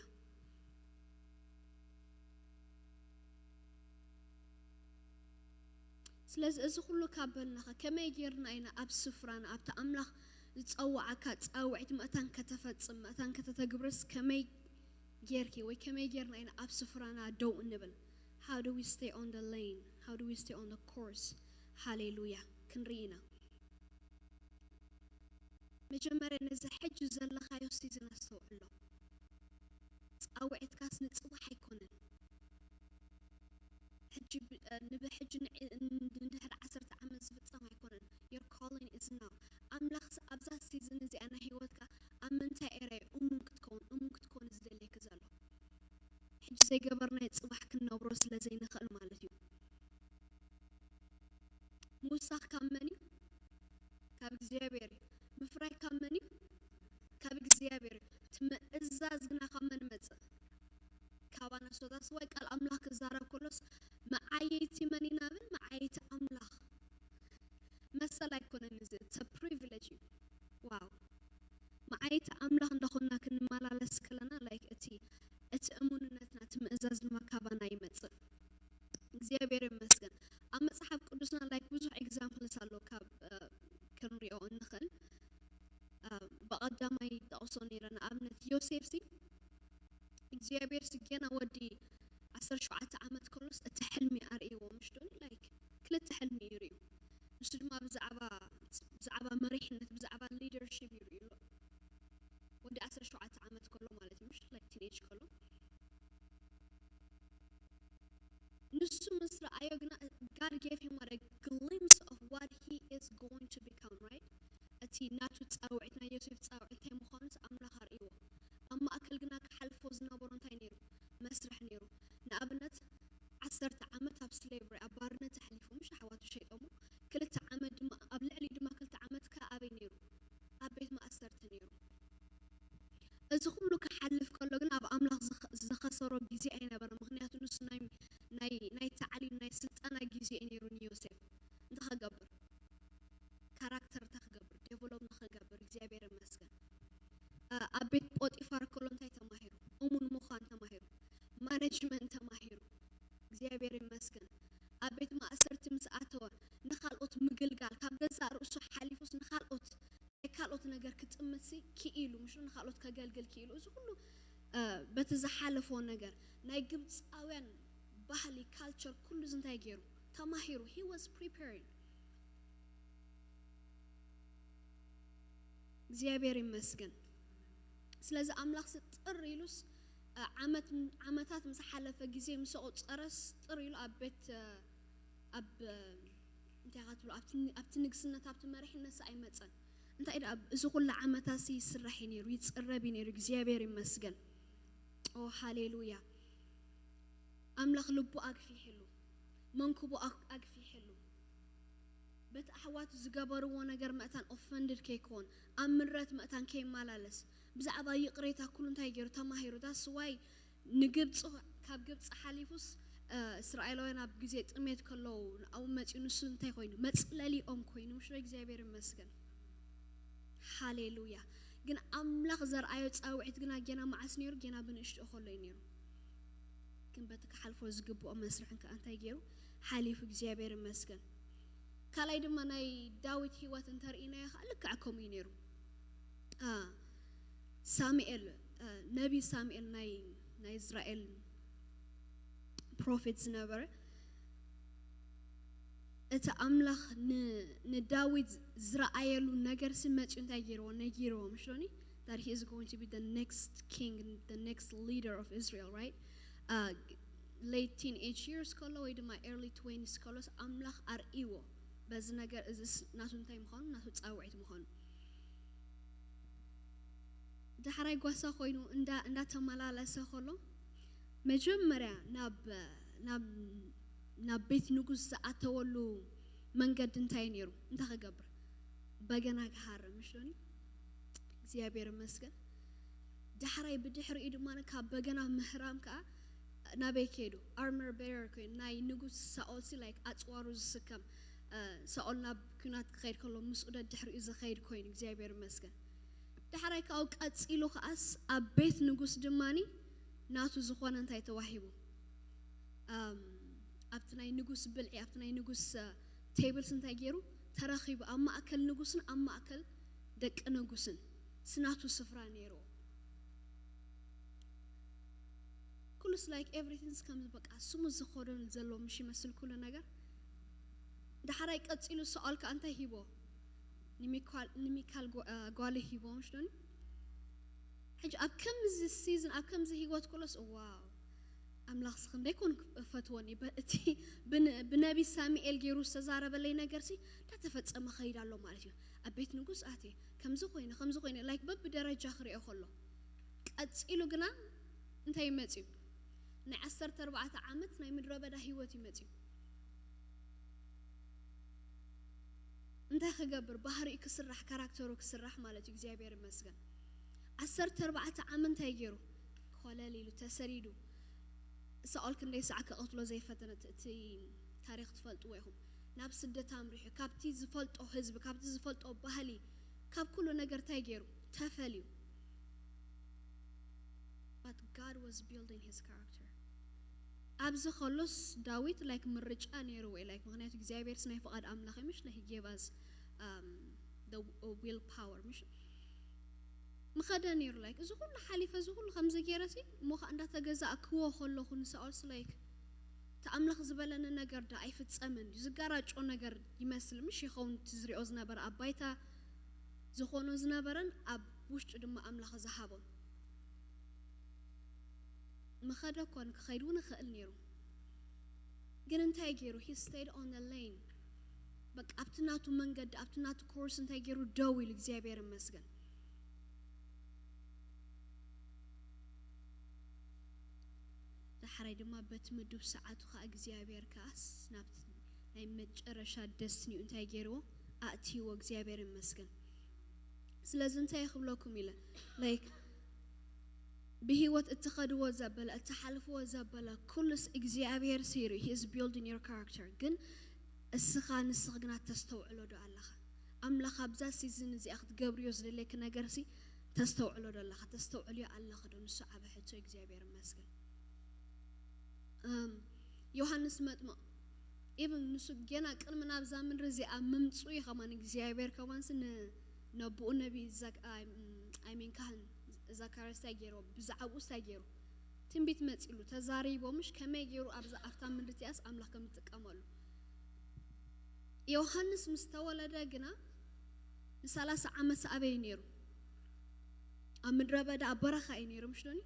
ስለዚ እዚ ኩሉ ካብ በልናኸ ከመይ ጌርና ኢና ኣብ ስፍራና ኣብቲ ኣምላኽ ዝጸውዓካ ጻውዒት መእታን ከተፈጽም መእታን ከተተግብርስ ከመይ ጌርኪ ወይ ከመይ ጌርና ኢና ኣብ ስፍራና ደው እንብል? How do we stay on the lane? How do we stay on the course? ሃሌሉያ። ክንርኢ ኢና። መጀመርያ ነዚ ሕጂ ዘለኻዮ ሲዝን ኣስተውዕሎ። ጻውዒትካስ ንጽባሕ ኣይኮነን። ሕጂ ብ-፣ እ፣ ንብሕጂ ንዕ-፣ ን-፣ ንድሕሪ ዓሰርተ ዓመት ዝፍጸም ኣይኮነን። Your calling is now። ኣምላኽስ ኣብዛ ሲዝን እዚኣ ናይ ህይወትካ ኣብ ምንታይ ኤርያ እዩ እሙን ክትከውን፣ እሙን ክትከውን ዝደልየኪ ዘሎ? ሕጂ ዘይገበርናዮ ጽባሕ ክንነብሮ ስለ ዘይንኽእል ማለት እዩ። ምውሳኽ ካብ መን እዩ? ካብ እግዚኣብሔር እዩ። ምፍራይ ካብ መን እዩ? ካብ እግዚኣብሔር እዩ። እቲ ምእዛዝ ግና ካብ መን ይመጽእ? ካባና። So that's why ቃል ኣምላኽ ክዛረብ ከሎስ መዓየይቲ መን ኢና ብል? መዓየይቲ ኣምላኽ። መሰል ኣይኮነን እዚ፣ it's a privilege እዩ። ዋው። መዓየይቲ ኣምላኽ እንዳኾንና ክንመላለስ ከለና፣ ላይክ፣ እቲ፣ እቲ እሙንነትና፣ እቲ ምእዛዝ ድማ ካባና ይመጽእ። እግዚኣብሔር ይመስገን። ኣብ መጽሓፍ ቅዱስና like ብዙሕ examples ኣሎ ካብ እ፣ ክንሪኦ እንኽእል። እ፣ ብቐዳማይ ጠቕሶ ነይረ ንኣብነት ዮሴፍ ሲ እግዚኣብሔር ሲ ገና ወዲ ዓሰርተ ሸውዓተ ዓመት ከሎስ እቲ ሕልሚ ኣርእይዎ ምሽ ዶኒ like ክልተ ሕልሚ እዩ ርእዩ። ንሱ ድማ ብዛዕባ ብዛዕባ መሪሕነት ብዛዕባ leadership እዩ ርእዩ። ወዲ ዓሰርተ ሸውዓተ ዓመት ከሎ ማለት እዩ ምሽ like teenage ከሎ ንሱ ምስ ረኣዮ ግና God gave him what a glimpse of what he is going to become, right? እቲ ናቱ ጻውዒት ናይ ዮሴፍ ጻውዒት እንታይ ምዃኑ ኣምላኽ ኣርእይዎ። ኣብ ማእከል ግና ክሓልፎ ዝነበሮ እንታይ ነይሩ? መስርሕ ነይሩ። ንኣብነት ዓሰርተ ዓመት ኣብ slavery ኣብ ባርነት ኣሕሊፉ ምሽ ኣሕዋቱ ሸይጦሞ ክልተ ዓመት ድማ ኣብ ልዕሊ ድማ ክልተ ዓመት ከ ኣበይ ነይሩ? ኣብ ቤት ማእሰርቲ ነይሩ። እዚ ኩሉ ክሓልፍ ከሎ ግን ኣብ ኣምላኽ ዝኸ- ዝኸሰሮ ግዜ ኣይነበረ። ምክንያቱ ንሱ ናይ ናይ ናይ ታዕሊም ናይ ስልጠና ግዜ እዩ ነይሩ ንዮሴፍ። እንታይ ከገብር? ካራክተር እንታይ ክገብር? ዴቨሎፕ ንክገብር እግዚኣብሔር ይመስገን። እ፣ ኣብ ቤት ጶጢፋር ከሎ እንታይ ተማሂሩ? እሙን ምዃን ተማሂሩ። ማኔጅመንት ተማሂሩ። እግዚኣብሔር ይመስገን። ኣብ ቤት ማእሰርቲ ምስ ኣተወ ንካልኦት ምግልጋል ካብ ገዛእ ርእሱ ሓሊፉስ ንካልኦት ናይ ካልኦት ነገር ክጥምትሲ ክኢሉ ምሽ ንካልኦት ከገልግል ክኢሉ እዚ ኩሉ እ፣ በቲ ዝሓለፎ ነገር ናይ ግብፃውያን ባህሊ ካልቸር ኩሉ እዚ እንታይ ገይሩ ተማሂሩ he was preparing እግዚኣብሔር ይመስገን ስለዚ ኣምላኽ ጥር ኢሉስ እ፣ ዓመት ዓመታት ምስ ሓለፈ ግዜ ምስ ቆፀረስ ጥር ኢሉ ኣብ ቤት እ፣ ኣብ እ፣ እንታይ ኢኻ ትብሎ ኣብቲ ኣብቲ ንግስነት ኣብቲ መሪሕነት ኣይመፀን እንታይ ዳ እዚ ኩሉ ዓመታት ይስራሕ እዩ ነይሩ ይፅረብ እዩ ነይሩ እግዚኣብሔር ይመስገን ኦ ሃሌሉያ ኣምላኽ ልቡ ኣግፊሕሉ መንክቡ ኣግፊሕሉ በቲ ኣሕዋቱ ዝገበርዎ ነገር መእታን ኦፈንድድ ከይኮን ኣብ ምረት መእታን ከይመላለስ ብዛዕባ ይቕሬታ ኩሉ እንታይ ገይሩ ተማሂሩ that's why ንግብፂ ካብ ግብፂ ሓሊፉስ እስራኤላውያን ኣብ ግዜ ጥሜት ከለዉ ኣብኡ መፂኡ ንሱ እንታይ ኮይኑ መፅለሊኦም ኮይኑ ምሽ እግዚኣብሔር ይመስገን ሃሌሉያ ግን ኣምላኽ ዘርኣዮ ፃውዒት ግና ጌና መዓስ ነይሩ ጌና ብንእሽትኡ ከሎ እዩ ነይሩ ግን በቲ ክሓልፎ ዝግብኦ መስርሕን ከዓ እንታይ ገይሩ ሓሊፉ እግዚኣብሔር ይመስገን ካልኣይ ድማ ናይ ዳዊት ህይወት እንተርኢናዮ ከዓ ልክዕ ከምኡ እዩ ነይሩ ሳሙኤል ነቢ ሳሙኤል ናይ ናይ እስራኤል ፕሮፌት ዝነበረ እቲ ኣምላኽ ንዳዊት ዝረኣየሉ ነገር ሲ መፅኡ እንታይ ገይርዎ ነጊርዎ ምሽ ዶኒ that he is going to be the next king the next leader of Israel right uh, late teenage years ከሎ ወይ ድማ early twenties ከሎስ ኣምላኽ ኣርእይዎ በዚ ነገር እዚ ናቱ እንታይ ምዃኑ ናቱ ፃውዒት ምዃኑ ዳሕራይ ጓሳ ኮይኑ እንዳተመላለሰ ከሎ መጀመርያ ናብ ናብ ናብ ቤት ንጉስ ዝኣተወሉ መንገዲ እንታይ ነይሩ እንታይ ክገብር በገና ክሃርም ምሽ ዶኒ እግዚኣብሔር ይመስገን ዳሕራይ ብድሕሪኡ ድማ ካብ በገና ምህራም ከዓ ናበይ ከይዱ ኣርመር ቤረር ኮይኑ ናይ ንጉስ ሳኦል ሲ like ኣፅዋሩ ዝስከም ሳኦል ናብ ኩናት ክኸይድ ከሎ ምስኡ ደድሕሪኡ ዝኸይድ ኮይኑ እግዚኣብሔር ይመስገን ዳሕራይ ካብኡ ቀፂሉ ከዓስ ኣብ ቤት ንጉስ ድማኒ ናቱ ዝኾነ እንታይ ተዋሂቡ ኣብቲ ናይ ንጉስ ብልዒ ኣብቲ ናይ ንጉስ ቴብልስ እንታይ ገይሩ ተረኺቡ ኣብ ማእከል ንጉስን ኣብ ማእከል ደቂ ንጉስን ስናቱ ስፍራ ነይርዎ ኩሉስ like everythingስ ከም በቃ ስሙ ዝኸደሉ ዘሎ ምሽ ይመስል ኩሉ ነገር ዳሕራይ ቀፂሉ ሰኣል ከዓ እንታይ ሂቦ ንሚካል ጓል ሂቦ ምሽ ዶኒ ሕጂ ኣብ ከምዚ ሲዝን ኣብ ከምዚ ህይወት ኩሎስ ዋው ኣምላኽስ ክንደይ ኮን እፈትወኒ እቲ ብነቢ ሳሙኤል ገይሩ ዝተዛረበለይ ነገርሲ እንዳተፈፀመ ኸይድ ኣሎ ማለት እዩ ኣብ ቤት ንጉስ ኣትየ ከምዚ ኮይነ ከምዚ ኮይነ like በብደረጃ ክሪኦ ከሎ ቀፂሉ ግና እንታይ ይመፅዩ ናይ ዓሰርተ ኣርባዕተ ዓመት ናይ ምድረ በዳ ህይወት ይመፅዩ እንታይ ክገብር ባህሪኡ ክስራሕ ካራክተሩ ክስራሕ ማለት እዩ እግዚኣብሔር ይመስገን ዓሰርተ ኣርባዕተ ዓመት እንታይ ገይሩ ኮለል ኢሉ ተሰዲዱ ሳኦል ክንደይ ሰዓ ክቐትሎ ዘይፈተነ እቲ ታሪክ ትፈልጥዎ ኢኹም ናብ ስደት ኣምሪሑ ካብቲ ዝፈልጦ ህዝቢ ካብቲ ዝፈልጦ ባህሊ ካብ ኩሉ ነገር እንታይ ገይሩ ተፈልዩ but God was building his character ኣብዚ ከሎስ ዳዊት like ምርጫ ነይርዎ እዩ። Like ምኽንያቱ እግዚኣብሔርስ ናይ ፍቓድ ኣምላኽ እዩ፣ ምሽ? Like he gave us um, the will power፣ ምሽ? ምኸደ ነይሩ። Like እዚ ኩሉ ሓሊፈ፣ እዚ ኩሉ ከምዚ ገይረሲ እሞ ከዓ እንዳተገዛእክዎ ከለኹ ንሳኦልስ like እቲ ኣምላኽ ዝበለኒ ነገር ዳ ኣይፍጸምን እዩ፣ ዝጋራጮ ነገር ይመስል፣ ምሽ? ይኸውን እቲ ዝሪኦ ዝነበረ ኣብ ባይታ ዝኾኖ ዝነበረን ኣብ ውሽጡ ድማ ኣምላኽ ዝሃቦን። ምኸደ እኮ ክኸይድ እውን ይኽእል ነይሩ። ግን እንታይ ገይሩ? He stayed on the lane። በቃ ኣብቲ ናቱ መንገዲ፣ ኣብቲ ናቱ ኮርስ እንታይ ገይሩ? ደው ኢሉ። እግዚኣብሔር ይመስገን። ዳሕራይ ድማ በቲ ምዱብ ሰዓቱ ከዓ እግዚኣብሔር ከኣስ ናብቲ ናይ መጨረሻ ደስትኒኡ እንታይ ገይርዎ? ኣእትይዎ። እግዚኣብሔር ይመስገን። ስለዚ እንታይ ክብለኩም ኢለ፣ like ብህይወት እትኸድዎ ዘበለ፣ እትሓልፍዎ ዘበለ ኩሉስ እግዚኣብሔር ሲሩ፣ he is building your character። ግን እስኻ ንስኽ ግና ተስተውዕሎ ዶ ኣለኻ? ኣምላኽ ኣብዛ ሲዝን እዚኣ ክትገብርዮ ዝደለየኪ ነገርሲ ተስተውዕሎ ዶ ኣለኻ? ተስተውዕልዮ ኣለኺ ዶ? ንሱ ዓቢ ሕቶ እዩ። እግዚኣብሔር ይመስገን። እም፣ ዮሃንስ መጥምቕ ኢብን ንሱ ገና ቅድሚ ናብዛ ምድሪ እዚኣ ምምፅኡ እዩ። ከማን እግዚኣብሔር ከማንስ ን- ነብኡ ነቢ ዘክ- ኣይ- እም፣ ኣይሜን ካህን ዘካርያስ እንታይ ገይርዎ? ብዛዕባኡ እንታይ ገይሩ? ትንቢት መፂሉ ተዛሪቦ፣ ምሽ? ከመይ ገይሩ ኣብዛ ኣብታ ምድሪ እቲኣስ ኣምላኽ ከም ዝጥቀመሉ። ዮሃንስ ምስ ተወለደ ግና ንሰላሳ ዓመት ኣበይ ነይሩ? ኣብ ምድረ በዳ ኣብ በረኻ እዩ ነይሩ፣ ምሽ ዶኒ?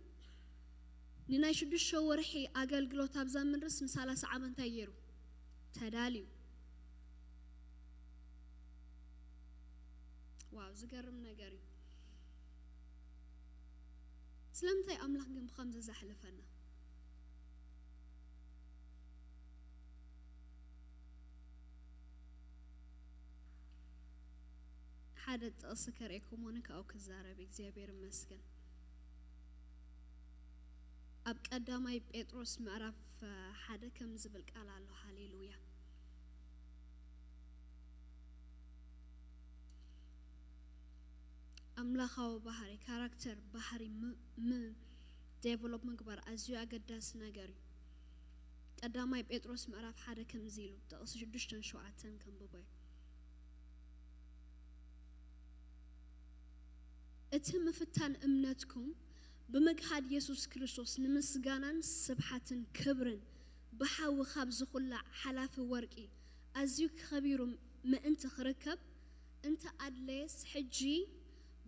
ንናይ ሽዱሽተ ወርሒ ኣገልግሎት ኣብዛ ምድርስ ንሰላሳ ዓመት እንታይ ገይሩ? ተዳልዩ። ዋው፣ ዝገርም ነገር እዩ። ስለምንታይ ኣምላኽ ግን ብኸምዚ ዘሕልፈና? ሓደ ጥቕሲ ከርእየኩም ሆነ ካብኡ ክዛረብ። እግዚኣብሔር ይመስገን። ኣብ ቀዳማይ ጴጥሮስ ምዕራፍ ሓደ ከም ዝብል ቃል ኣሎ። ሃሌሉያ። ኣምላኻዊ ባህሪ፣ ካራክተር፣ ባህሪ ም- ም- ዴቨሎፕ ምግባር ኣዝዩ ኣገዳሲ ነገር እዩ። ቀዳማይ ጴጥሮስ ምዕራፍ ሓደ ከምዚ ኢሉ፣ ጥቕሲ ሽዱሽተን ሸውዓተን ከንብቦ እዩ። እቲ ምፍታን እምነትኩም ብምግሃድ የሱስ ክርስቶስ ንምስጋናን ስብሓትን ክብርን ብሓዊ ካብ ዝኹላዕ ሓላፊ ወርቂ ኣዝዩ ከቢሩ ምእንቲ ክርከብ እንተ ኣድለየስ፣ ሕጂ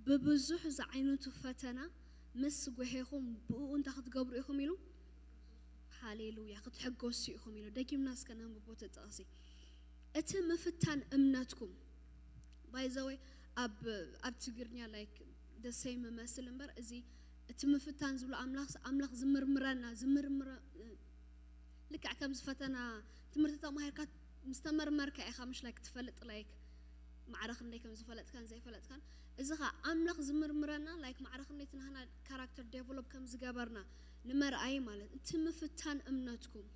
ብብዙሕ ዝዓይነቱ ፈተና ምስ ጒሄኹም ብእኡ እንታይ ክትገብሩ ኢኹም ኢሉ? ሃሌሉያ፣ ክትሕጎሱ ኢኹም ኢሉ። ደጊምና እስከ ነንብቦ እቲ ጥቕሲ። እቲ ምፍታን እምነትኩም፣ by the way፣ ኣብ ኣብ ትግርኛ like the same ይመስል እምበር፣ እዚ እቲ ምፍታን ዝብሎ ኣምላኽ ኣምላኽ ዝምርምረና ዝምርምረ ልክዕ ከምዚ ፈተና ትምህርቲ ተማሂርካ ምስ ተመርመርካ ኢኻ ምሽ like ትፈልጥ like ማዕረ ክንደይ ከም ዝፈለጥካን ዘይፈለጥካን። እዚ ኸዓ ኣምላኽ ዝምርምረና like ማዕረ ክንደይ እቲ ናህና ካራክተር ዴቨሎፕ ከም ዝገበርና ንመርኣይ ማለት። እቲ ምፍታን እምነትኩም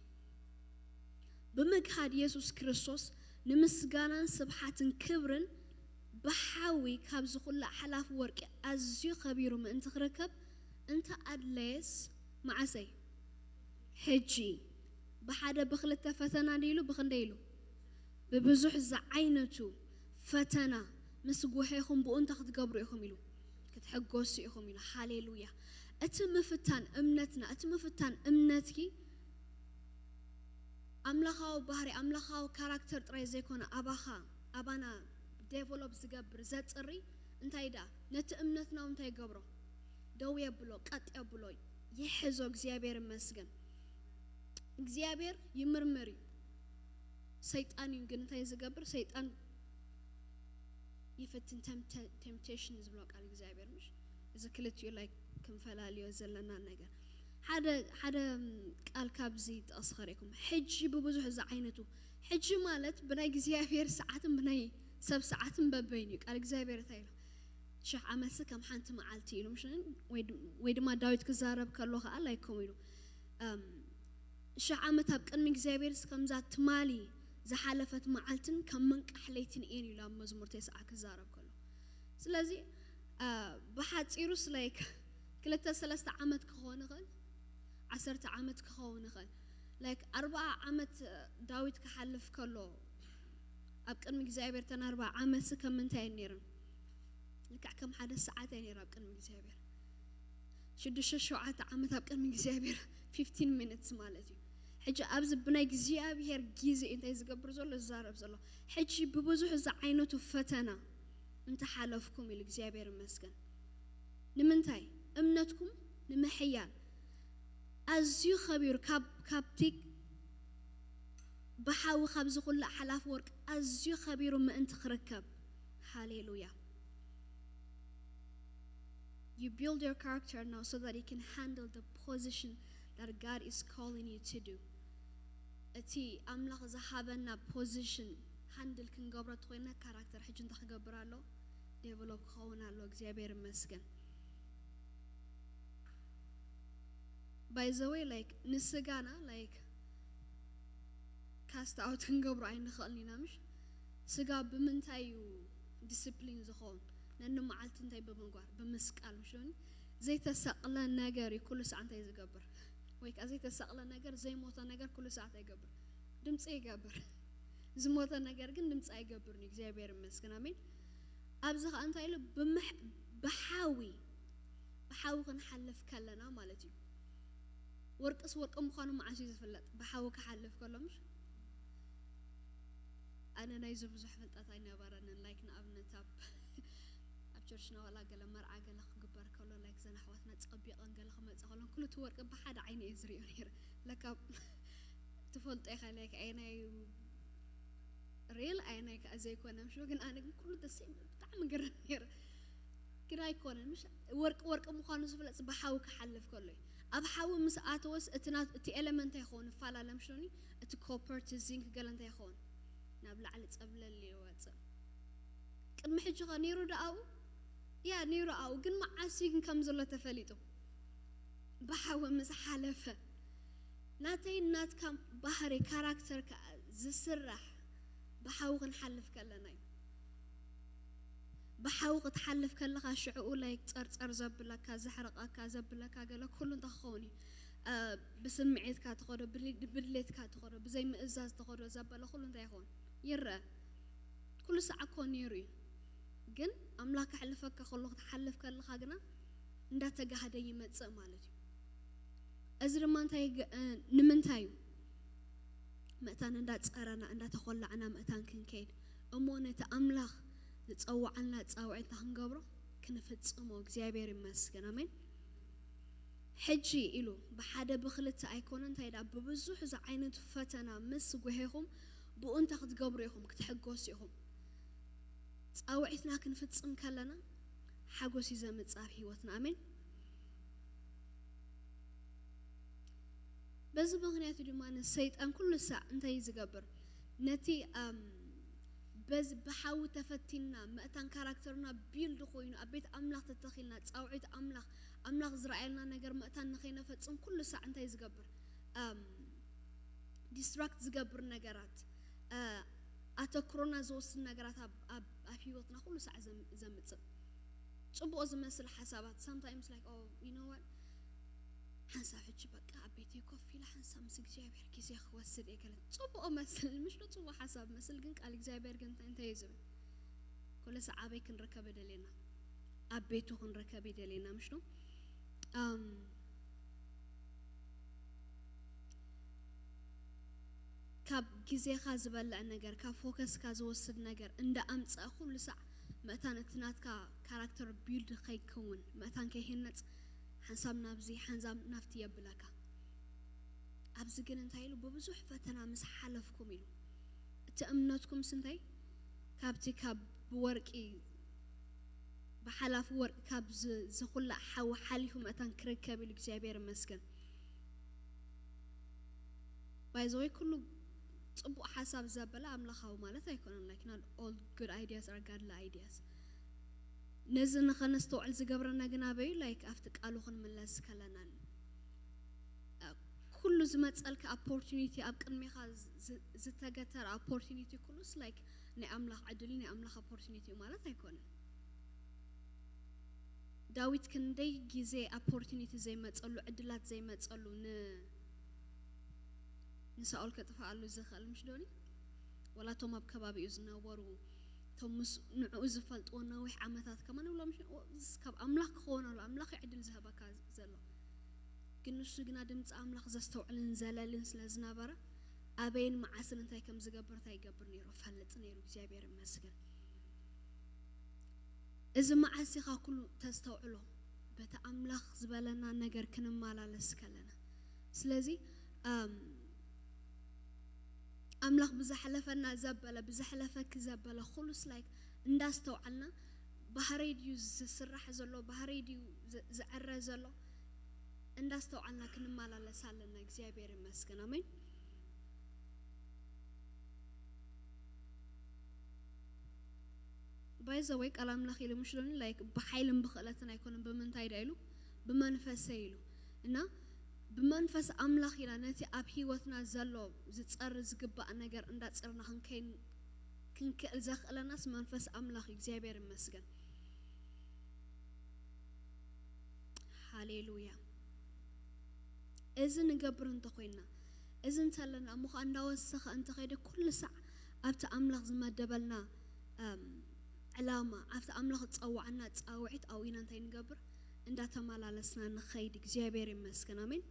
ብምግሃድ የሱስ ክርስቶስ ንምስጋናን ስብሓትን ክብርን ብሓዊ ካብ ዝኹላዕ ሓላፊ ወርቂ ኣዝዩ ከቢሩ ምእንቲ ክርከብ እንተ ኣድለየስ፣ መዓሰይ? ሕጂ። ብሓደ ብኽልተ ፈተና ድኢሉ ብኽንደይ ኢሉ? ብብዙሕ ዝዓይነቱ ፈተና ምስ ጒሄኹም ብኡ እንታይ ክትገብሩ ኢኹም ኢሉ? ክትሕጎሱ ኢኹም ኢሉ። ሃሌሉያ። እቲ ምፍታን እምነትና፣ እቲ ምፍታን እምነትኪ ኣምላኻዊ ባህሪ፣ ኣምላኻዊ ካራክተር ጥራይ ዘይኮነ ኣባኻ፣ ኣባና ዴቨሎፕ ዝገብር፣ ዘጽሪ እንታይ ደኣ? ነቲ እምነትና እውን እንታይ ይገብሮ? ደው የብሎ፣ ቀጥ የብሎ፣ ይሕዞ። እግዚኣብሔር ይመስገን። እግዚኣብሔር ይምርምር እዩ። ሰይጣን እዩ ግን እንታይ ዝገብር? ሰይጣን ይፈትን። ቴምፕቴሽን ዝብሎ ቃል እግዚኣብሔር ምሽ? እዚ ክልቲኡ like ክንፈላልዮ ዘለና ነገር ሓደ ሓደ ም፣ ቃል ካብዚ ጥቕሲ ከርእየኩም። ሕጂ ብብዙሕ ዝዓይነቱ፣ ሕጂ ማለት ብናይ እግዚኣብሔር ሰዓትን ብናይ ሰብ ሰዓትን በበይን እዩ። ቃል እግዚኣብሔር እንታይ ኢሉ? ሽሕ ዓመትሲ ከም ሓንቲ መዓልቲ ኢሉ ምሽ? ወይ ድ- ወይ ድማ ዳዊት ክዛረብ ከሎ ከዓ like ከምኡ ኢሉ እም፣ ሽሕ ዓመት ኣብ ቅድሚ እግዚኣብሔር ከምዛ ትማሊ ዝሓለፈት መዓልትን ከም ምንቃሕ ለይትን እየን ኢሉ ኣብ መዝሙር ተስዓ ክዛረብ ከሎ። ስለዚ አ፣ ብሓፂሩስ like ክልተ ሰለስተ ዓመት ክኸውን ይኽእል፣ ዓሰርተ ዓመት ክኸውን ይኽእል። like ኣርባዓ ዓመት ዳዊት ክሓልፍ ከሎ ኣብ ቅድሚ እግዚኣብሔር ተን ኣርባዓ ዓመት ከም ምንታይ ነይረን? ልክዕ ከም ሓደ ሰዓት እየ ነይረ ኣብ ቅድሚ እግዚኣብሔር። ሽዱሽተ ሸውዓተ ዓመት ኣብ ቅድሚ እግዚኣብሔር fifteen minutes ማለት እዩ። ሕጂ ኣብዚ ብናይ እግዚኣብሔር ግዜ እንታይ ዝገብር ዘሎ ዝዛረብ ዘሎ። ሕጂ ብብዙሕ ዝዓይነቱ ፈተና እንተሓለፍኩም ኢሉ እግዚኣብሔር ይመስገን። ንምንታይ? እምነትኩም ንምሕያል ኣዝዩ ኸቢሩ ካብ ካብቲ ብሓዊ ካብ ዝኹላእ ሓላፍ ወርቅ ኣዝዩ ኸቢሩ ምእንቲ ክርከብ። ሃሌሉያ። You build your character now so that you can handle the position that God is calling you to do. እቲ ኣምላኽ ዝሃበና position handle ክንገብሮ ተኮይና ካራክተር ሕጂ እንታይ ክገብር ኣሎ? ዴቨሎፕ ክኸውን ኣሎ። እግዚኣብሔር ይመስገን። By the way, like ንስጋና like ካስት ኣውት ክንገብሮ ኣይንኽእልን ኢና። ምሽ ስጋ ብምንታይ እዩ ዲስፕሊን ዝኸውን? ነንመዓልቲ እንታይ ብምግባር? ብምስቃል። ምሽ ዶኒ? ዘይተሰቕለ ነገር እዩ ኩሉ ሰዓት እንታይ ዝገብር? ወይ ከዓ ዘይተሰቕለ ነገር ዘይሞተ ነገር ኩሉ ሰዓት ኣይገብር? ድምፂ ይገብር። ዝሞተ ነገር ግን ድምፂ ኣይገብርን እዩ። እግዚኣብሔር ይመስገን። ኣሜን። ኣብዚ ከዓ እንታይ ኢሉ? ብሓዊ ብሓዊ ክንሓልፍ ከለና ማለት እዩ። ወርቅስ ወርቂ ምዃኑ መዓስ እዩ ዝፍለጥ? ብሓዊ ክሓልፍ ከሎ። ምሽ ኣነ ናይዚ ብዙሕ ፍልጠት ኣይነበረንን። ላይክ ንኣብነት ኣብ ኣብ ቸርችና ዋላ ገለ መርዓ ገለ ክግበር ከሎ ላይክ ዘን ኣሕዋትና ፀቢቐን ገለ ክመፃ ከሎን ኩሉ እቲ ወርቂ ብሓደ ዓይነ እየ ዝሪኦ ነይረ። ለካ ትፈልጦ ኢኻ ላይክ ኣየናይ ሪል ኣየናይ ከዓ ዘይኮነ። ምሽ ግን ኣነ ግን ኩሉ ደስ ብጣዕሚ ግርም ነይረ። ግን ኣይኮነን። ምሽ ወርቂ ወርቂ ምዃኑ ዝፍለጥ ብሓዊ ክሓልፍ ከሎ እዩ። ኣብ ሓዊ ምስ ኣተወስ እቲ ና- እቲ ኤለመንት ኣይኸውን ይፈላለ። ምሽ ዶኒ? እቲ ኮፐር እቲ ዚንክ ገለ እንታይ ይኸውን ናብ ላዕሊ ፀብለል ይወፅእ። ቅድሚ ሕጂ ኸ ነይሩ ዶ ኣብኡ? ያ ነይሩ ኣብኡ። ግን መዓስ እዩ ግን ከም ዘሎ ተፈሊጡ? ብሓዊ ምስ ሓለፈ። ናተይ ናትካ ባህሪ ካራክተር ከዓ ዝስራሕ ብሓዊ ክንሓልፍ ከለና እዩ። ብሓዊ ክትሓልፍ ከለኻ ሽዕኡ ላይክ ፀርፀር ዘብለካ ዘሕርቐካ ዘብለካ ገለ ኩሉ እንታይ ክኸውን እዩ? እ፣ ብስምዒትካ ትኸዶ ብድሌትካ ትኸዶ ብዘይምእዛዝ ትኸዶ ዘበለ ኩሉ እንታይ ይኸውን? ይረአ። ኩሉ ሰዓት እኮ ነይሩ እዩ። ግን ኣምላኽ ከሕልፈካ ከሎ ክትሓልፍ ከለኻ ግና እንዳተጋህደ ይመጽእ ማለት እዩ። እዚ ድማ እንታይ ይገ- እ፣ ንምንታይ እዩ? መእታን እንዳጸረና እንዳተኾላዕና መእታን ክንከይድ እሞ ነቲ ኣምላኽ ዝጸዋዓልና ጻውዒት ክንገብሮ ክንፍጽሞ እግዚኣብሔር ይመስገን። ኣሜን። ሕጂ ኢሉ ብሓደ ብክልተ ኣይኮነ እንታይ ደኣ ብብዙሕ ዝዓይነቱ ፈተና ምስ ጎሄኹም ብኡ እንታይ ክትገብሩ ኢኹም? ክትሕጎሱ ኢኹም። ጻውዒትና ክንፍጽም ከለና ሓጎስ እዩ ዘምጽእ ኣብ ህይወትና። ኣሜን። በዚ ምኽንያት እዩ ድማ ንሰይጣን ኩሉ ሳዕ እንታይ እዩ ዝገብር? ነቲ ኣም፣ በዚ ብሓዊ ተፈቲንና መእታን ካራክተርና ቢልድ ኮይኑ ኣብ ቤት ኣምላኽ ተተኺልና ጻውዒት ኣምላኽ ኣምላኽ ዝረኣየልና ነገር መእታን ንኸይነፈጽም ኩሉ ሳዕ እንታይ እዩ ዝገብር? ኣም፣ ዲስትራክት ዝገብር ነገራት እ፣ ኣተክሮና ዝወስድ ነገራት ኣብ ኣብ ኣብ ህይወትና ኩሉ ሳዕ ዘም- ዘምጽእ ጽቡቕ ዝመስል ሓሳባት sometimes like oh you know what ሓንሳብ ሕጂ በቃ ኣብ ቤተይ ኮፍ ኢለ ሓንሳብ ምስ እግዚኣብሔር ግዜ ክወስድ እየ ገለ ጽቡቕ መስል ምሽ ዶ ጽቡቕ ሓሳብ መስል ግን ቃል እግዚኣብሔር ግን እንታይ እንታይ እዩ ዝብል? ኩሉ ሳዕ ኣበይ ክንርከብ ደሌና? ኣብ ቤቱ ክንርከብ ደሌና ምሽ ዶ? ኣም፣ ካብ ግዜኻ ዝበልዕ ነገር ካብ ፎከስካ ዝወስድ ነገር እንዳ ኣምፀአ ኩሉ ሳዕ መእታን እቲ ናትካ ካራክተር ቢልድ ከይከውን መእታን ከይህነፅ ሓንሳብ ናብዚ ሓንሳብ ናብቲ የብለካ። ኣብዚ ግን እንታይ ኢሉ ብብዙሕ ፈተና ምስ ሓለፍኩም ኢሉ እቲ እምነትኩምስ እንታይ ካብቲ ካብ ብወርቂ ብሓላፊ ወርቂ ካብ ዝ- ዝኹላእ ሓዊ ሓሊፉ መእታን ክርከብ ኢሉ እግዚኣብሔር ይመስገን። ባይዘወይ ኩሉ ፅቡቕ ሓሳብ ዘበለ ኣምላኻዊ ማለት ኣይኮነን like not all good ideas are godly ideas። ነዚ ንኸነስተውዕል ዝገብረና ግን ኣበዩ like ኣብቲ ቃሉ ክንምለስ ከለና ኩሉ ዝመፀልካ ኦፖርቱኒቲ ኣብ ቅድሜኻ ዝ- ዝተገተረ ኦፖርቱኒቲ ኩሉስ like ናይ ኣምላኽ ዕድል ናይ ኣምላኽ ኦፖርቱኒቲ ማለት ኣይኮነን። ዳዊት ክንደይ ግዜ ኦፖርቱኒቲ ዘይመፀሉ ዕድላት ዘይመፀሉ ን ንሳኦል ከጥፍኣሉ ዝኽእል ምሽ ዶኒ? ወላ እቶም ኣብ ከባቢኡ ዝነበሩ፣ እቶም ምስ ንዕኡ ዝፈልጥዎ ነዊሕ ዓመታት ከማን ይብሎም ምሽ? "ኦ፣ እዚስ ካብ ኣምላኽ ክኸውን ኣሎ፣ ኣምላኽ እዩ ዕድል ዝህበካ ዘሎ." ግን ንሱ ግና ድምፂ ኣምላኽ ዘስተውዕልን ዘለልን ስለ ዝነበረ፣ ኣበይን መዓስን እንታይ ከም ዝገብር እንታይ ይገብር ነይሩ? ፈልጥ ነይሩ። እግዚኣብሔር ይመስገን። እዚ መዓስ ኢኻ ኩሉ ተስተውዕሎ? በቲ ኣምላኽ ዝበለና ነገር ክንመላለስ ከለና። ስለዚ፣ ኣም፣ ኣምላኽ ብዝሓለፈና ዘበለ፣ ብዝሓለፈኪ ዘበለ ኩሉስ፣ ላይክ፣ እንዳስተውዓልና፣ ባህረይ ድዩ ዝስራሕ ዘሎ? ባህረይ ድዩ ዝ-፣ ዝዕረ ዘሎ? እንዳስተውዓልና ክንመላለስ ኣለና። እግዚኣብሔር ይመስገን። ኣሜን። ባይ ዘ ወይ ቃል ኣምላኽ ኢሉ ምሽ ሎኒ፣ ላይክ፣ ብሓይልን ብኽእለትን ኣይኮነን። ብምንታይ ዳ ኢሉ? ብመንፈሰ ኢሉ። እና ብመንፈስ ኣምላኽ ኢና ነቲ ኣብ ህይወትና ዘሎ ዝጸሪ ዝግባእ ነገር እንዳጸርና ክንከይን ክንክእል ዘኽእለናስ መንፈስ ኣምላኽ እዩ። እግዚኣብሔር ይመስገን። ሃሌሉያ። እዚ ንገብር እንተኾይንና፣ እዚ እንተለና እሞ ኸኣ እንዳወሰኸ እንተኸይደ፣ ኩሉ ሳዕ ኣብቲ ኣምላኽ ዝመደበልና፣ እም፣ ዕላማ፣ ኣብቲ ኣምላኽ ዝጸዋዕና ጻውዒት ኣብኡ ኢና እንታይ ንገብር? እንዳተመላለስና ንኸይድ። እግዚኣብሔር ይመስገን። ኣሜን።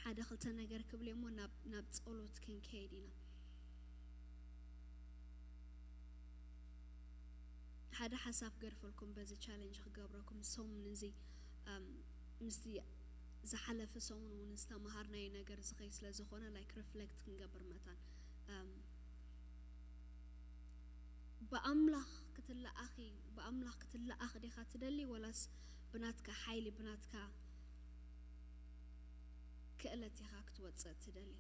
ሓደ ክልተ ነገር ክብል እሞ ናብ፣ ናብ ጸሎት ክንከይድ ኢና። ሓደ ሓሳብ ገድፈልኩም በዚ ቻሌንጅ ክገብረኩም ሰሙን እዚ፣ እም፣ ምስቲ ዝሓለፈ ሰሙን እውን ዝተምሃርናዮ ነገር ዝኸይ ስለ ዝኾነ፣ ላይክ፣ ሪፍሌክት ክንገብር መታን፣ እም፣ ብኣምላኽ ክትለኣኺ፣ ብኣምላኽ ክትለኣኽ ዲኻ ትደሊ ወላስ ብናትካ ሓይሊ፣ ብናትካ ክእለት ኢኻ ክትወጽእ ትደሊ?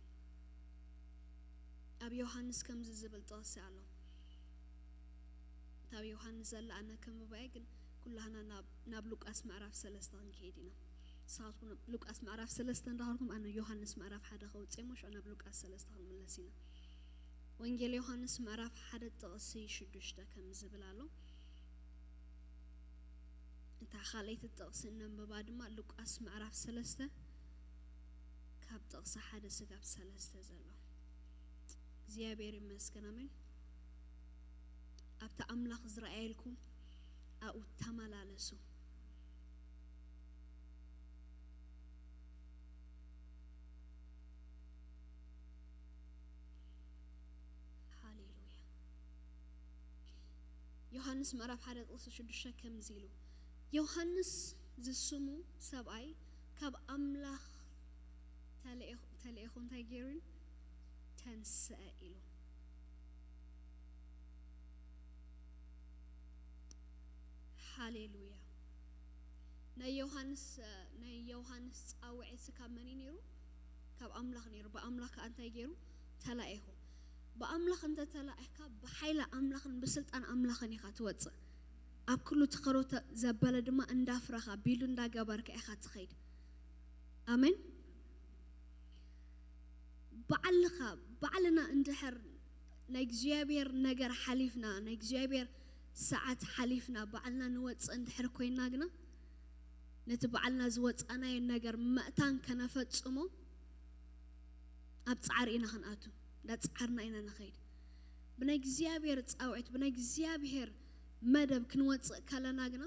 ኣብ ዮሃንስ ከምዚ ዝብል ጥቕሲ ኣሎ። እታ ኣብ ዮሃንስ ዘላ ኣነ ከንብባ እየ፣ ግን ኩላህና ናብ፣ ናብ ሉቃስ ምዕራፍ ሰለስተ ክንከይድ ኢና። ንስኻትኩም ሉቃስ ምዕራፍ ሰለስተ እንዳኸድኩም ኣነ ዮሃንስ ምዕራፍ ሓደ ከውፅእ እሞ ሽዑ ናብ ሉቃስ ሰለስተ ክንምለስ ኢና። ወንጌል ዮሃንስ ምዕራፍ ሓደ ጥቕሲ ሽዱሽተ ከም ዝብል ኣሎ። እታ ካልኣይቲ ጥቕሲ እነንብባ ድማ ሉቃስ ምዕራፍ ሰለስተ ካብ ጥቕሲ ሓደ ስጋብ ሰለስተ ዘሎ። እግዚኣብሔር ይመስገን፣ ኣሜን። ኣብቲ ኣምላኽ ዝረኣየልኩም ኣብኡ ተመላለሱ። ሃሌሉያ። ዮሃንስ ምዕራፍ ሓደ ጥቕሲ ሽዱሽተ ከምዚ ኢሉ፣ ዮሃንስ ዝስሙ ሰብኣይ ካብ ኣምላኽ ተልኤኹ፣ ተልኤኹ እንታይ ገይሩ ኢሉ? ተንስአ ኢሉ። ሃሌሉያ። ናይ ዮሃንስ፣ ናይ ዮሃንስ ጻውዒት ካብ መን እዩ ነይሩ? ካብ ኣምላኽ ነይሩ። ብኣምላኽ ከኣ እንታይ ገይሩ? ተላኢኹ። ብኣምላኽ እንተ ተላኢኽካ፣ ብሓይሊ ኣምላኽን ብስልጣን ኣምላኽን ኢኻ ትወጽእ። ኣብ ኩሉ ትኸዶ ተ-፣ ዘበለ ድማ እንዳፍረኻ፣ ቢሉ እንዳገበርካ ኢኻ ትኸይድ። ኣሜን። ባዕልኻ፣ ባዕልና እንድሕር ናይ እግዚኣብሔር ነገር ሓሊፍና፣ ናይ እግዚኣብሔር ሰዓት ሓሊፍና፣ ባዕልና ንወጽእ እንድሕር ኮይንና ግና፣ ነቲ ባዕልና ዝወጻእናዮ ነገር መእታን ከነፈጽሞ ኣብ ጻዕሪ ኢና ክንኣቱ። እንዳጻዓርና ኢና ንኸይድ። ብናይ እግዚኣብሔር ጻውዒት፣ ብናይ እግዚኣብሔር መደብ ክንወጽእ ከለና ግና፣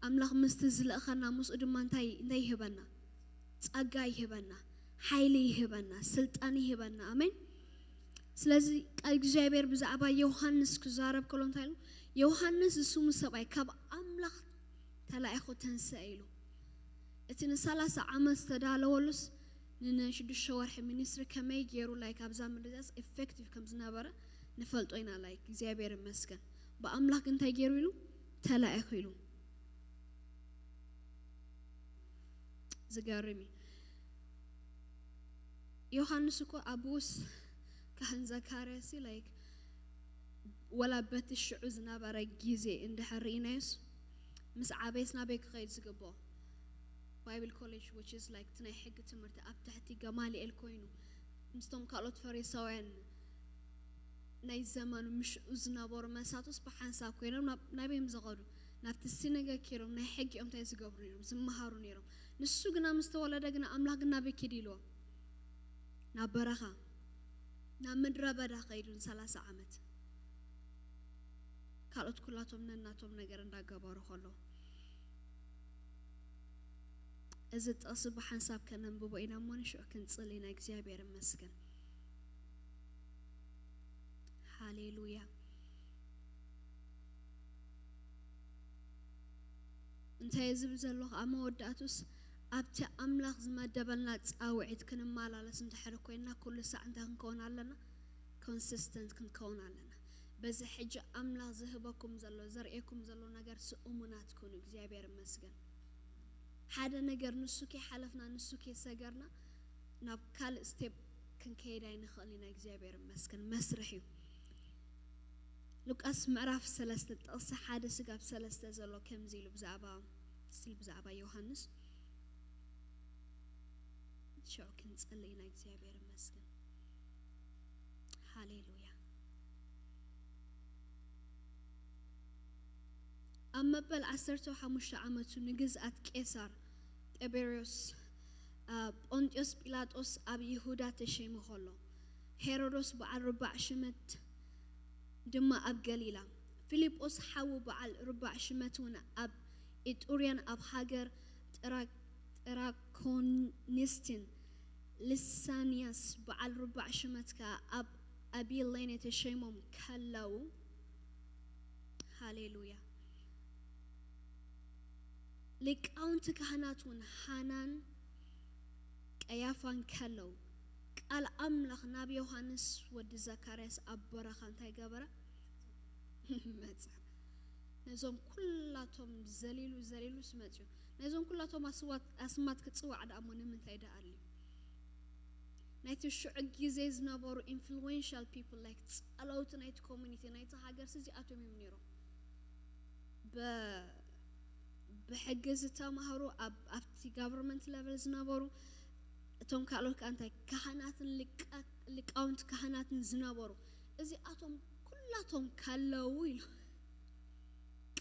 ኣምላኽ ምስቲ ዝልእኸና፣ ምስኡ ድማ እንታይ፣ እንታይ ይህበና? ጸጋ ይህበና፣ ሓይሊ ይህበና፣ ስልጣን ይህበና። ኣሜን። ስለዚ ቃል እግዚኣብሔር ብዛዕባ ዮሃንስ ክዛረብ ከሎ እንታይ ኢሉ? ዮሃንስ ዝስሙ ሰብኣይ ካብ ኣምላኽ ተላኢኹ ተንስአ ኢሉ። እቲ ንሰላሳ ዓመት ዝተዳለወሉስ ንንሽዱሽተ ወርሒ ሚኒስትሪ ከመይ ገይሩ፣ ላይክ፣ ኣብዛ ምድሪ እዚኣስ ኤፌክቲቭ ከም ዝነበረ ንፈልጦ ኢና። ላይክ፣ እግዚኣብሔር ይመስገን። ብኣምላኽ ግን እንታይ ገይሩ ኢሉ? ተላኢኹ ኢሉ። ዝገርም እዩ። ዮሃንስ እኮ ኣቡኡስ ካህን ዘካርያስ እዩ፣ ላይክ፣ ወላ በቲ ሽዑ ዝነበረ ግዜ እንድሕር ርኢናዮስ፣ ምስ ዓበየስ ናበይ ክኸይድ ዝግብኦ? ባይብል ኮሌጅ፣ which is like እቲ ናይ ሕጊ ትምህርቲ ኣብ ትሕቲ ገማልኤል ኮይኑ፣ ምስቶም ካልኦት ፈሪሳውያን ናይ ዘመኑ ምሽኡ ዝነበሩ መሳቱስ ብሓንሳብ ኮይኖም ናብ፣ ናበይ እዮም ዝኸዱ? ናብቲ ሲነገ ከይዶም ናይ ሕጊኦም እንታይ ዝገብሩ ነይሮም? ዝመሃሩ ነይሮም። ንሱ ግና ምስ ተወለደ ግና ኣምላኽ ግን ናበይ ኪድ ኢልዎ? ናብ በረኻ፣ ናብ ምድረ በዳ ከይዱ ንሰላሳ ዓመት ካልኦት ኩላቶም ነናቶም ነገር እንዳገበሩ ከለዉ፣ እዚ ጥቕሲ ብሓንሳብ ከነንብቦ ኢና እሞ ንሽዑ ክንጽሊ ኢና። እግዚኣብሔር ይመስገን። ሃሌሉያ። እንታይ ዝብል ዘለኹ ኣብ መወዳእቱስ ኣብቲ ኣምላኽ ዝመደበልና ጻውዒት ክንመላለስ እንድሕር ኮይንና ኩሉ ሳዕ እንታይ ክንከውን ኣለና? ኮንሲስተንት ክንከውን ኣለና። በዚ ሕጂ ኣምላኽ ዝህበኩም ዘሎ ዘርእየኩም ዘሎ ነገር ስእሙናት ኩኑ። እግዚኣብሔር ይመስገን። ሓደ ነገር ንሱ ከይሓለፍና ንሱ ከይሰገርና ናብ ካልእ ስቴፕ ክንከይድ ኣይንኽእል ኢና። እግዚኣብሔር ይመስገን። መስርሕ እዩ። ሉቃስ ምዕራፍ ሰለስተ ጥቕሲ ሓደ ስጋብ ሰለስተ ዘሎ ከምዚ ኢሉ ብዛዕባ ስል ብዛዕባ ዮሃንስ ሽዑ ክንጽሊ ኢና። እግዚኣብሔር ይመስገን። ሃሌሉያ። ኣብ መበል ዓሰርተ ሓሙሽተ ዓመቱ ንግዝኣት ቄሳር ጢበርዮስ ፖንጥዮስ ጲላጦስ ኣብ ይሁዳ ተሸይሙ ከሎ፣ ሄሮዶስ በዓል ርባዕ ሽመት ድማ ኣብ ገሊላ፣ ፊልጶስ ሓዉ በዓል ርባዕ ሽመት እውን ኣብ ኢጡርያን ኣብ ሃገር ጥራኮኒስቲን፣ ሊሳንያስ በዓል ርባዕ ሽመት ከኣ ኣብ ኣቢሌኔ ተሸይሞም ከለዉ፣ ሃሌሉያ። ሊቃውንቲ ካህናት እውን ሃናን ቀያፋን ከለዉ፣ ቃል ኣምላኽ ናብ ዮሃንስ ወዲ ዘካርያስ ኣብ በረኻ እንታይ ገበረ? መጸ። ነዞም ኩላቶም ዘሊሉ ዘሊሉስ መጽዩ። ነዞም ኩላቶም ኣስማት ክጽዋዕ ደኣ እሞ ንምንታይ ደኣ ኣልዩ? ናይቲ ሽዑ ግዜ ዝነበሩ ኢንፍሉዌንሻል ፒፕል፣ ላይክ ጸለውቲ ናይቲ ኮሚኒቲ ናይቲ ሃገር እዚኣቶም እዮም ነይሮም። ብሕጊ ዝተማህሩ ኣብቲ ጋቨርንመንት ለቨል ዝነበሩ እቶም ካልኦት ከኣ እንታይ ካህናትን ሊቃውንቲ ካህናትን ዝነበሩ እዚኣቶም ኩላቶም ካለዉ ኢሉ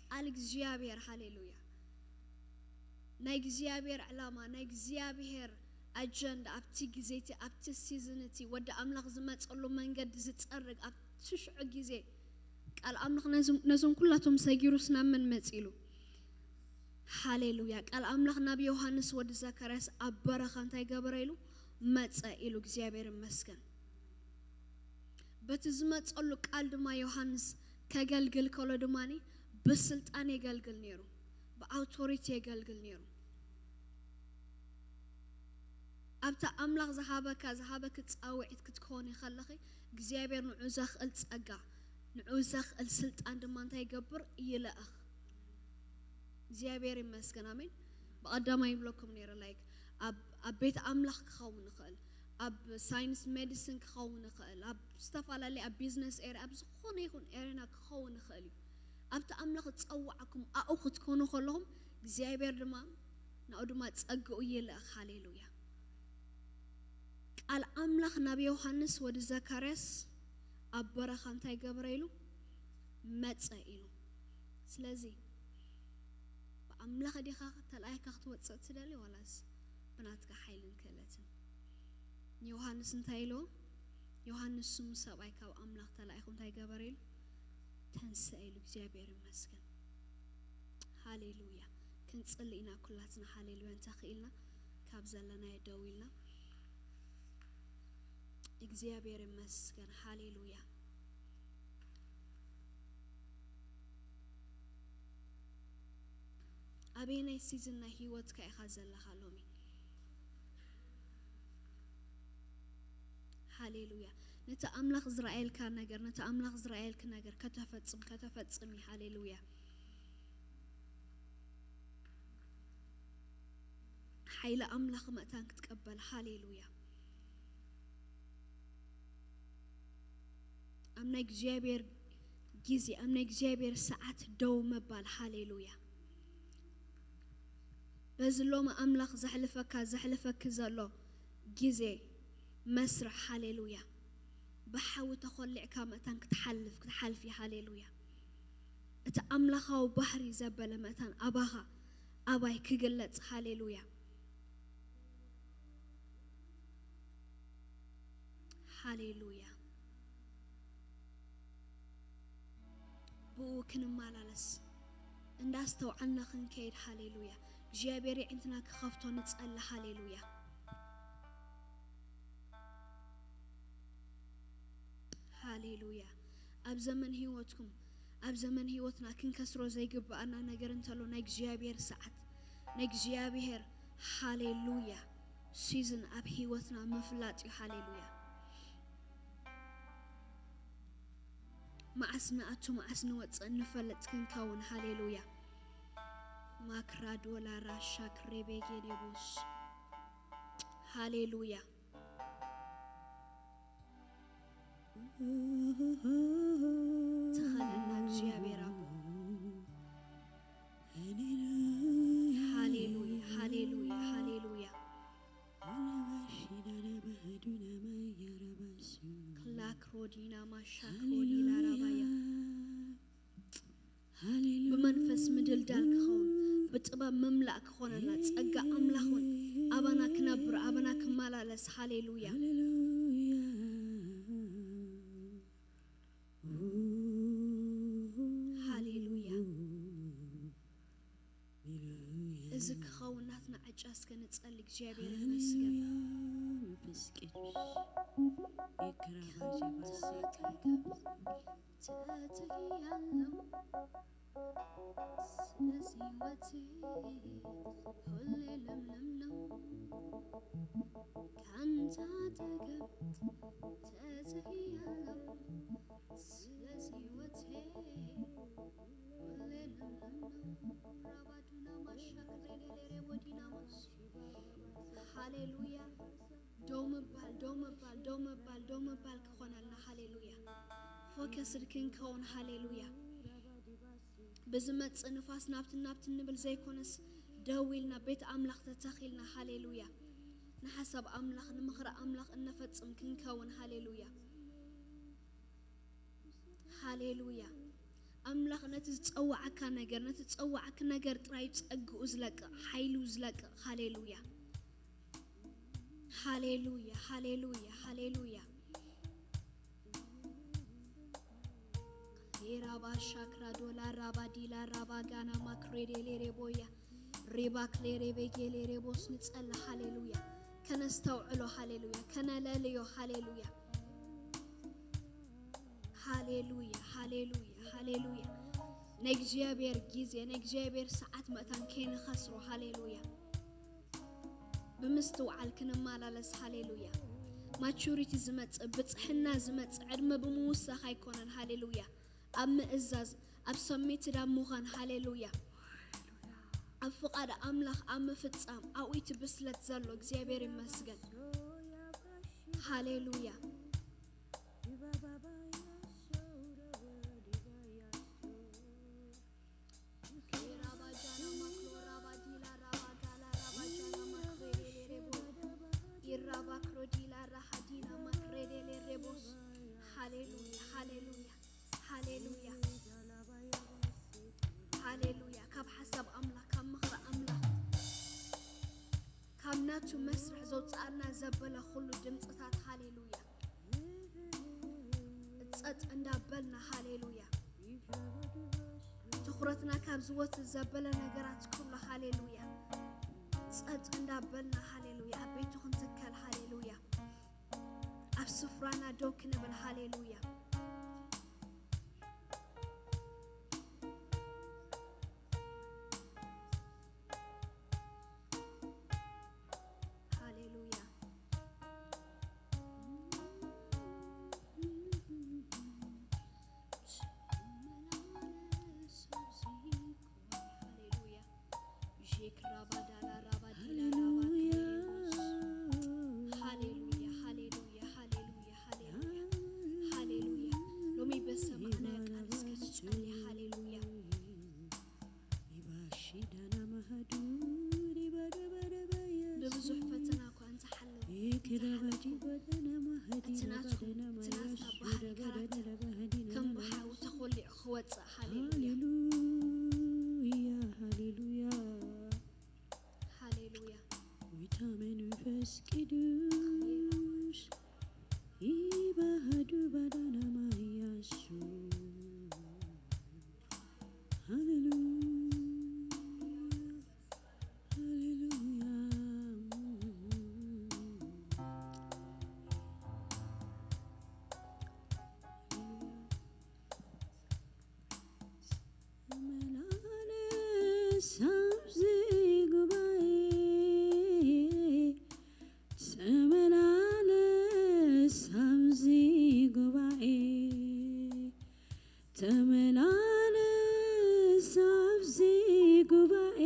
ቃል እግዚኣብሔር። ሃሌሉያ። ናይ እግዚኣብሔር ዕላማ ናይ እግዚኣብሔር ኣጀንዳ ኣብቲ ግዜ እቲ ኣብቲ ሲዝን እቲ ወዲ ኣምላኽ ዝመፀሉ መንገዲ ዝፀርግ ኣብቲ ሽዑ ግዜ ቃል ኣምላኽ ነዞም ኩላቶም ሰጊሩስ ናብ መን መፂሉ? ሃሌሉያ። ቃል ኣምላኽ ናብ ዮሃንስ ወዲ ዘካርያስ ኣብ በረኻ እንታይ ገበረ ኢሉ መጸ ኢሉ እግዚኣብሔር ይመስገን። በቲ ዝመጸሉ ቃል ድማ ዮሃንስ ከገልግል ከሎ ድማ ብስልጣን የገልግል ነይሩ፣ ብኣውቶሪቲ የገልግል ነይሩ። ኣብቲ ኣምላኽ ዝሃበካ ዝሃበኪ ጻውዒት ክትኮኒ ከለኺ እግዚኣብሔር ንዑ ዘኽእል ጸጋ ንዑ ዘኽእል ስልጣን ድማ እንታይ ይገብር? ይልእኽ። እግዚኣብሔር ይመስገን። ኣሜን። ብቐዳማይ ይብለኩም ነይረ ላይክ ኣብ ኣብ ቤት ኣምላኽ ክኸውን ይኽእል፣ ኣብ ሳይንስ ሜዲሲን ክኸውን ይኽእል፣ ኣብ ዝተፈላለየ ኣብ ቢዝነስ ኤርያ ኣብ ዝኾነ ይኹን ኤርያና ክኸውን ይኽእል እዩ። ኣብቲ ኣምላኽ ዝጸዋዕኩም ኣኡ ክትኮኑ ከለኹም እግዚኣብሔር ድማ ናኡ ድማ ጸግኡ ይልእኽ። ሃሌሉያ። ቃል ኣምላኽ ናብ ዮሃንስ ወዲ ዘካርያስ ኣብ በረኻ እንታይ ገበረ ኢሉ መጸ ኢሉ። ስለዚ ብኣምላኽ ዲኻ ተላኢካ ክትወጽእ ትደሊ ዋላስ ብናትካ ሓይልን ክእለትን? ንዮሃንስ እንታይ ኢልዎ? ዮሃንስ ስሙ ሰብኣይ ካብ ኣምላኽ ተላኢኹ እንታይ ገበረ ኢሉ? ተንስአ ኢሉ። እግዚኣብሔር ይመስገን። ሃሌሉያ። ክንጽሊ ኢና ኩላትና። ሃሌሉያ። እንተኽኢልና ካብ ዘለናዮ ደው ኢልና እግዚኣብሔር ይመስገን። ሃሌሉያ። ኣበየናይ ሲዝን ናይ ህይወትካ ኢኻ ዘለኻ ሎሚ? ሃሌሉያ። ነቲ ኣምላኽ ዝረኣየልካ ነገር ነቲ ኣምላኽ ዝረኣየልክ ነገር ከተፈጽም ከተፈጽሚ። ሃሌሉያ። ሓይሊ ኣምላኽ መእታን ክትቀበል። ሃሌሉያ። ኣብ ናይ እግዚኣብሔር ግዜ ኣብ ናይ እግዚኣብሔር ሰዓት ደው ምባል። ሃሌሉያ። በዚ ሎሚ ኣምላኽ ዘሕልፈካ ዘሕልፈኪ ዘሎ ግዜ መስርሕ። ሃሌሉያ። ብሓዊ ተኾሊዕካ መእታን ክትሓልፍ ክትሓልፊ። ሃሌሉያ። እቲ ኣምላኻዊ ባህሪ ዘበለ መእታን ኣባኻ ኣባይ ክግለጽ። ሃሌሉያ። ሃሌሉያ። ብኡ ክንመላለስ እንዳስተውዓልና ክንከይድ፣ ሃሌሉያ፣ እግዚኣብሔር የዒንትና ክኸፍቶ ንጸሊ። ሃሌሉያ፣ ሃሌሉያ። ኣብ ዘመን ህይወትኩም፣ ኣብ ዘመን ህይወትና ክንከስሮ ዘይግብኣና ነገር እንተሎ፣ ናይ እግዚኣብሔር ሰዓት፣ ናይ እግዚኣብሔር፣ ሃሌሉያ፣ ሲዝን ኣብ ህይወትና ምፍላጥ እዩ። ሃሌሉያ። መዓስ ንኣቱ መዓስ ንወፅእ እንፈልጥ ክንከውን። ሃሌሉያ። ማክራዶላ ራሻ ክሬቤጌዴቦስ። ሃሌሉያ። ትኸለና እግዚኣብሔር ኣቦ። ሃሌሉያ፣ ሃሌሉያ፣ ሃሌሉያ። ክላክ ሮዲና ማሻክ ሮዲና ራባያ። ብመንፈስ ምድልዳል ክኸውን፣ ብጥበብ ምምላእ ክኾነና፣ ጸጋ ኣምላኽ እውን ኣባና ክነብር፣ ኣባና ክመላለስ። ሃሌሉያ። ሃሌሉያ። እዚ ክኸውን ናትና ዕጫ እስከ ንጸሊ። እግዚኣብሔር ይመስገን። ሃሌሉያ። መንፈስ ቅዱስ የክራባጀባስ ተተኪያለሁ ስለዚህ ህይወቴ ሁሌ ለምለም ነው ካንተ አጠገብ ተተኪያለሁ ስለዚህ ህይወቴ ሁሌ ለምለም ነው። ራባዱና ማሻክሬ ሌሌሬ ወዲና ማሽ ሃሌሉያ። ደው ምባል፣ ደው ምባል፣ ደው ምባል፣ ደው ምባል ክኾነልና። ሃሌሉያ። ፎከስድ ክንከውን። ሃሌሉያ። ብዝመጽእ ንፋስ ናብትን ናብትን ንብል ዘይኮነስ፣ ደው ኢልና ቤት ኣምላኽ ተተኺልና። ሃሌሉያ። ንሓሳብ ኣምላኽ፣ ንምኽሪ ኣምላኽ እነፈጽም ክንከውን። ሃሌሉያ። ሃሌሉያ። ኣምላኽ ነቲ ዝጸዋዓካ ነገር፣ ነቲ ዝጸዋዓኪ ነገር ጥራይ ጸግኡ ዝለቅቕ፣ ሓይሉ ዝለቅቕ። ሃሌሉያ። ሃሌሉያ፣ ሃሌሉያ፣ ሃሌሉያ። ራባ ሻክራ ዶላ ራባ ዲላ ራባ ጋና ማክሬዴሌ ሬቦያ ሪባ ክሌሬ ቤጌሌ ሬቦስ ንጸሊ። ሃሌሉያ። ከነስተውዕሎ። ሃሌሉያ። ከነለልዮ። ሃሌሉያ። ሃሌሉያ፣ ሃሌሉያ፣ ሃሌሉያ። ናይ እግዚኣብሔር ግዜ፣ ናይ እግዚኣብሔር ሰዓት መእታን ከይንኸስሮ። ሃሌሉያ። ብምስትውዓል ክንመላለስ። ሃሌሉያ። ማቹሪቲ ዝመጽእ፣ ብጽሕና ዝመጽእ፣ ዕድመ ብምውሳኽ ኣይኮነን። ሃሌሉያ። ኣብ ምእዛዝ፣ ኣብ ሰሚትድ ኣብ ምዃን። ሃሌሉያ። ኣብ ፍቓድ ኣምላኽ ኣብ ምፍጻም፣ ኣብኡ እቲ ብስለት ዘሎ። እግዚኣብሔር ይመስገን። ሃሌሉያ። ሃሌሉያ፣ ሃሌሉያ፣ ሃሌሉያ፣ ሃሌሉያ። ካብ ሓሳብ ኣምላኽ፣ ካብ ምኽሪ ኣምላኽ፣ ካብ ናቱ መስርሕ ዘውፅኣና ዘበለ ኩሉ ድምፅታት፣ ሃሌሉያ፣ ጸጥ እንዳበልና፣ ሃሌሉያ፣ ትኹረትና ካብ ዝወስድ ዘበለ ነገራት ኩሉ፣ ሃሌሉያ፣ ጸጥ እንዳበልና፣ ሃሌሉያ፣ ኣብ ቤቱ ክንትከል፣ ሃሌሉያ፣ ኣብ ስፍራና ደው ክንብል፣ ሃሌሉያ። ሃሌሉያ። ሃሌሉያ። ሼክ ራባ ዳላ ራባ ዲላ ራባ ሃሌሉያ። ክሌሮስ። ሃሌሉያ፣ ሃሌሉያ፣ ሃሌሉያ፣ ሃሌሉያ፣ ሃሌሉያ። ሎሚ በሰማዕናዮ ቃል እስከ ንጸሊ። ሃሌሉያ። ብብዙሕ ፈተና እኳ እንተሓለወ፣ እንተሓለፍኩም፣ እቲ ናትኩም፣ እቲ ናትና ባህሪ ካራክተር ከም ብሓዊ ተኾሊዑ ክወጽእ። ሃሌሉያ። ሃሌሉያ፣ ሃሌሉያ። ጎይታ መንፈስ ቅዱስ ኣብዚ ጉባኤ ተመላለስ፣ ኣብዚ ጉባኤ ተመላለስ፣ ኣብዚ ጉባኤ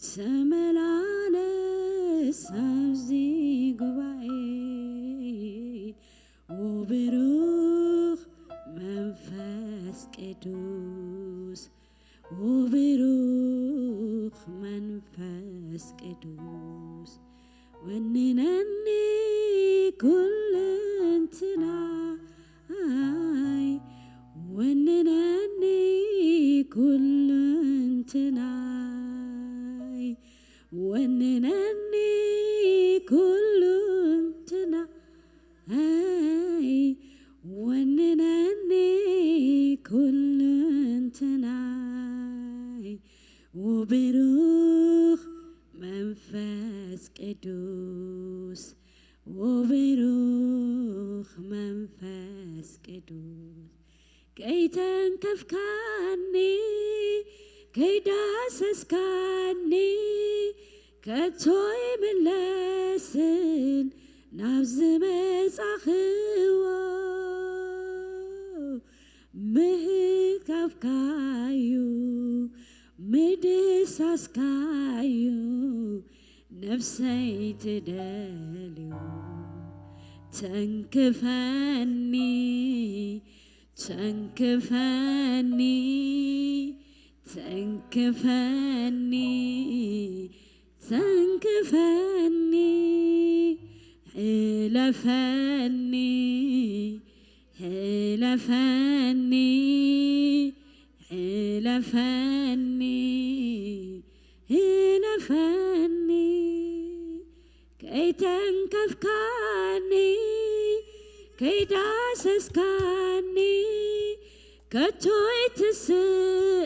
ተመላለስ፣ ኣብዚ ጉባኤ። ኦ ብሩኽ መንፈስ ቅዱስ፣ ኦ ብሩኽ መንፈስ ቅዱስ፣ ወንነኒ ኩልንትናይ፣ ወንነኒ ኩልንትናይ፣ ወንነኒ ኩልንትና ኣይ ወንነኒ ኩልንትናይ፣ ኦ ብሩኽ መንፈስ ቅዱስ፣ ኦ ብሩኽ መንፈስ ቅዱስ፣ ከይተንከፍካኒ ከይዳሰስካኒ ከቶ ይምለስን ናብ ዝመጻኽዎ ምህካፍካዩ ምድሳስካዩ ነፍሰይ ትደልዩ። ተንክፈኒ ተንክፈኒ ተንክፈኒ ተንክፈኒ ሕለፈኒ ሕለፈኒ ሕለፈኒ ሕለፈኒ ከይተንከፍካኒ ከይዳሰስካኒ ከቶ ኣይትስእን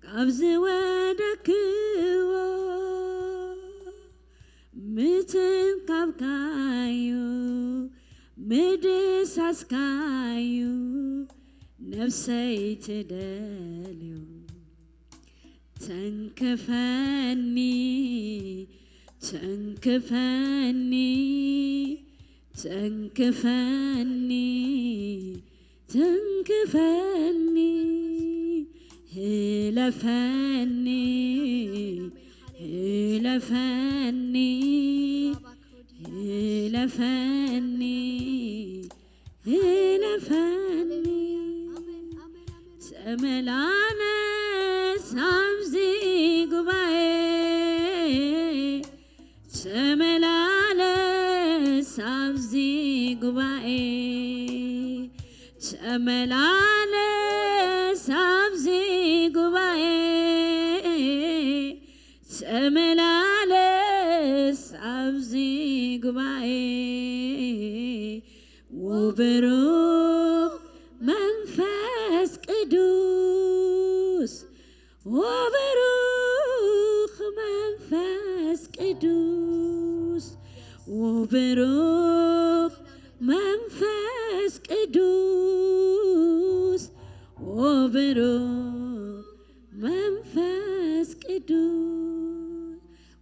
ካብ ዝወደክዎ ምትንካፍካዩ ምድሳስካዩ ነፍሰይ ትደልዩ። ተንክፈኒ ተንክፈኒ ተንክፈኒ ተንክፈኒ ህለፈኒ ህለፈኒ ህለፈኒ ህለፈኒ ተመላለስ ኣብዚ ጉባኤ ተመላለስ ኣብዚ ጉባኤ ተመላለስ ኣብዚ ጉባኤ ተመላለስ ኣብዚ ጉባኤ ኦ ብሩኽ መንፈስ ቅዱስ ኦ ብሩኽ መንፈስ ቅዱስ ኦ ብሩኽ መንፈስ ቅዱስ ኦ ብሩኽ መንፈስ ቅዱስ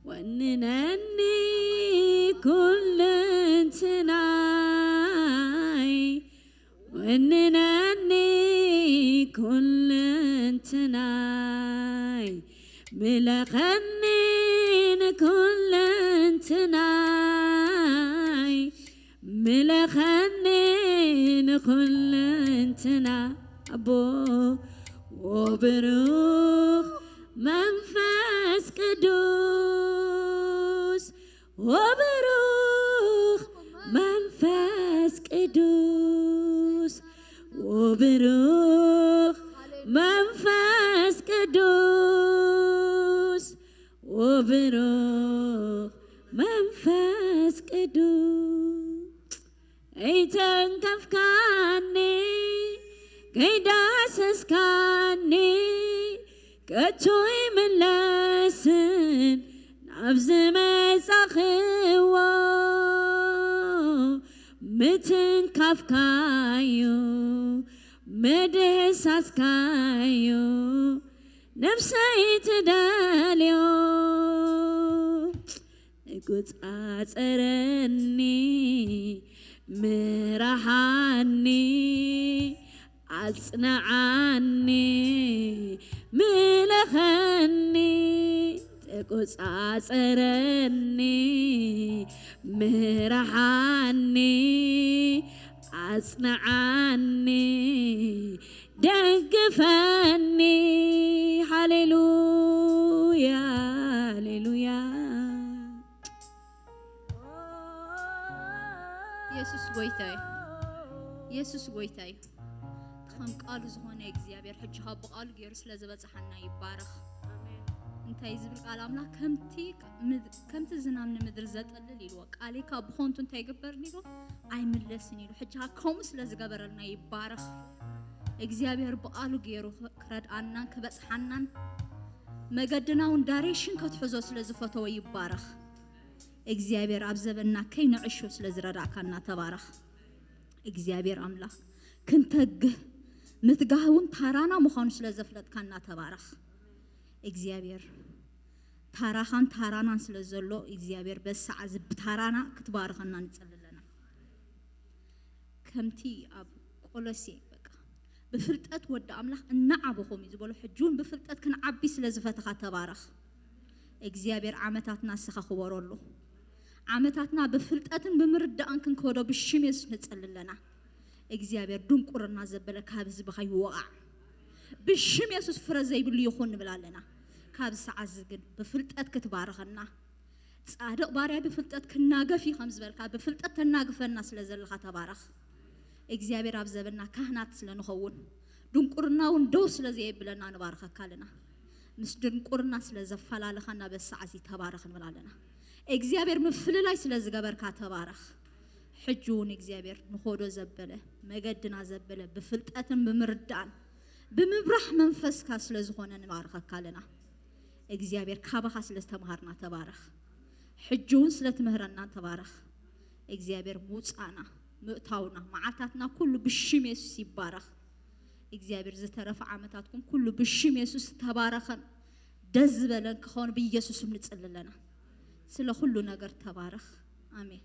ወንነኒ ኩልንትናይ ወንነኒ ኩልንትናይ ምለኸኒ ንኩልንትናይ ምለኸኒ ንኩልንትና ኣቦ ኦ ብሩኽ መንፈስ ቅዱስ ኦ ብሩኽ መንፈስ ቅዱስ ኦ ብሩኽ መንፈስ ቅዱስ ኦ ብሩኽ መንፈስ ቅዱስ ከይተንከፍካኒ ከይዳሰስካኒ ከቶ ይምለስን ናብ ዝመጻኽዎ ምትንካፍካዩ ምድህሳስካዩ ነፍሰይ ትደልዮ፣ ቁጻጸረኒ፣ ምራሓኒ፣ ኣጽንዓኒ፣ ምለኸኒ፣ ተቆጻጸረኒ፣ ምራሓኒ፣ ኣጽንዓኒ፣ ደግፈኒ። ሃሌሉያ፣ ሃሌሉያ። የሱስ ጎይታ እዩ። የሱስ ጎይታ እዩ። ከም ቃሉ ዝኾነ እግዚኣብሔር ሕጂ ካብ ብቃሉ ገይሩ ስለ ዝበጽሓና ይባረኽ። እንታይ ዝብል ቃል ኣምላኽ፣ ከምቲ ምድ- ከምቲ ዝናም ንምድሪ ዘጥልል ኢልዎ፣ ቃለይ ካብ ብኾንቱ እንታይ ይግበርን ኢልዎ፣ ኣይምለስን ኢሉ። ሕጂ ከምኡ ስለ ዝገበረልና ይባረኽ እግዚኣብሔር። ብቃሉ ገይሩ ክረድኣናን ክበጽሓናን መገድና እውን ዳይሬክሽን ከትሕዞ ስለ ዝፈተወ ይባረኽ እግዚኣብሔር። ኣብ ዘበንና ከይንዕሾ ስለ ዝረዳእካና ተባረኽ እግዚኣብሔር ኣምላኽ። ክንተግህ ምትጋህ እውን ታራና ምዃኑ ስለ ዘፍለጥካና ተባረኽ እግዚኣብሔር። ታራኻን ታራናን ስለ ዘሎ እግዚኣብሔር በዚ ሰዓት እዚ ብታራና ክትባርኸና ንጽሊ ኣለና። ከምቲ ኣብ ቆሎሴ በቃ ብፍልጠት ወዲ ኣምላኽ እናዓበኹም እዩ ዝበሎ። ሕጂ እውን ብፍልጠት ክንዓቢ ስለ ዝፈተኻ ተባረኽ እግዚኣብሔር። ዓመታትና ንስኻ ክበረሉ፣ ዓመታትና ብፍልጠትን ብምርዳእን ክንከዶ ብሽም የሱስ ንጸሊ ኣለና። እግዚኣብሔር ድንቁርና ዘበለ ካብ ህዝብኻ ይወቓዕ። ብሽም የሱስ ፍረ ዘይብሉ ይኹን ንብል ኣለና። ካብ ሰዓት እዚ ግን ብፍልጠት ክትባርኸና፣ ጻድቕ ባርያ ብፍልጠት ክናገፍ እዩ ከም ዝበልካ፣ ብፍልጠት ተናግፈና ስለ ዘለኻ ተባረኽ እግዚኣብሔር። ኣብ ዘበንና ካህናት ስለ ንኸውን፣ ድንቁርና እውን ደው ስለ ዘየብለና ንባርኸካ ኣለና። ምስ ድንቁርና ስለ ዘፈላለኻና በዚ ሰዓት እዚ ተባረኽ ንብል ኣለና እግዚኣብሔር። ምፍልላይ ስለ ዝገበርካ ተባረኽ። ሕጂ እውን እግዚኣብሔር ንኾዶ ዘበለ፣ መገድና ዘበለ ብፍልጠትን ብምርዳእን ብምብራሕ መንፈስካ ስለ ዝኾነ ንባርኸካ ኣለና እግዚኣብሔር። ካባኻ ስለ ዝተምሃርና ተባረኽ። ሕጂ እውን ስለ ትምህረና ተባረኽ እግዚኣብሔር። ምውጻእና ምእታውና መዓልታትና ኩሉ ብሽም የሱስ ይባረኽ እግዚኣብሔር። ዝተረፈ ዓመታትኩም ኩሉ ብሽም የሱስ ተባረኸን ደስ ዝበለን ክኸውን ብኢየሱስ ስም ንጽሊ ኣለና። ስለ ኩሉ ነገር ተባረኽ። ኣሜን።